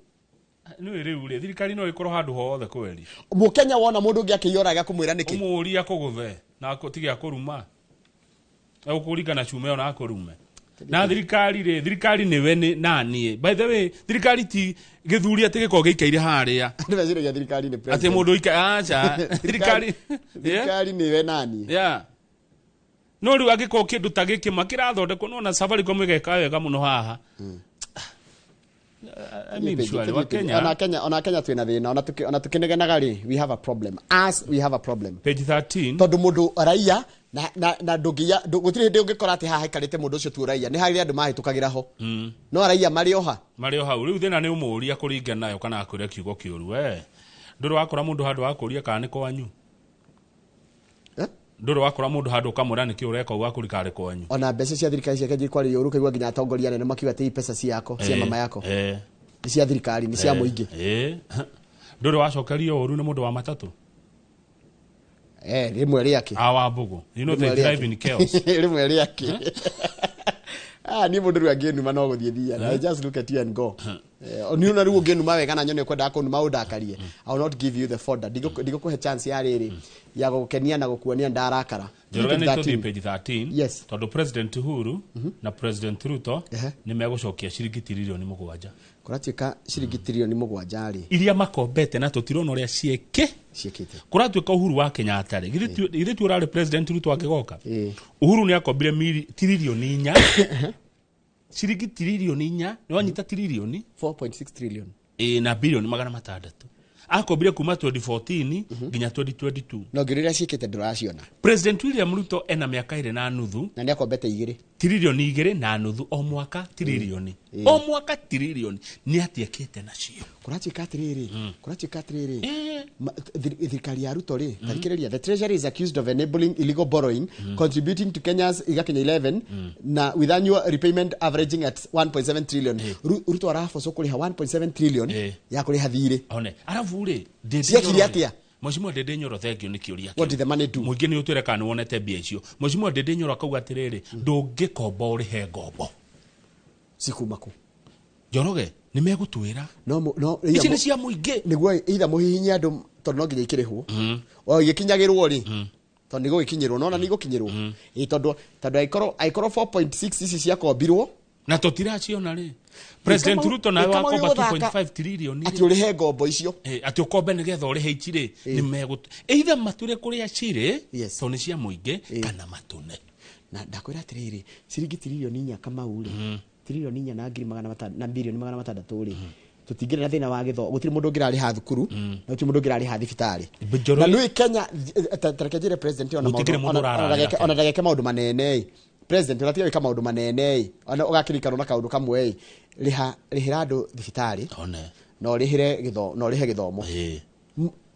Nĩ rĩu rĩ, thirikari no ĩkorwo handũ hothe kweri. Mũkenya wona mũndũ ũngĩ akĩiyora agakũmwĩra nĩkĩ? Ũmũũria akũgũthe na tige akũruma, egũkũringa na cuma ĩyo na akũrume. Na thirikari rĩ, thirikari nĩwe nĩ naniĩ. By the way, thirikari ti gĩthuri atĩ gĩkoragwo gĩikaire harĩa. Andũ meciragia thirikari nĩ Atĩ president. mũndũ ika aca. Thirikari Thirikari nĩwe naniĩ. Yeah. No rĩu angĩkorwo kĩndũ ta gĩkĩ ma kĩrathondekwo nona Safaricom ĩgeka wega mũno haha. I mean, surely, wa Kenya. Ona Kenya, ona Kenya twina thina, ona tukinegenaga ri, we have a problem. As we have a problem. Page 13. Tondu mundu raia na ndungiya gutiri hindi ungikora ati haha haikarite mundu ucio tu raia ni hari andu mahitukagira ho. No raia mari oha. Mari oha riu thina ni umuria kuringana nayo kana akwire kiugo kiuru we. Nduru wakora mundu handu wakuria kana ni kwanyu. Nduru wakora mundu handu ukamwira niki ureka ugakuri kari kwanyu. Ona mbeca cia thirikari ciake kwari yuru kaigua nginya atongoria anene makiuga ati pesa ciako cia mama yako. Ni cia thirikari, ni cia muingi. Nduru wacokerio uru ni mundu wa matatu. Rimwe riake. Awa mbugu. You know they drive in chaos. Rimwe riake. Ni mundu ru anginuma no guthie thia. I just look at you and go. Ni una riu unginuma wega na nyone kwenda kunuma undakarie. I will not give you the fodder. Ndigũkũhe chance ya riri ya gũgũkenia na gũkuonia ndarakara. Njoroge nĩ tũthiĩ page 13. Yes. Tondũ President Uhuru na President Ruto nĩ megũcokia ciringi tiririoni 7. Kũratuĩka ciringi tiririoni 7 rĩ. Iria makombete na tũtirona ũrĩa ciĩkĩte. Kũratuĩka Uhuru wa Kenyatta rĩ. Githĩ ti ũrarĩ President Ruto akĩgoka? Uhuru nĩ akombire tiririoni 4. Ciringi tiririoni 4, nĩ wanyita tiririoni 4.6 trillion. Na bilioni 600. Akombire kuma 2014 nginya 2022. No ngirira ciĩkĩte ndũraciona. President William Ruto ena mĩaka 2.5 na nĩakombete 2. Tiririoni 2.5 o mwaka tiririoni. O mwaka tiririoni nĩ atiekĩte nacio. Kũratuĩka atĩrĩrĩ, kũratuĩka atĩrĩrĩ. Thirikari ya Ruto rĩ, tarikĩrĩria, the Treasury is accused of enabling illegal borrowing, contributing to Kenya's igakinya 11 na with annual repayment averaging at 1.7 trillion. Ruto arabocwo kũrĩha 1.7 trillion ya kũrĩha thirĩ. One, arabu rĩ, ciekire atĩa? Mheshimiwa Ndindi Nyoro thengio nĩ kĩũria kĩu. What did the money do? Mũingĩ nĩ ũtwĩre kana nĩwonete mbia icio. Mheshimiwa Ndindi Nyoro akauga atĩrĩrĩ, ndũngĩkomba ũrĩhe ngombo. Cikuma kũ? Njoroge, nĩ megũtwĩra. No, ici nĩ cia mũingĩ. Nĩguo either mũhihinye andũ tondũ no nginya ikĩrĩhwo. O igĩkinyagĩrwo rĩ. Tondũ nĩ gũgĩkinyĩrwo, nona nĩ igũkinyĩrwo. Ĩ tondũ aikorwo 4.6 ici ciakombirwo na tũtiraciona rĩ. President Ruto nawe wakomba 2.5 trillion ati ũrĩhe ngombo icio. Ati ũkombe nĩgetha ũrĩhe ici rĩ, nĩ megũtũ. Either matwĩre kũrĩa cirĩ, tondũ nĩ cia mũingĩ, kana matũne. Na ndakwĩra atĩrĩrĩ, ciringi tiririoni 4 Kamau rĩ. Tiririoni 4 na ngiri 500 na bilioni 600 rĩ. Tũtingĩrĩ na thĩna wa gĩthomo, gũtirĩ mũndũ ũngĩrarĩha thukuru, na gũtirĩ mũndũ ũngĩrarĩha thibitarĩ. Na nĩ Kenya, tareke njĩre president ona maũndũ, ona ndageke maũndũ manene. President ũratiga gwĩka maũndũ manene, ona ũgakĩrikana na kaũndũ kamwe, rĩha rĩhĩra andũ thibitarĩ, na ũrĩhĩre gĩthomo, na ũrĩhe gĩthomo.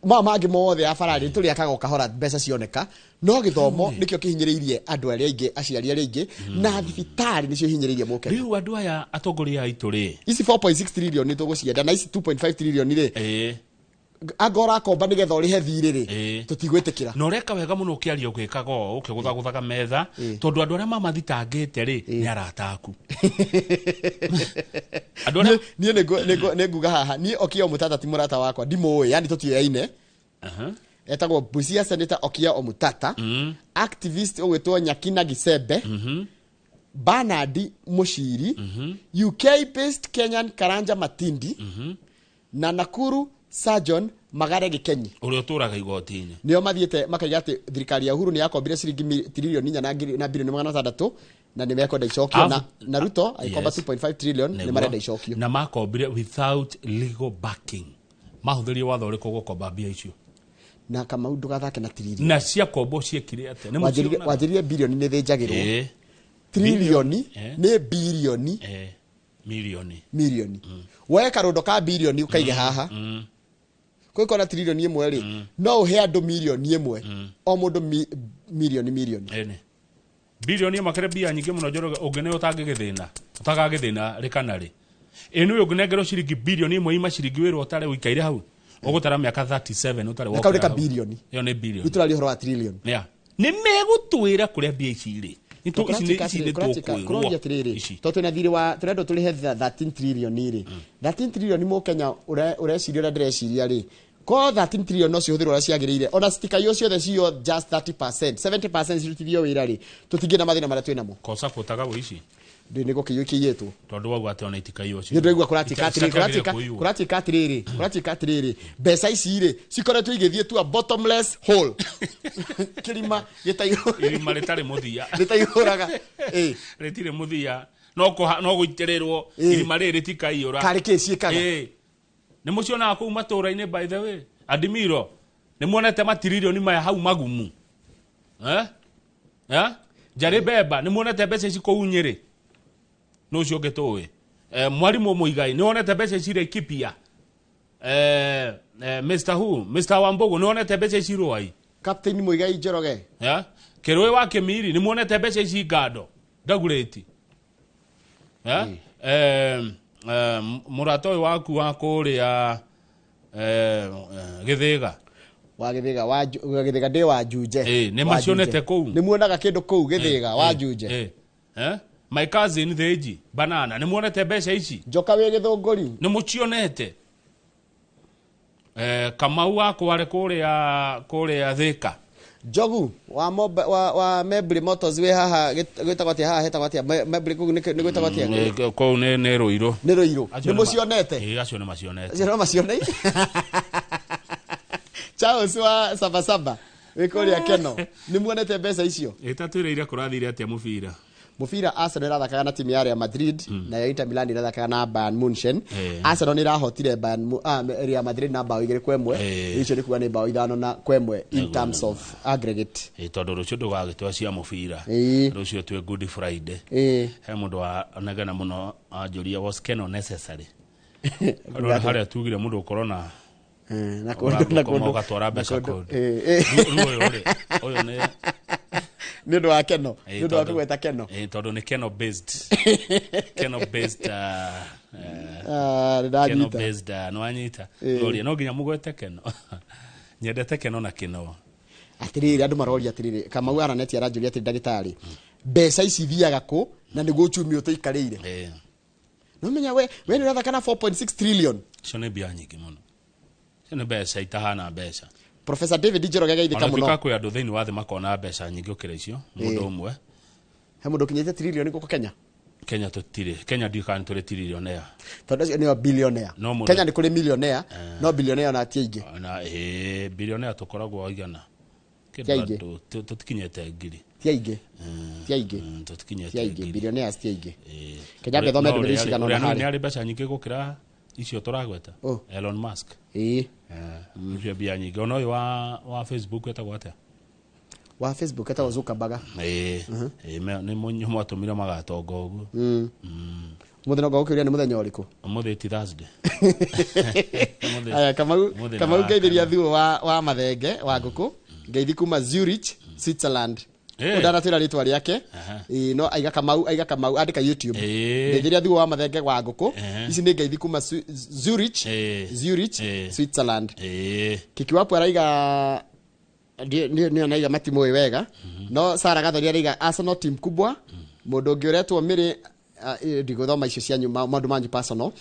Ma mangĩ mothe ya bararĩ tũrĩakaga o kahora mbeca cioneka, no gĩthomo nĩkĩo kĩhinyĩrĩirie andũ arĩa aingĩ, aciari arĩa aingĩ, na thibitarĩ nĩcio ihinyĩrĩirie mũkenya. Rĩu andũ aya atongoria aitũ rĩ, ici 4.6 trillion nĩ tũgũcienda, na ici 2.5 trillion rĩ, anga ũrakomba nĩgetha ũrĩhe thirĩ rĩ, tũtigwĩtĩkĩra. Na ũreka wega mũno ũkĩaria ũgĩkaga ũũ, ũkĩgũthagũthaga metha, tondũ andũ arĩa mamathitangĩte rĩ, nĩ arata aku. Niĩ nĩ nguga haha, niĩ Okiya Omutata ti mũrata wakwa, ndimũĩ, yani tũtiũyaine. Etagwo Busia Senator Okiya Omutata, activist ũgwĩtwo Nyakina Gisembe, Bernard Mushiri, UK based Kenyan Karanja Matindi, na Nakuru Surgeon Magare Gikenyi. Ũrĩa ũtũraga igoti-inĩ. Nĩo mathiĩte makaiga atĩ thirikari ya Uhuru nĩ yakombire ciringi tiririoni 4 na bilioni 600 na nĩ mekwenda icokio, na Ruto agĩkomba 2.5 trillion nĩ marenda icokio. Na makombire without legal backing. Mahũthĩrie watho ũrĩkũ gũkomba mbia icio? Na Kamau ndũgathake na tiririoni. Na ciakombwo ciekire atĩa? Nĩ wanjĩrire bilioni nĩ thĩnjagĩrwo. Tiririoni nĩ bilioni. Milioni. Milioni. Woe karũndo ka bilioni ũkaige haha. Kwĩkora tiririoni 1 rĩ, no ũhe andũ milioni 1, o mũndũ milioni milioni. Bilioni 1 kĩrĩ mbia nyingĩ mũno Njoroge, ũngĩ nĩ ũtangĩgĩthĩna, ũtagagĩthĩna rĩ kana rĩ. Ĩ nĩwe ũngĩnengerwo ciringi bilioni 1 ima ciringi wĩrwo ũtare ũikaire hau, ũgũtara mĩaka 37 ũtarĩ wokĩra. Kau nĩ ka bilioni. Ĩyo nĩ bilioni. Rĩu tũraria ũhoro wa trillion. Yeah. Nĩ megũtwĩra kũrĩa mbia ici irĩ. Ici nĩ tũkwĩrwo. Tondũ twĩna thirĩ wa tũrendwo tũrĩhe 13 trillion rĩ. 13 trillion mũkenya ũreciria ũrĩa ndĩreciria rĩ, ko 13 trillion no cihũthĩrwo ũrĩa ciagĩrĩire, ona citikaiywo ciothe ciywo just 30%, 70% cirutithio wĩra rĩ, tũtingĩ na mathĩna marĩa twĩnamo. Ko supportaga ũici? Ndĩ nĩ gũkĩiywo ikĩiyĩtwo. Tondũ wauga atĩ ona itikaiywo. Nĩ ndĩraigua kũratuĩka atĩrĩrĩ, Citakagĩrĩire kũratuĩka kũiywo. kũratuĩka atĩrĩrĩ, kũratuĩka atĩrĩrĩ, mbeca ici rĩ cikoretwo igĩthiĩ to a bottomless hole, kĩrima gĩtaihũ Irima rĩtarĩ mũthia. Rĩtaihũraga. Ĩ. Rĩtirĩ mũthia, no no gũitĩrĩrwo. Ĩ. Irima rĩrĩ rĩtikaiyũra. Karĩ kĩ ciĩkaga? Ĩ. Nĩ mũcionaga kũu matũũra-inĩ. By the way, adimiro, nĩ muonete matiririoni maya hau magumu, eh? Eh? Njarĩ mbemba, nĩ muonete mbeca ici kũu Nyĩrĩ? Nĩ ũcio ũngĩ tũĩ, mwarimũ Mũigai, nĩ wonete mbeca ici Laikipia? Mr. Who, Mr. Wambugu, nĩ wonete mbeca ici Rwai? Captain Muigai Njoroge. Yeah? Kĩrũĩ wa Kĩmiri, nĩ muonete mbeca ici Ngando Ndagurĩti? Yeah? Mũrata ũyũ waku wa kũrĩa Gĩthĩga. Wa Gĩthĩga, wa Gĩthĩga, ndĩ wa Junje. Ĩ, nĩ Wa macionete Junje. kũu? Nĩ muonaga kĩndũ kũu Gĩthĩga wa Junje? Eh? My cousin Thĩnji Banana, nĩ muonete mbeca ici? Njoka wĩ Gĩthũngũri. Nĩ mũcionete? Kamau wa Kware kũrĩa Thĩka. Njogu wa wa Membry Motors wĩ haha, gwĩtagwo atĩa haha, hetagwo atĩa? Membry kũu nĩ gwĩtagwo atĩa? Kũu nĩ Rũirũ. Nĩ Rũirũ. Acio Nĩ mũcionete? Ĩ, acio nĩ macionete. Acio no macione. Charles wa Sabasaba wĩ kũrĩa Keno, nĩ muonete mbeca icio? Ĩtatwĩrĩire kũrathire atĩa mũbira? Mũbira, Arsenal ĩrathakaga na timu ya Real Madrid, nayo Inter Milan ĩrathakaga na Bayern Munchen. Arsenal nĩ ĩrahotire Real Madrid na bao 2-1. Icio nĩ kuga nĩ bao 5-1 in terms of aggregate. Ĩ, tondũ rũciũ ndũgagĩtwa cia mũbira. Rũciũ twĩ Good Friday. He mũndũ wa onegena mũno anjũria, "Was Keno necessary?" Rora harĩa tugire mũndũ ũkorwo na Na kũndũ na ũgakoma kũndũ ũgatwara na mbeca kũndũ. kũndũ. Ĩ. Rĩu ũyũ rĩ, ũyũ nĩ Nĩ ũndũ wa Keno. Ĩ, Nĩ ũndũ wa kũgweta Keno. Ĩ, tondũ nĩ Keno based, Keno based Ah, nĩ ndanyita. Keno based, nĩ wanyita. Ĩ. Noria no nginya mũgwete Keno, nyendete Keno na Keno. Atĩrĩrĩ, andũ maroria atĩrĩrĩ, Kamau Araneti aranjũria atĩrĩ, ndagĩtarĩ, mbeca ici ithiaga kũ na nĩguo uchumi ũtũikarĩire? No menya we nĩ ũrathaka na 4.6 trillion. Icio nĩ mbia nyingĩ mũno, icio nĩ mbeca itahana mbeca. Professor David Njoroge, geithĩka Ona mũno. tuĩka kwĩ andũ thĩinĩ wa thĩ makona mbeca nyingĩ gũkĩra icio, mũndũ ũmwe. He mũndũ ũkinyĩte trillion gũkũ Kenya? Kenya tũtirĩ, Kenya ndiũĩ kana nĩ tũrĩ trillionaire. Tondũ acio nĩo billionaire. No mũndũ- Kenya nĩ kũrĩ millionaire, no billionaire ona ti aingĩ. Na ĩ billionaire tũkoragwo igana. Ti aingĩ. Kĩndũ tũtikinyĩte 1,000. Ti aingĩ, ti aingĩ. Tũtikinyĩte Ti aingĩ. 1,000. Billionaires ti aingĩ. Kenya ngĩthome No ndũmĩrĩri ũrĩa cigana ũrĩa ũna nĩ harĩa. arĩ mbeca nyingĩ gũkĩra icio tũragweta. Oh. Elon Musk. Ĩĩ. Ũcio mbia nyingĩ. Ona ũyũ wa Facebook etagwo atĩa? Wa Facebook etagwo Zuckerberg. Ĩĩ. Ĩĩ, nĩ mwatũmire magatonga ũguo. Mũthenya ũngĩ gũkĩũria nĩ mũthenya ũrĩkũ? Ũmũthĩ ti Thursday. Aya, Kamau. Ũmũthĩ nĩ Kamau, wa ngeithĩria kana. Thuo wa Mathenge wa ngũkũ, ngeithi kuma Zurich, Switzerland. Ndanatwĩra rĩtwa rĩake. Ĩĩ, no aiga Kamau, aiga Kamau, andĩka YouTube. Ngeithĩria Thuo wa Mathenge wa ngũkũ. Ici nĩ ngeithi kuma Zurich, Zurich, Switzerland. Kikiwapu araiga nĩ anaiga matimũĩ wega, no Sara Gathoni araiga Arsenal team kubwa. Mũndũ ũngĩ ũretwo Mĩrĩ, ndigũthoma icio cianyu, maũndũ manyu personal.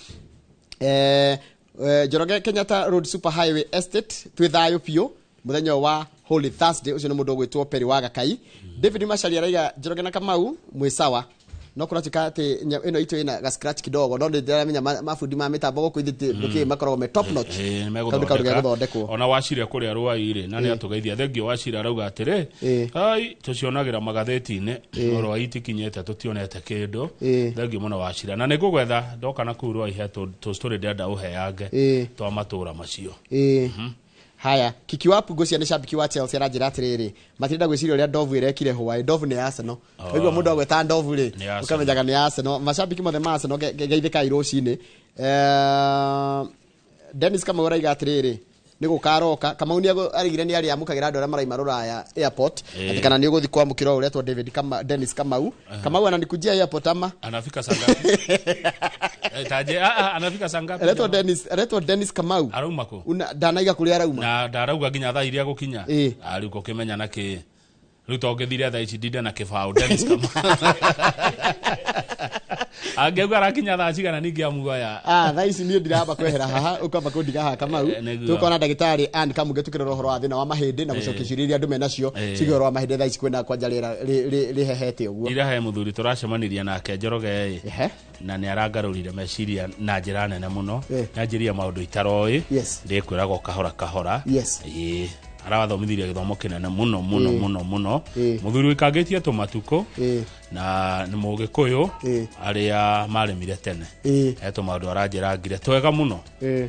Njoroge, Kenyatta Road Super Highway Estate twĩ thayũ biũ mũthenya ũyũ wa Holy Thursday. Ũcio nĩ mũndũ ũgwĩtwo Peri wa Gakai. David Machari araiga Njoroge na Kamau mwĩ sawa, no kũratuĩka atĩ ĩno itũ ĩna ga scratch kidogo, no nĩ ndĩramenya mabundi ma mĩtambo gũkũ ithuĩ ndũkĩ makoragwo me top notch. Ĩĩ, nĩ Kaũndũ kaũndũ megũthondeka. gegũthondekwo. Ona Wacira kũrĩa Rwai-rĩ, na nĩ atũgeithia, thengio Wacira, arauga atĩrĩ, ai tũcionagĩra magathĩti-inĩ, no Rwai itikinyĩte, tũtionete kĩndũ. Thengio mũno Wacira, na nĩ ngũgwetha ndoka na kũu Rwai, he tũ story ndĩrenda ũheange twa matũra macio. Ĩĩ. Haya, Kikiwapu ngũcia nĩ shabiki wa Chelsea, aranjĩra atĩrĩrĩ, matirenda gwĩciria ũrĩa ndovu ĩrekire hwaĩ. Ndovu nĩ Arsenal. Oh. Waigua mũndũ agweta ndovu rĩ, Nĩ Arsenal. ũkamenyaga nĩ Arsenal. Macabiki mothe ma Arsenal, geithĩkai rũcinĩ. Dennis Kamau araiga atĩrĩrĩ, nĩ gũkaroka Kamau nĩ arigire nĩ arĩamũkagĩra andũ arĩa maraima rũraya airport. Atĩ kana nĩ ũgũthiĩ kwamũkĩra ũyũ ũretwo David Kama, Dennis Kamau. Kamau ananikujia airport ama? Anafika saa ngapi? Taje, anafika saa ngapi? Aretwo Jamaa? Dennis, aretwo Dennis Kamau. Arauma kũ? Ndanaiga kũrĩa arauma. Na ndarauga nginya thaa iria gũkinya. Ĩĩ. Rĩu ngũkĩmenya na kĩ rĩu, to ngĩthire thaa ici ndinde na kĩbaũ Dennis Kamau. Angĩaigua arakinya thaa cigana ningĩ amuoya. Ah, thaa ici niĩ ndiramba kwehera haha, ũkamba kũndiga haha Kamau. Nĩguo. Tũkona ndagĩtarĩ Ann Kamunge tũkĩrora ũhoro wa thĩna wa mahĩndĩ na gũcokia ciũria iria andũ menacio ciĩgiĩ ũhoro wa mahĩndĩ. Thaa ici kwĩna kwanja rĩera rĩhehete ũguo. Ira he mũthuri tũracemanirie nake Njoroge ĩ, na nĩ arangarũrire meciria na njĩra nene mũno. Nyanjĩria maũndũ itaroĩ. Ndĩkwĩraga o kahora kahora. Ĩĩ, arabathomithirie gĩthomo kĩnene mũno mũno mũno mũno. Mũthuri wĩkangĩtie tũmatukũ na nĩ Mũgĩkũyũ arĩa marĩmire tene. He tũmaũndũ aranjĩrangire twega mũno.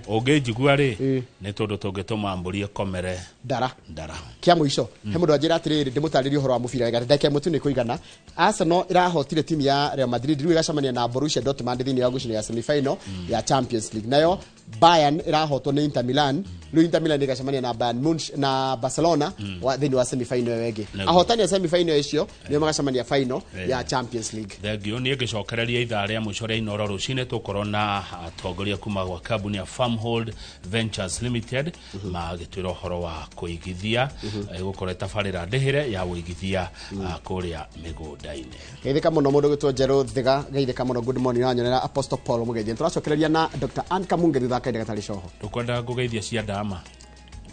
Ũngĩnjigua rĩ, nĩ tũndũ tũngĩtũma mbũri ĩkomere ndara. Ndara. Kĩa mũico, he mũndũ anjĩra atĩrĩrĩ, ndĩmũtarĩrie ũhoro wa mũbira wega, ndagĩka ĩmwe tu nĩ kũigana. Arsenal ĩrahotire timu ya Real Madrid, rĩu ĩgacemania na Borussia Dortmund thĩinĩ wa ngucanio ya semi-final ya Champions League. Nayo Bayern ĩrahotwo nĩ Inter Milan, rĩu Inter Milan ĩgacemania na Bayern Munich na Barcelona thĩinĩ wa semi-final ĩyo ĩngĩ. Ahotani a semi-final icio nĩo magacemania final ya Champions League. Thengio. Niĩ ngĩcokereria ithaa rĩa mũico rĩa Inoro rũcinĩ, tũkorwo na atongoria kuma gwa kambuni ya Farmhold Ventures Limited magĩtwĩra ũhoro wa kũigithia. Ĩgũkorwo ĩtabarĩra ndĩhĩre ya ũigithia kũrĩa mĩgũnda-inĩ. Geithĩka mũno mũndũ gwĩtwo Njerũ Thiga, geithĩka mũno, good morning. Aranyonera Apostle Paul Mũgeithia. Tũracokereria na Dr. Ann Kamunge thutha wa kahinda gatarĩ coho. Ndũkwenda ngũgeithia cia ndama?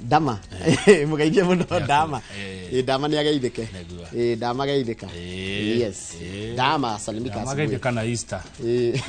Ndama, mũgeithie mũno ndama. Ĩ, ndama nĩ ageithĩke. Ĩ, ndama geithĩka. Yes, ndama salimika. Ndama asubuhi. geithĩka na Easter. Ĩ.